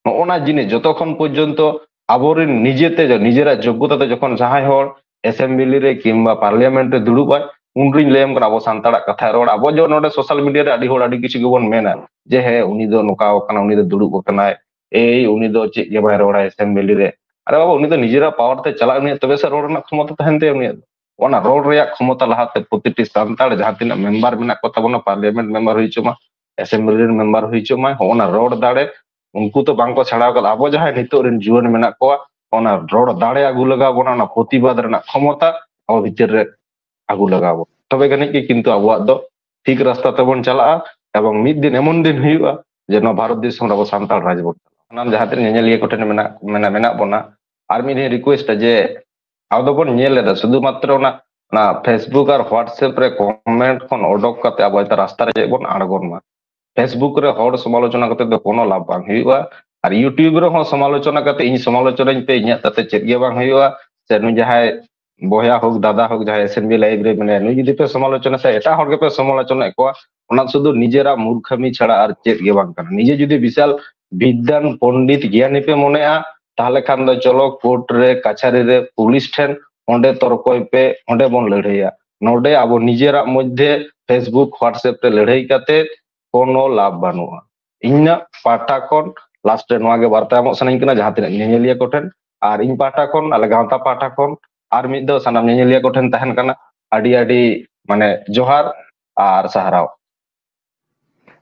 ᱱᱚᱜᱼᱚ ᱱᱟ ᱡᱤᱱᱤᱥ ᱡᱚᱛᱚᱠᱷᱚᱱ ᱯᱚᱨᱡᱚᱱᱛᱚ ᱟᱵᱚᱨᱮᱱ ᱱᱤᱡᱮᱛᱮ, ᱱᱤᱡᱮᱨᱟᱜ ᱡᱳᱜᱽᱜᱚᱛᱟ ᱛᱮ ᱡᱚᱠᱷᱚᱱ ᱡᱟᱦᱟᱸᱭ ᱦᱚᱲ ᱮᱥᱮᱢᱵᱞᱤ ᱨᱮ ᱠᱤᱝᱵᱟ ᱯᱟᱨᱞᱤᱭᱟᱢᱮᱱᱴ ᱨᱮ ᱫᱩᱲᱩᱵ ᱟᱭ, ᱩᱱᱨᱤᱧ ᱞᱟᱹᱭᱟᱢ ᱠᱟᱱᱟ ᱟᱵᱚ ᱥᱟᱱᱛᱟᱲᱟᱜ ᱠᱟᱛᱷᱟᱭ ᱨᱚᱲ᱾ ᱟᱵᱚ ᱡᱮ ᱱᱚᱰᱮ ᱥᱳᱥᱟᱞ ᱢᱤᱰᱤᱭᱟ ᱨᱮ ᱟᱹᱰᱤ ᱦᱚᱲ ᱟᱹᱰᱤ ᱠᱤᱪᱷᱩ ᱜᱮᱵᱚᱱ ᱢᱮᱱᱟ ᱡᱮ ᱦᱮᱸ ᱩᱱᱤ ᱫᱚ ᱱᱚᱝᱠᱟ ᱟᱠᱟᱱᱟ, ᱩᱱᱤ ᱫᱚ ᱫᱩᱲᱩᱵ ᱟᱠᱟᱱᱟᱭ, ᱮᱭ ᱩᱱᱤ ᱫᱚ ᱪᱮᱫ ᱜᱮ ᱵᱟᱭ ᱨᱚᱲᱟ ᱮᱥᱮᱢᱵᱞᱤ ᱨᱮ᱾ ᱟᱨᱮ ᱵᱟᱵᱟ, ᱩᱱᱤ ᱫᱚ ᱱᱤᱡᱮᱨᱟᱜ ᱯᱟᱣᱟᱨ ᱛᱮ ᱪᱟᱞᱟᱜ, ᱩᱱᱤᱭᱟᱜ ᱛᱚᱵᱮ ᱥᱮ ᱨᱚᱲ ᱨᱮᱱᱟᱜ ᱠᱷᱚᱢᱚᱛᱟ ᱛᱟᱦᱮᱱ ᱛᱟᱭᱟ ᱩᱱᱤᱭᱟᱜ ᱫᱚ᱾ ᱚᱱᱟ ᱨᱚᱲ ᱨᱮᱭᱟᱜ ᱠᱷᱚᱢᱚᱛᱟ ᱞᱟᱦᱟᱛᱮ ᱯᱨᱚᱛᱤᱴᱤ ᱥᱟᱱᱛᱟᱲ ᱡᱟᱦᱟᱸ ᱛᱤᱱᱟᱹᱜ ᱢᱮᱢᱵᱟᱨ ᱢᱮᱱᱟᱜ ᱠᱚ ᱛᱟᱵᱚᱱᱟ, ᱯᱟᱨᱞᱤᱭᱟᱢᱮᱱᱴ ᱢᱮᱢᱵᱟᱨ ᱦᱩᱭ ᱦᱚᱪᱚ ᱢᱟ, ᱮᱥᱮᱢᱵᱞᱤ ᱨᱮᱱ ᱢᱮᱢᱵᱟᱨ ᱦᱩᱭ ᱦᱚᱪᱚ ᱢᱟᱭ, ᱦᱚᱸ ᱚᱱᱟ ᱨᱚᱲ ᱫᱟᱲᱮ ᱩᱱᱠᱩ ᱛᱚ ᱵᱟᱝᱠᱚ ᱥᱮᱬᱟ ᱟᱠᱟᱫᱟ᱾ ᱟᱵᱚ ᱡᱟᱦᱟᱸᱭ ᱱᱤᱛᱚᱜ ᱨᱮᱱ ᱡᱩᱣᱟᱹᱱ ᱢᱮᱱᱟᱜ ᱠᱚᱣᱟ, ᱚᱱᱟ ᱨᱚᱲ ᱫᱟᱲᱮ ᱟᱹᱜᱩ ᱞᱟᱜᱟᱣ ᱵᱚᱱᱟ, ᱚᱱᱟ ᱯᱨᱚᱛᱤᱵᱟᱫ ᱨᱮᱱᱟᱜ ᱠᱷᱚᱢᱚᱛᱟ ᱟᱵᱚ ᱵᱷᱤᱛᱤᱨ ᱨᱮ ᱟᱹᱜᱩ ᱞᱟᱜᱟᱣ ᱵᱚᱱᱟ᱾ ᱛᱚᱵᱮ ᱡᱟᱹᱱᱤᱡ ᱜᱮ ᱠᱤᱱᱛᱩ ᱟᱵᱚᱣᱟᱜ ᱫᱚ ᱴᱷᱤᱠ ᱨᱟᱥᱛᱟ ᱛᱮᱵᱚᱱ ᱪᱟᱞᱟᱜᱼᱟ, ᱮᱵᱚᱝ ᱢᱤᱫ ᱫᱤᱱ ᱮᱢᱚᱱ ᱫᱤᱱ ᱦᱩᱭᱩᱜᱼᱟ ᱡᱮ ᱱᱚᱣᱟ ᱵᱷᱟᱨᱚᱛ ᱫᱤᱥᱚᱢ ᱨᱮ ᱟᱵᱚ ᱥᱟᱱᱛᱟᱲ ᱨᱟᱡᱽ ᱵᱚᱱ ᱪᱟᱞᱟᱣᱟ᱾ ᱥᱟᱱᱟᱢ ᱡᱟᱦᱟᱸ ᱛᱤᱱᱟᱹᱜ ᱧᱮᱧᱮᱞᱤᱭᱟᱹ ᱠᱚᱴᱷᱮᱱ ᱢᱮᱱᱟᱜ, ᱢᱮᱱᱟᱜ, ᱢᱮᱱᱟᱜ ᱵᱚᱱᱟ, ᱟᱨ ᱢᱤᱫ ᱫᱷᱟᱣ ᱨᱤᱠᱩᱭᱮᱥᱴᱟ ᱡᱮ ᱟᱵᱚ ᱫᱚᱵᱚᱱ ᱧᱮᱞ ᱮᱫᱟ ᱥᱩᱫᱷᱩ ᱢᱟᱛᱨᱚ ᱚᱱᱟ, ᱚᱱᱟ Facebook ᱟᱨ WhatsApp ᱨᱮ ᱠᱚᱢᱮᱱᱴ ᱠᱷᱚᱱ ᱚᱰᱚᱠ ᱠᱟᱛᱮ ᱟᱵᱚ ᱦᱚᱭᱛᱳ ᱨᱟᱥᱛᱟ ᱨᱮ ᱪᱮᱫ ᱵᱚᱱ ᱟᱬᱜᱚᱱ ᱢᱟ᱾ Facebook ᱨᱮ ᱦᱚᱲ ᱥᱚᱢᱟᱞᱳᱪᱚᱱᱟ ᱠᱟᱛᱮ ᱫᱚ ᱠᱳᱱᱳ ᱞᱟᱵᱷ ᱵᱟᱝ ᱦᱩᱭᱩᱜᱼᱟ᱾ ᱟᱨ YouTube ᱨᱮᱦᱚᱸ ᱥᱚᱢᱟᱞᱳᱪᱚᱱᱟ ᱠᱟᱛᱮ ᱤᱧ ᱥᱚᱢᱟᱞᱳᱪᱚᱱᱟᱧ ᱯᱮ, ᱤᱧᱟᱹᱜ ᱛᱟᱛᱮ ᱪᱮᱫ ᱜᱮ ᱵᱟᱝ ᱦᱩᱭᱩᱜᱼᱟ᱾ ᱥᱮ ᱱᱩᱭ ᱡᱟᱦᱟᱸᱭ ᱵᱚᱭᱦᱟ ᱦᱳᱠ, ᱫᱟᱫᱟ ᱦᱳᱠ, ᱡᱟᱦᱟᱸᱭ ᱮᱥᱮᱢᱵᱞᱤ ᱞᱟᱭᱤᱵᱷ ᱨᱮ ᱢᱮᱱᱟᱭᱟ, ᱱᱩᱭ ᱡᱩᱫᱤ ᱯᱮ ᱥᱚᱢᱟᱞᱳᱪᱚᱱᱟ ᱥᱮ ᱮᱴᱟᱜ ᱦᱚᱲ ᱜᱮᱯᱮ ᱥᱚᱢᱟᱞᱳᱪᱚᱱᱟᱭᱮᱫ ᱠᱚᱣᱟ, ᱚᱱᱟ ᱥᱩᱫᱷᱩ ᱱᱤᱡᱮᱨᱟᱜ ᱢᱩᱨᱠᱷᱟᱹᱢᱤ ᱪᱷᱟᱲᱟ ᱟᱨ ᱪᱮᱫ ᱜᱮ ᱵᱟᱝ ᱠᱟᱱᱟ᱾ ᱱᱤᱡᱮ ᱡᱩᱫᱤ ᱵᱤᱥᱟᱞ ᱵᱤᱫᱽᱫᱟᱱ ᱯᱚᱱᱰᱤᱛ ᱜᱮᱭᱟᱱᱤ ᱯᱮ ᱢᱚᱱᱮᱜᱼᱟ, ᱛᱟᱦᱚᱞᱮ ᱠᱷᱟᱱ ᱫᱚ ᱪᱚᱞᱚ ᱠᱳᱨᱴ ᱨᱮ, ᱠᱟᱪᱷᱟᱨᱤ ᱨᱮ, ᱯᱩᱞᱤᱥ ᱴᱷᱮᱱ, ᱚᱸᱰᱮ ᱛᱚᱨᱠᱚᱭ ᱯᱮ, ᱚᱸᱰᱮ ᱵᱚᱱ ᱞᱟᱹᱲᱦᱟᱹᱭᱟ᱾ ᱱᱚᱰᱮ ᱟᱵᱚ ᱱᱤᱡᱮᱨᱟᱜ ᱢᱚᱫᱽᱫᱷᱮ Facebook, WhatsApp ᱨᱮ ᱞᱟᱹᱲᱦᱟᱹᱭ ᱠᱟᱛᱮ ᱠᱳᱱᱳ ᱞᱟᱵᱷ ᱵᱟᱹᱱᱩᱜᱼᱟ᱾ ᱤᱧᱟᱹᱜ ᱯᱟᱦᱴᱟ ᱠᱷᱚᱱ ᱞᱟᱥᱴ ᱨᱮ ᱱᱚᱣᱟ ᱜᱮ ᱵᱟᱨᱛᱟ ᱮᱢᱚᱜ ᱥᱟᱱᱟᱧ ᱠᱟᱱᱟ ᱡᱟᱦᱟᱸ ᱛᱤᱱᱟᱹᱜ ᱧᱮᱧᱮᱞᱤᱭᱟᱹ ᱠᱚᱴᱷᱮᱱ, ᱟᱨ ᱤᱧ ᱯᱟᱦᱴᱟ ᱠᱷᱚᱱ, ᱟᱞᱮ ᱜᱟᱶᱛᱟ ᱯᱟᱦᱴᱟ ᱠᱷᱚᱱ ᱟᱨ ᱢᱤᱫ ᱫᱷᱟᱣ ᱥᱟᱱᱟᱢ ᱧᱮᱧᱮᱞᱤᱭᱟᱹ ᱠᱚᱴᱷᱮᱱ ᱛᱟᱦᱮᱱ ᱠᱟᱱᱟ ᱟᱹᱰᱤ ᱟᱹᱰᱤ, ᱢᱟᱱᱮ, ᱡᱚᱦᱟᱨ ᱟᱨ ᱥᱟᱨᱦᱟᱣ᱾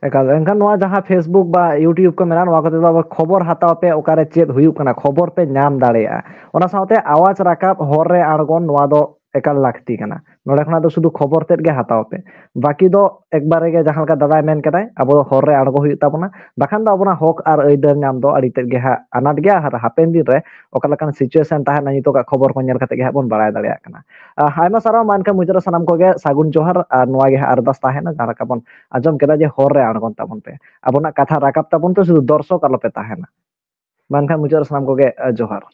ᱮᱠᱟᱞ, ᱮᱱᱠᱷᱟᱱ ᱱᱚᱣᱟ ᱡᱟᱦᱟᱸ Facebook ᱵᱟ YouTube ᱠᱚ ᱢᱮᱱᱟᱜᱼᱟ, ᱱᱚᱣᱟ ᱠᱚᱛᱮ ᱫᱚ ᱟᱵᱚ ᱠᱷᱚᱵᱚᱨ ᱦᱟᱛᱟᱣ ᱯᱮ, ᱚᱠᱟᱨᱮ ᱪᱮᱫ ᱦᱩᱭᱩᱜ ᱠᱟᱱᱟ, ᱠᱷᱚᱵᱚᱨ ᱯᱮ ᱧᱟᱢ ᱫᱟᱲᱮᱭᱟᱜᱼᱟ᱾ ᱚᱱᱟ ᱥᱟᱶᱛᱮ ᱟᱣᱟᱡᱽ ᱨᱟᱠᱟᱵ, ᱦᱚᱨ ᱨᱮ ᱟᱬᱜᱚᱱ, ᱱᱚᱣᱟ ᱫᱚ ᱮᱠᱟᱞ ᱞᱟᱹᱠᱛᱤ ᱠᱟᱱᱟ᱾ ᱱᱚᱰᱮ ᱠᱷᱚᱱᱟᱜ ᱫᱚ ᱥᱩᱫᱷᱩ ᱠᱷᱚᱵᱚᱨ ᱛᱮᱫ ᱜᱮ ᱦᱟᱛᱟᱣ ᱯᱮ, ᱵᱟᱹᱠᱤ ᱫᱚ ᱮᱠᱵᱟᱨᱮ ᱜᱮ ᱡᱟᱦᱟᱸ ᱞᱮᱠᱟ ᱫᱟᱫᱟᱭ ᱢᱮᱱ ᱠᱮᱫᱟᱭ, ᱟᱵᱚ ᱫᱚ ᱦᱚᱨ ᱨᱮ ᱟᱬᱜᱚ ᱦᱩᱭᱩᱜ ᱛᱟᱵᱚᱱᱟ, ᱵᱟᱠᱷᱟᱱ ᱫᱚ ᱟᱵᱚᱱᱟᱜ ᱦᱚᱠ ᱟᱨ ᱟᱹᱭᱫᱟᱹᱨ ᱧᱟᱢ ᱫᱚ ᱟᱹᱰᱤ ᱛᱮᱫ ᱜᱮ ᱦᱟᱸᱜ ᱟᱱᱟᱴ ᱜᱮᱭᱟ᱾ ᱟᱨ ᱦᱟᱯᱮᱱ ᱫᱤᱱ ᱨᱮ ᱚᱠᱟ ᱞᱮᱠᱟᱱ ᱥᱤᱪᱩᱭᱮᱥᱚᱱ ᱛᱟᱦᱮᱱᱟ, ᱱᱤᱛᱚᱜᱟᱜ ᱠᱷᱚᱵᱚᱨ ᱠᱚ ᱧᱮᱞ ᱠᱟᱛᱮ ᱜᱮ ᱦᱟᱸᱜ ᱵᱚᱱ ᱵᱟᱲᱟᱭ ᱫᱟᱲᱮᱭᱟᱜ ᱠᱟᱱᱟ᱾ ᱟᱦ, ᱟᱭᱢᱟ ᱥᱟᱨᱦᱟᱣ᱾ ᱢᱟ ᱮᱱᱠᱷᱟᱱ ᱢᱩᱪᱟᱹᱫ ᱨᱮ ᱥᱟᱱᱟᱢ ᱠᱚᱜᱮ ᱥᱟᱹᱜᱩᱱ ᱡᱚᱦᱟᱨ, ᱟᱨ ᱱᱚᱣᱟ ᱜᱮ ᱦᱟᱸᱜ ᱟᱨᱫᱟᱥ ᱛᱟᱦᱮᱱᱟ, ᱡᱟᱦᱟᱸ ᱞᱮᱠᱟ ᱵᱚᱱ ᱟᱸᱡᱚᱢ ᱠᱮᱫᱟ ᱡᱮ ᱦᱚᱨ ᱨᱮ ᱟᱬᱜᱚᱱ ᱛᱟᱵᱚᱱ ᱯᱮ, ᱟᱵᱚᱱᱟᱜ ᱠᱟᱛᱷᱟ ᱨᱟᱠᱟᱵ ᱛᱟᱵᱚᱱ ᱯᱮ, ᱥᱩᱫᱷᱩ ᱫᱚᱨᱥᱚᱠ ᱟᱞᱚᱯᱮ ᱛᱟᱦᱮᱱᱟ᱾ ᱢᱟ ᱮᱱᱠᱷᱟᱱ ᱢᱩᱪᱟᱹᱫ ᱨᱮ ᱥᱟᱱᱟᱢ ᱠᱚᱜᱮ, ᱟᱦ, ᱡᱚᱦᱟᱨ᱾